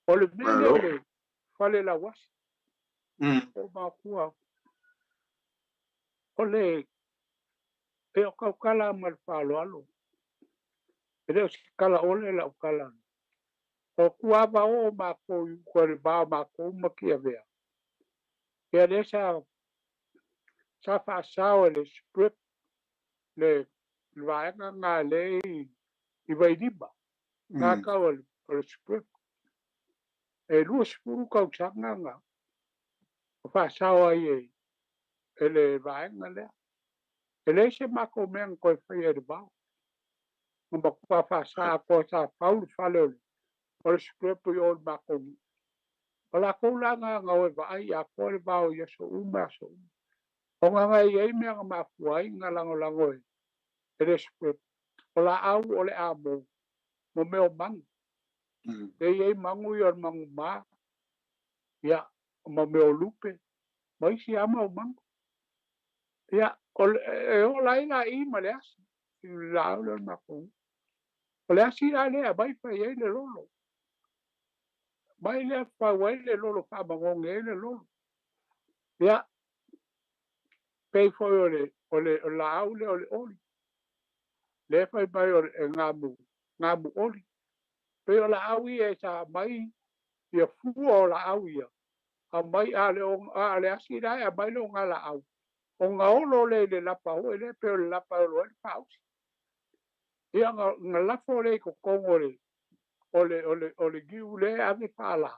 O le mea lea o le fale lauasi, o makua, o le e o kaukala ma le faaaloalo, e le o se tala ole lau tala. O kuava o mākou i uka le va o mākou ma Tiavea. Ia lea sa sa faasao e le script le vaega nga le i Vailima. Nga kau o le script. E 20 tausaga nga o faasao ai e le vaega lea. E leai se matou mea na toe faia i le vao. Na matua faasa atoa sa fau le fale o le script i o i le matou nuu. O latou la na na o e vaai atoa le vao i aso uma aso uma. Ona na i ai mea na mafua ai na lagolago e le script. O laau o le amo mo mea o manu. E i ai manu ia o le manu ma, ia, ma mea o lupe, ma isi lava mau manu. Ia, o le, e ola ai la i ma le asi, i le laau lea o le matou nuu. O le asi la lea e aumai fai ai le lolo. Mai lea fau ai le lolo, faamagogi ai le lolo. Ia, pei foi o le, o le o le laau lea o le oli. Lea fai mai o le e ngamu, ngamu oli. Pei o laau ia sa aumai ia fua o laau ia, aumai a le a le asi la e aumai le ogalaau. O gaolo lea i le lapa foi lea, pei o le lapa e olo ai le faausi. Ia na lafo lea i totonu o le o le o le o le niu lea e ave faala.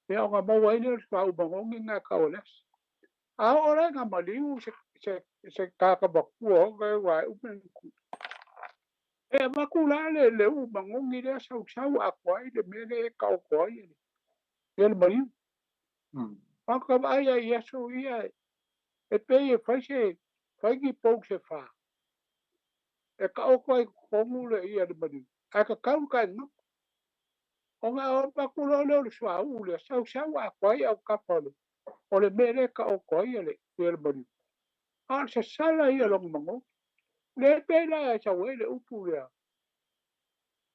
Ia ona maua ai lea o le suauu magogi na tau o le asi. A oo la ina maliu se se se tagata matua ona e ua e ume ni ku. E avatu la le le uu magogi lea sausau atoa ai le mea lea e taoto ai le le maliu. A ka vaai ai i aso ia e pei e fai se fai ni pou se fa. E taoto ai i totonu le ia le maliu. Ae tatau le tainapu. Ona o avatu loa lea o le suauu lea sausau atoa ai autafa o le o le mea lea e taoto ai le ia le maliu. A o le sasala ia o lona magogi. Le pei la e sau ai le upu lea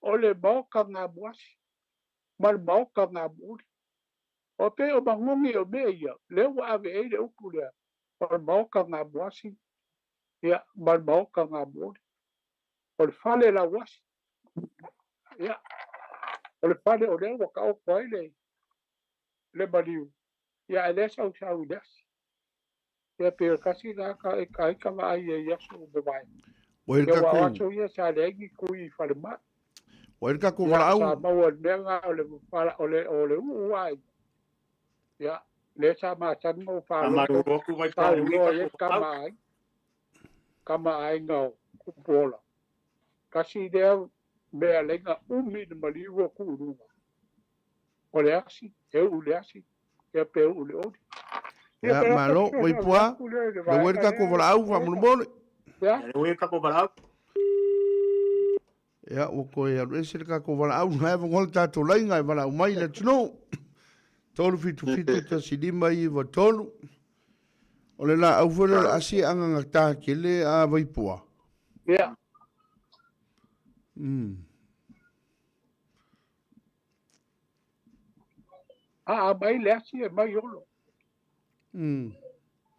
o le maota gamuasi ma le maota gamuuli. O pei o magogi o mea ia, lea ua ave ai le upu lea o le maota gamuasi ia, ma le maota gamuoli. O le fale lauasi, ia, o le fale o lea ua taoto ai le le maliu, ia ae lea sausau i le asi. Ia pei o le tasi lena ka e ka ika vaai ai i aso ua mavae. Ua i le Ia aua o tatou aso ia sa leai ni tui i falemai. Ua i le tatou Ia valaau. sa maua i le mea lena o le o le o le uu ai. Ia lea sa masani ona ou faalogo Faamalulu atu Vaipalui saunoa i ai tatou tama valaau. a aiga, tama a aiga o Tupuola. Tasi lea mea leai na umi i le maliu o tuu i luga. O le asi, e uu i le asi, ia pe uu i le oli. Ia Ia, pe lata malo, fesoasoani Vaipua. atu lea i le Le ua i le vaega tatou lea, valaau Toega. faamolemole. Ia. Ia, lea ua i le tatou valaau. Ia, ua toe alu ese le tatou valaau, na e avanoa le tatou laina e valaau mai i le atunuu. 3 7 7 1 5 9 3. O le laau foi lea o le asi e agagatā tele a Vaipua. Ia. A aumai le asi e mai olo.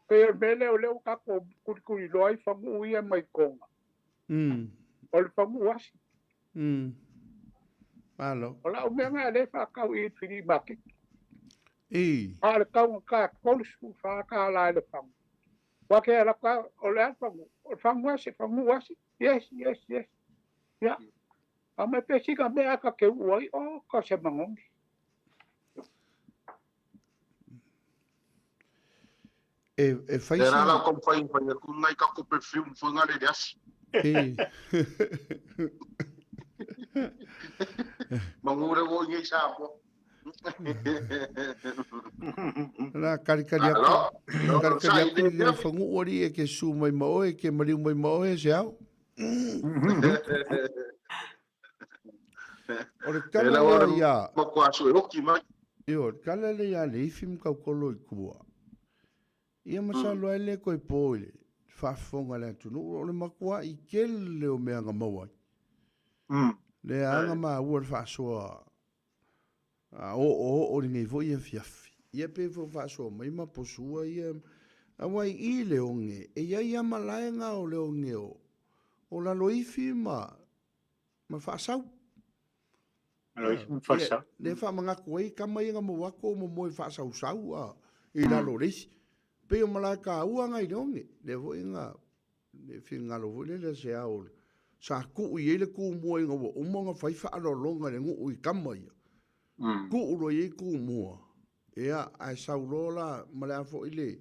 Pei o le mea lea o lea ua tatou kulikuliloa ai faguu ia mai Toga. O le faguu asi. Malo. O lau mea lena lea e faatau i i le filii maketi. I. A o le taugata $34 i le fagu. Aua ke ala ka o le a le fagu? O le fagu asi, faguu asi. Yes, yes, yes. Ia. Aumai pea sina mea a ta te uu ai, o ka se magogi. E, e fai Lea si... la lau taumafai fai atu nai tatou perfume foi ngale i le asi. E. Manu le ua i nei Samoa. La kalikali aku. Kalikali aku i le fagu'u alii e ke susu mai ma oe, e ke maliu mai ma oe se ao. O le tala lea ia... Matua sue oki mai. Ioe, o le tala lea ia Leifi ma Tautolo i tua. Ia masalo ai le toe po i le faafofoga a le atunuu, o le matua'i tele o mea na maua ai. Lea lava na maua le faasoa a oooo lenei foi afiafi. Ia pei foi faasoa mai ma posua ia, aua i i le oge, e i ai lava malae na o le oge o Laloifi ma Faasau. Laloifi ma Faasau. Lea faamanatu ai tama ia na maua atu o momoe faasausau a i lalo o le isi. Pei o malae taua na i le oge, lea foi na le finagalo foi lele a se ao sa tuu i ai le tumua ina ua uma ona fai faaaloaloga i le nuu i tama ia. Tuu loa i ai tumua, ia, ae sau loa la ma le a foi le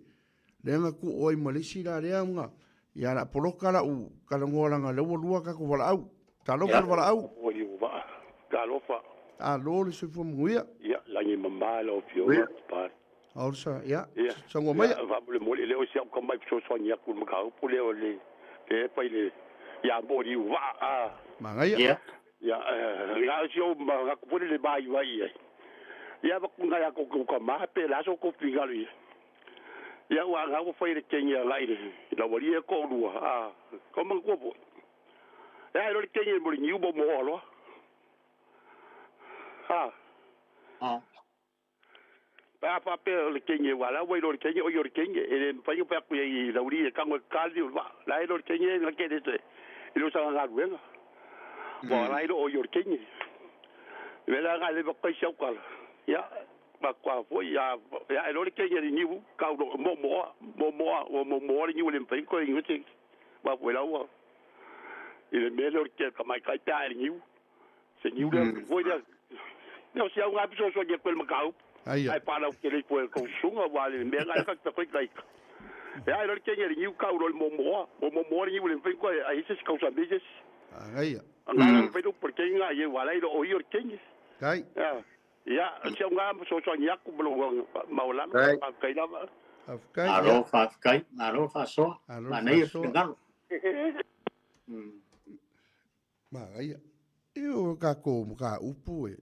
lea na tuu ai ma le isi la lea ona, ia o le a poloka lau talanoa leaga o lea ua lua tatou valaau. Talofa le valaau. Talofa. Alo le soifua manuia. Ia, lagi mama lau Afioga. Aosa, ia, saunoa maia. Ia, faamolemole, e le o si au tama e fesoasoani atu i le mataupu lea o le e fai le ia mo le uvaa a. Manaia. Ia. Ia, na o si ou manatu foi lele vaivai i ai. Ia, avatu nai a tou tama pe le a so tou finagalo i ai. Ia, aua na ua fai e le kegi agai i le laualii e toalua, a, o manatua foi. E a e loa le kegi mo le niu ma moa loa. A. A. Pe a faapea o le kenge, aua o la ua iloa le kenge, oi o le kenge, e le mafai ona fai atu i ai i Laulii e tago e kali o le vaa. La e iloa le kenge na kele te i le osaga galuega. Aua o la e iloa oi o le kenge. Le mea la na leva atu ai si au tala, ia, matua foi, ia, ia e iloa le kenge i le niu, tau lo, momoa, momoa, ua momoa le niu e le mafai ona toe inu se aua foi la ua i le mea lea o le tamaitai pe a e le niu. Se niu lea foi lea. Lea o si au ngā fesoasoani atu e le mataupu. Aia. Ae paalautele ifo e le tou susuga aua le mea lena ta te fai taita. E ae loa le kenge le niu kau loa le momoa. Ua momoa le niu e le mafai ona toe ai se isi tausami se isi. Agaia. Nga la mafai ona upu le kenge nga i aua la e le o ia o le kenge. Kai. Ia, si au ngā fesoasoani atu ma lou maualalo. Faafetai lava. Faafetai. Malo faafetai, malo faasoa. Malo Manaia faasoa. finagalo. Manaia. E o tatou mataupu e,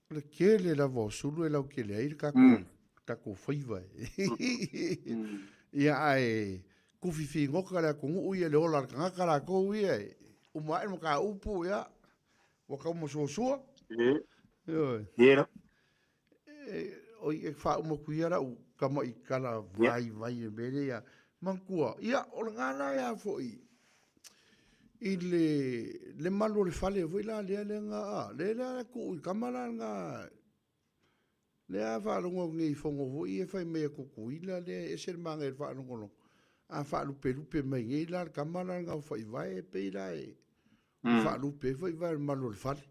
o le tele lava o sulu e lautele ai le tatou, tatou faiva e. Ia ae kufi figota le atunuu ia le ola o le tagata latou ia e uma ae le mataupu ia ua tau masuasua. Ioe. Oi e faauma atu ia lau tama'i tala vaivai i le mea lea ia manatua, ia o lena la ea foi i le le malu o le fale foi la lea lea na a lea lea tuu i tama la lena lea faalogo atu nei i fono foi ia fai mai a Tutuila lea e ese le manaia o le faalogologo a faalupelupe mai nei la le tama la lena o Faivae e pei la e faalupe ai Faivae o le malu o le fale.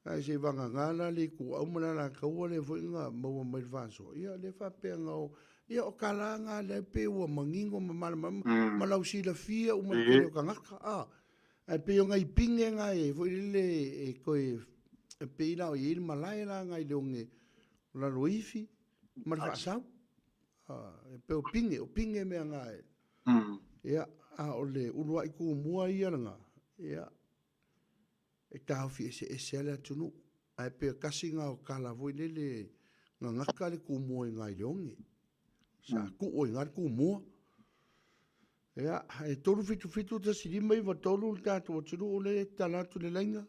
Ae se i vagana la le ituau ma le alataua lea foi na maua mai le faasoa, ia lea faapea na o, ia o tala na lea pei ua manino ma malamalama ma lau silafia uma le tele o tagata, a. Ae pei o nai pine na e foi lele e toe, e pei la o i ai le malae la nai le oge o Laloifi ma le Faasau. A, e pei o pine, o pine mea na e. Ia, a o le uluai tumua ia lena, ia, E taofi eseese lava le atunuu, ae pei tasi lena o tala foi lele gagata le tumua i ina i le oge. Sa tuu ai i ina le tumua. Ia, e 3 7 7 1 5 9 3 le tatou atunuu lea e tatala atu le laina.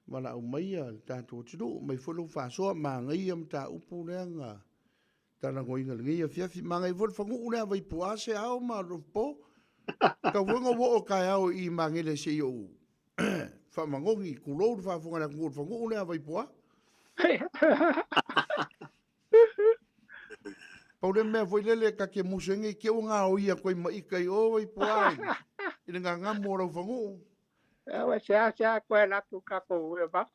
Valaau maia le tatou atunuu, aumai foi lou faasoa, manaia mataupu lea na talanoaina i lenei afiafi. Manaia foi le fanuu lea a Vaipuaa se ao ma Lopo. Tau foi na ou oo taeao i Magele se i ou faamanogi, tulou le faafofoga a le atunuu i le fanuu lea a Vaipuaa. Pau le mea foi lele ta te musu ai nei te ua gaoia atu ai ma ita i o Vaipuaa i le gagamu o lau fanuu. Ua seasea koe alu atu tatou e vafa.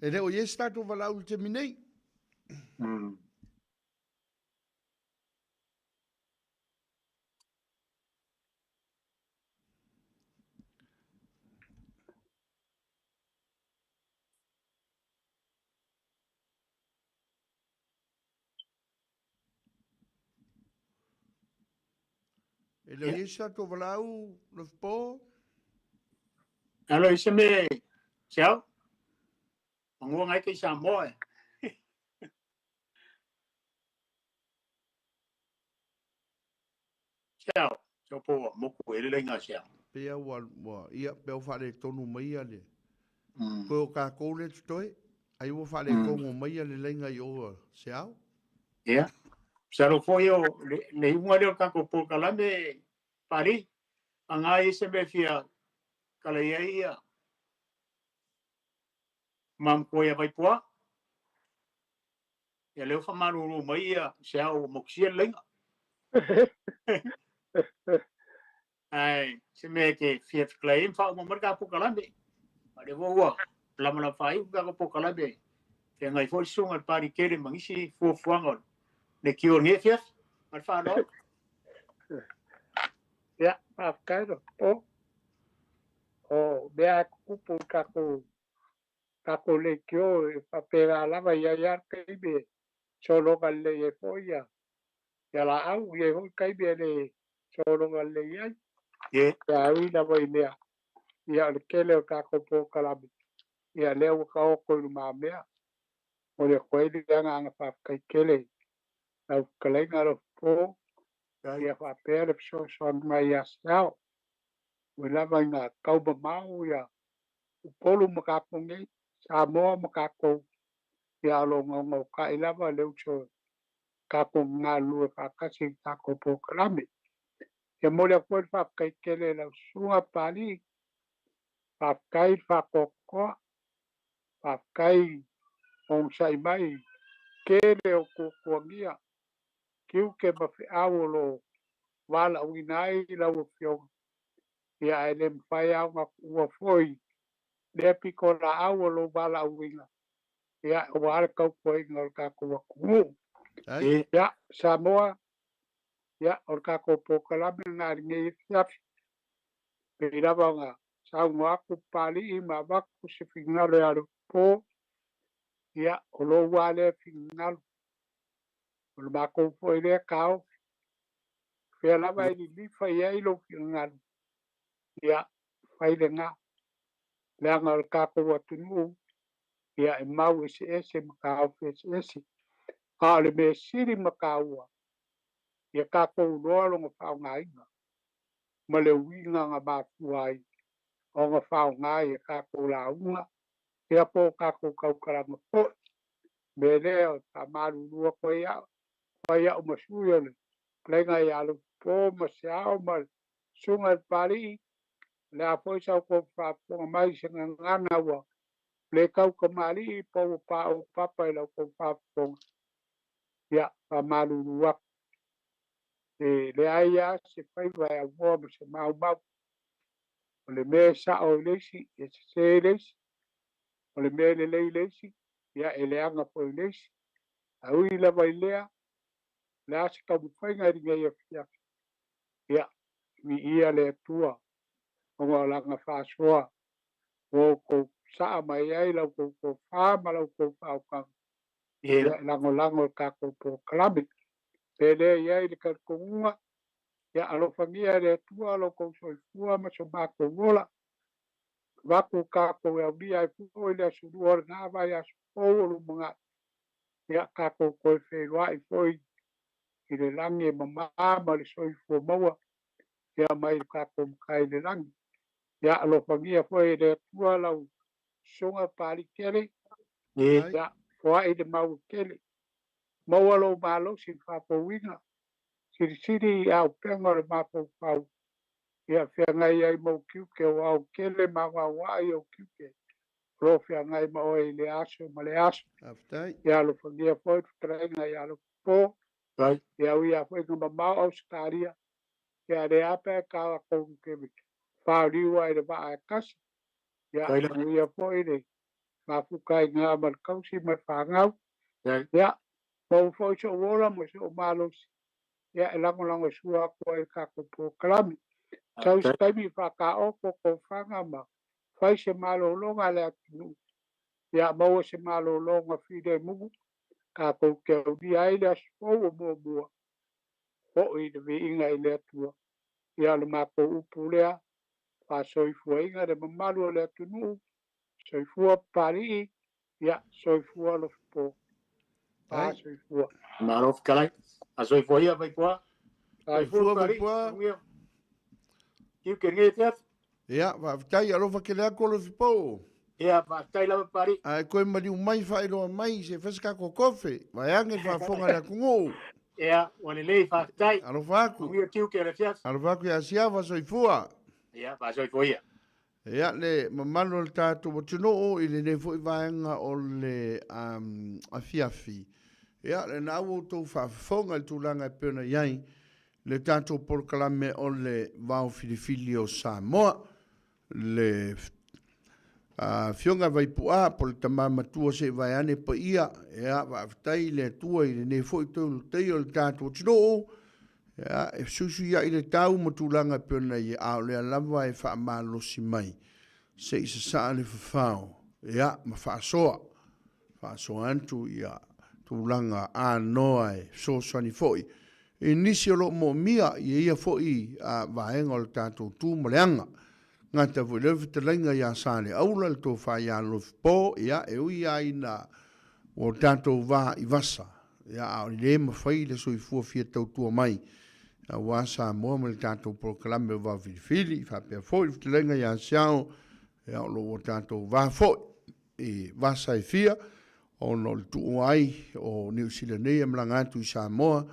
E le o i ai se tatou valaau i le taimi nei. le o i ai se tatou valaau Lofipo? Alo i se me seau. Mangua ngai ke Samoa e. Seau, seau po moku e le ngā seau. Pea ua, ua, ia, pea ua faaletonu mai ia le, koe o kākou lea totoe, ai ua faaletonu mai ia le laina i o Seau. Ia, masalo foi o le, le iuga lea o le tatou polokalame Pali, aga i se mea fia kala i ai ia mamakua ia Vaipoa. Ia lea ua faamalulu mai ia Seau ua mokusia le laina. Ae se mea e te fia fetalai ai ma faauma mai le tatou polokalame. A o lea foi ua lamalama faaiu le tatou polokalame. Feagai foi le susuga i le Pali tele ma nisi fuafuaga o le tio o lenei afiafi. Ma le faaaloalo. Ia, faafetai Lofipo. O mea e tutupu i tatou tatou leitio e faapena lava e i ai lava le taimi e sologa lelei ai foi ia ia laau, e i ai foi taimi e le sologa lelei ai. Ia ui lava i lea, ia o le tele o tatou polokalame, ia lea ua taoto i lumamea. Momoli atu ai le agaga faafetai tele i lau fetalaiga Lofipo, ia faapea le fesoasoani mai ia Seao. Ui lava ina tau mamao ia Upolu ma tatou nei, Samoa ma tatou, ia o lo o gaogaotai lava le uso e tatou galulue faatasi i le tatou polokalame. Ia momoli atu foi le faafetai tele i lau susuga Papalii, faafetai le faatoatoa, faafetai onosai mai i tele o tuatuagia, tiute ma feau o lo o valaauina ai lau Afioga, ia ae le mafai lava ona tuua foi lea pitolaau o lou valaauina, ia aua le tautuaina o le tatou atunuu. Ia, Samoa, ia, o le tatou polokalame lena i lenei afiafi. Pei lava ona saunoa atu Papalii ma avatu se finagalo ia Lofipo, ia, o lou lava lea finagalo, o le matou foi lea taofi. Fea lava e lilifa i ai lou finagalo, ia, fai lena. Leaga o le tatou atunuu, ia e mau eseese ma taofi eseese. A o le mea sili ma taua, ia tatou iloa lona faaaogaina ma le uiga na mafua ai ona faaaoga i a tatou lauga, ia po o tatou tautalaga foi. O le mea lea e faamalulu atu ai au, fai au ma sui o le fetalaiga ia Lofipo ma Seao ma le Susuga i le Papalii, o le a foi sa outou faafofoga mai i se gagana ua le tautamalii po ua paou papa i la outou faafofoga, ia faamalulu atu. E leai lava se faiva e aunoa ma se maumau. O le mea e sao i le isi, e sese i le isi. O le mea e lelei i le isi, ia e leaga foi i le isi. Ae ui lava i lea, o le a se taumafaiga i lenei afiafi, ia, viia le Atua ona o Lana faasoa ua outou saa mai ai la outou tofa ma la outou faautaga, ia e lagolago i le tatou polokalame. Pe lea e i ai le talitonuga, ia alofagia e le Atua lo outou soifua ma so matou ola, avatu tatou e aulia ai foi le aso lua o lena vaiaso fou o lumanai, ia tatou toe feiloai foi i le lagi e mamā ma le soifua maua ia mai le tatou Matai i le lagi. Ia alofagia foi e le Atua lau susuga Papalii tele, ia foai le mau e tele, maua lou malosi i le faafouina, silisili i auupega o le mafaufau, ia feagai ai ma ou tiute o ao tele ma aoaoai ou tiute o lo o feagai ma oe i le aso ma le aso. Ia alofagia foi le fetalaiga ia Lofipo, ia ui lava foi ina mamao Ausetalia, ia lea lava pe a tatou te faaliu ai i le vaa e tasi. Ia manuia foi le mafuta i ina ma le tausi ma le fanau. Ia maua foi sou ola ma sou malosi, ia e lagolagosua atu ai i le tatou polokalame. Sau se taimi faataoto tofaga ma fai se malologa a le atunuu, ia maua se malologa filemu tatou te aulia ai le aso fou o muamua foi i le viiga i le Atua. Ia o le matou upu lea, faasoifuaina le mamalu o le atunuu, soifua Papalii, ia soifua Alofapo. Faasoifua. Malo fetalai. Faasoifua ia Vaipua. Soifua Vaipua. Tiute lenei afiafi. Ia, faafetai, alofa tele atu Alofipo. Ia, faafetai lava Papalii. Ae toe maliu mai faailoa mai se i fai se tatou kofe, vaeane le faafofoga a le atunuu. Ia, ua lelei, faafetai. Alofa atu. Manuia tiute o le afiafi. Alofa atu ia Siava, soifua. Ia, faasoifua ia. Ia, le mamalu o le tatou atunuu i lenei foi vaega o le afiafi. Ia, lena ua outou faafofoga i le tulaga e pei ona i ai le tatou polokalame o le Vao Filifili o Samoa. Le Afioga Vaipu'a po o le tama matua se i vaeane paia, ia, faafetai i le Atua i lenei foi toe ulutaia o le tatou atunuu, ia, e fesuisuia'i le tau ma tulaga e pei ona i ai, a o lea lava e faamalosi mai se i sasaa le fafao, ia, ma faasoa, faasoa atu ia tulaga anoa e fesoasoani foi i nisi o lo o moomia i ia foi vaega o le tatou tu ma le aga. Gata foi lea fetalaiga ia Saleaula le tofa ia Lofipo, ia e ui lava ina ua tatou va i vasa, ia a o le mafai le soifua fia tautua mai aua Samoa ma le tatou polokalame o Vao Filifili, faapea foi le fetalaiga ia Siao, ia o lo o ua tatou va foi i vasa e fia ona o le tuua ai o Niu Sila nei e malaga atu i Samoa,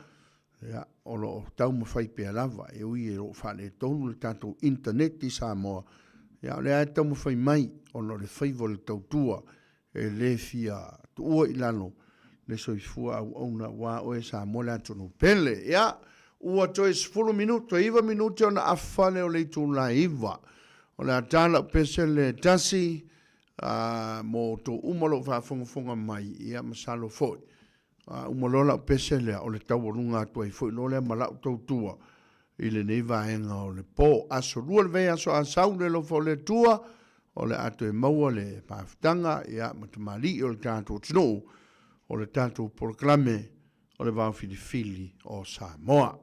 ia, o lo o taumafai pea lava, e ui e lo o faaletonu le tatou internet i Samoa, ia o lea lava e taumafai mai ona o le faiva o le tautua e le fia tuua i lalo le soifua auauna aua oe Samoa le atunuu pele. Ia, ua toe 10 minute, toe 9 minute ona afa lea o le itula e 9. O le a ta lau pese le tasi, A, mo outou uma o lo o faafogafoga mai, ia masalo foi, a uma loa lau pese lea, o le taualuga atu ai foi loa lea ma lau tautua i lenei vaega o le po. Aso Lua le vaiaso a sau le alofa o le Atua, o le a toe maua le mafutaga, ia, ma tamalii o le tatou atunuu, o le tatou polokalame o le Vao Filifili o Samoa.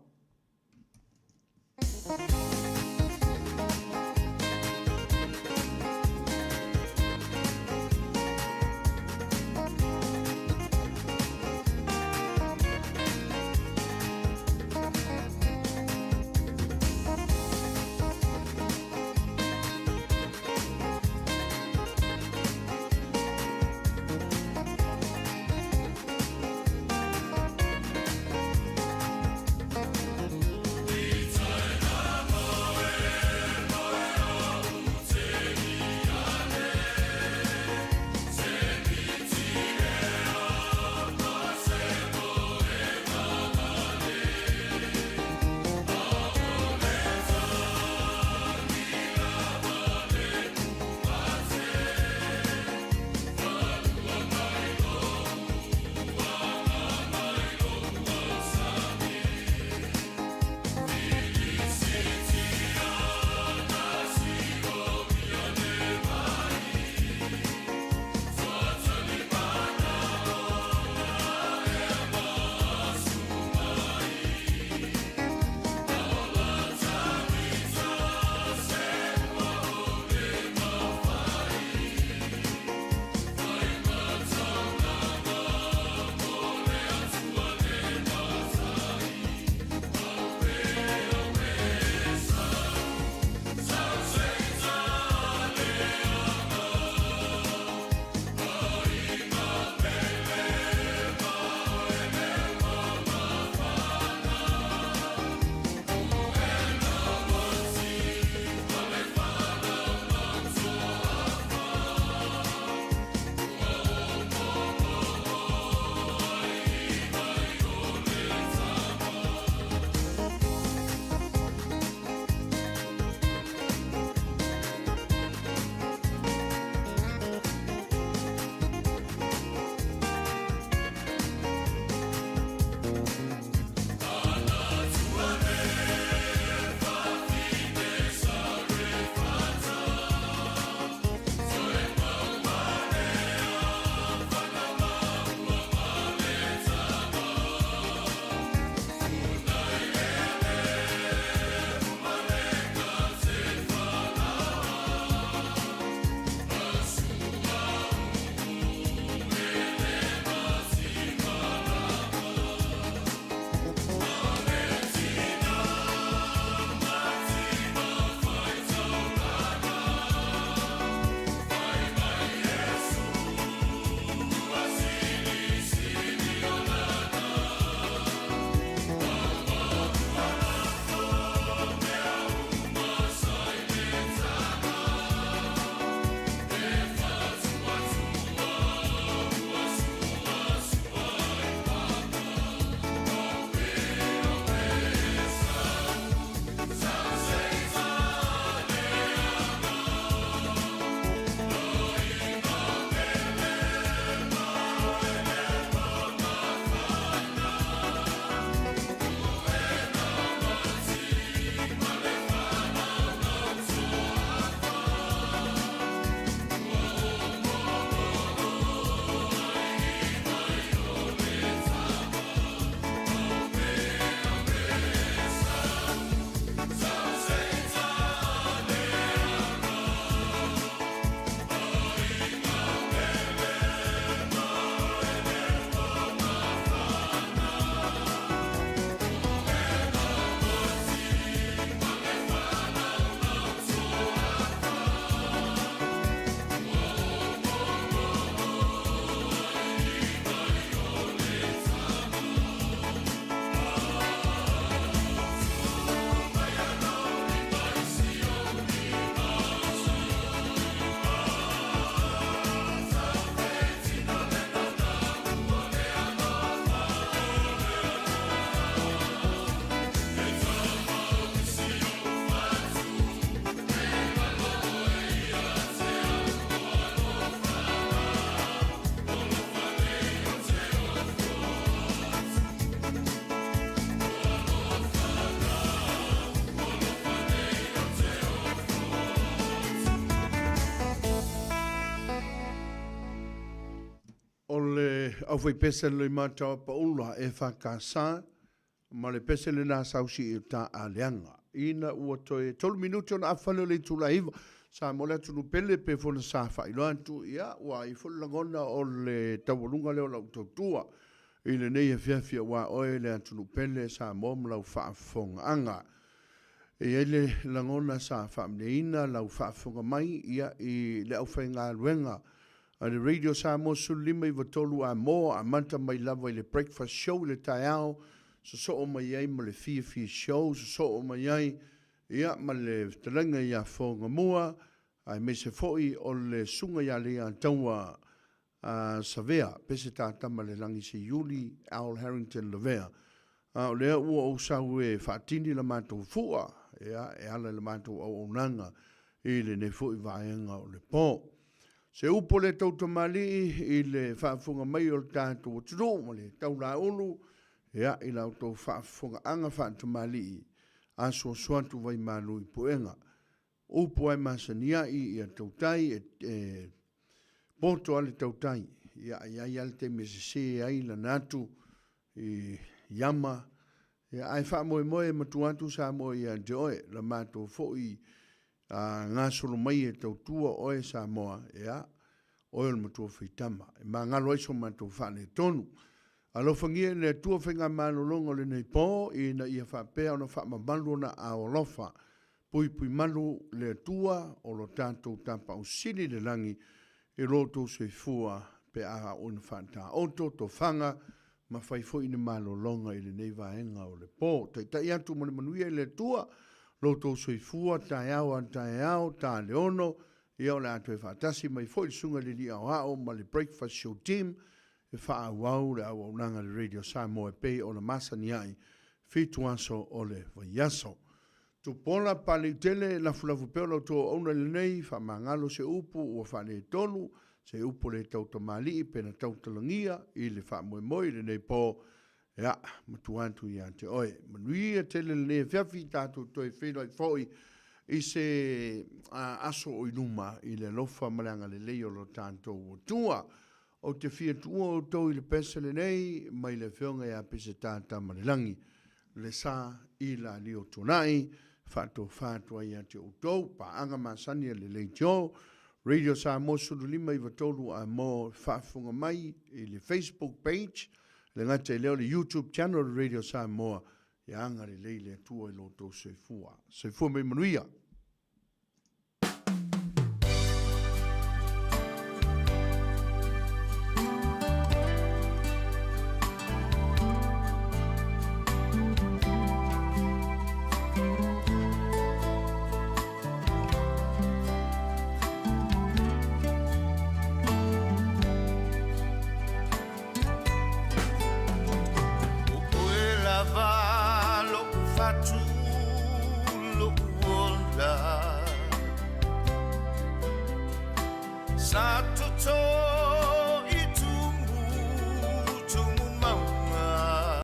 aufaipese a le Loimata o Paula, EFKS, ma le pese lena sausi i uta a Leaga. Ina ua toe tolu minute ona afale o le itula e 9, sa mo le atunuu pele pe fona sa faailoa atu, ia, ua ai foi le lagona o le taualuga lea o lau tautua i lenei afiafi aua oe le atunuu pele Samoa ma lau faafofogaaga. E i ai le lagona sa faamanuiaina lau faafofoga mai ia i le aufaigaluega a le Radio Samoa 15 93 a mo amata mai lava i le Breakfast Show i le taeao, sosoo mai ai ma le Fiafia Show, sosoo mai ai ia ma le fetalaiga ia Fogamua, aemaise foi o le Susuga ia Leiataua a Savea, Pese Tatama le Lagi Seiuli, Al Harrington Lavea. A o lea ua ou sau e faatini la matou fua, ia, e ala i la matou auaunaga i lenei foi vaega o le po. Se upu a le tautamalii i le faafofoga mai o le tatou atunuu ma le taulaulu, ia, i la outou faafofogaaga faatamalii, asuasu atu vaimalu i puega. Upu ai masani ai ia tautai e, e poto a le tautai. Ia ai ai a le taimi e sese ai lana atu i iama. Ia ae faamoemoe e matua atu Samoa ia te oe, la matou foi a gasolo mai e tautua oe Samoa, ia oe o le matua faitama. E magalo ai so matou faaletonu. Alofagia e le Atua faigamalologa o lenei po, ina ia faapea ona faamamalu ona aao alofa. Puipui malu le Atua o lo tatou Tapaau Sili i le lagi i lo outou soifua pe a oo ina faataoto tofaga ma fai foi ni malologa i lenei vaega o le po. Taitai atu ma le manuia i le Atua lo outou soifua taeao a taeao, ta le ono, ia o le a toe faatasi mai foi le Susuga i le Alii Aoao ma le Breakfast Show Team e faaauau le auaunaga a le Radio Samoa e pei ona masani ai fitu aso o le vaiaso. Tupola, Paleutele, lafulafu pea o la outou auauna i lenei, faamagalo se upu ua faaletonu, se upu le tautamalii pe na tautalagia i le faamoemoe i lenei po, ia, matua atu ia te oe. Manuia tele lenei afiafi, tatou toe feiloai foi i se aso o i luma i le alofa ma le agalelei o lo tatou Atua. Ou te fia tuua outou i le pese lenei mai le Afioga ia Peseta Tamalelagi, le sa i Lalio Tuanai, faatofa atu ai ia te outou, paaga masani a le Leitio, Radio Samoa 15 93 a mo faafofoga mai i le Facebook page, le gata i lea o le YouTube channel o Radio Samoa, ia agalelei le Atua i lo outou soifua. Soifua mai manuia!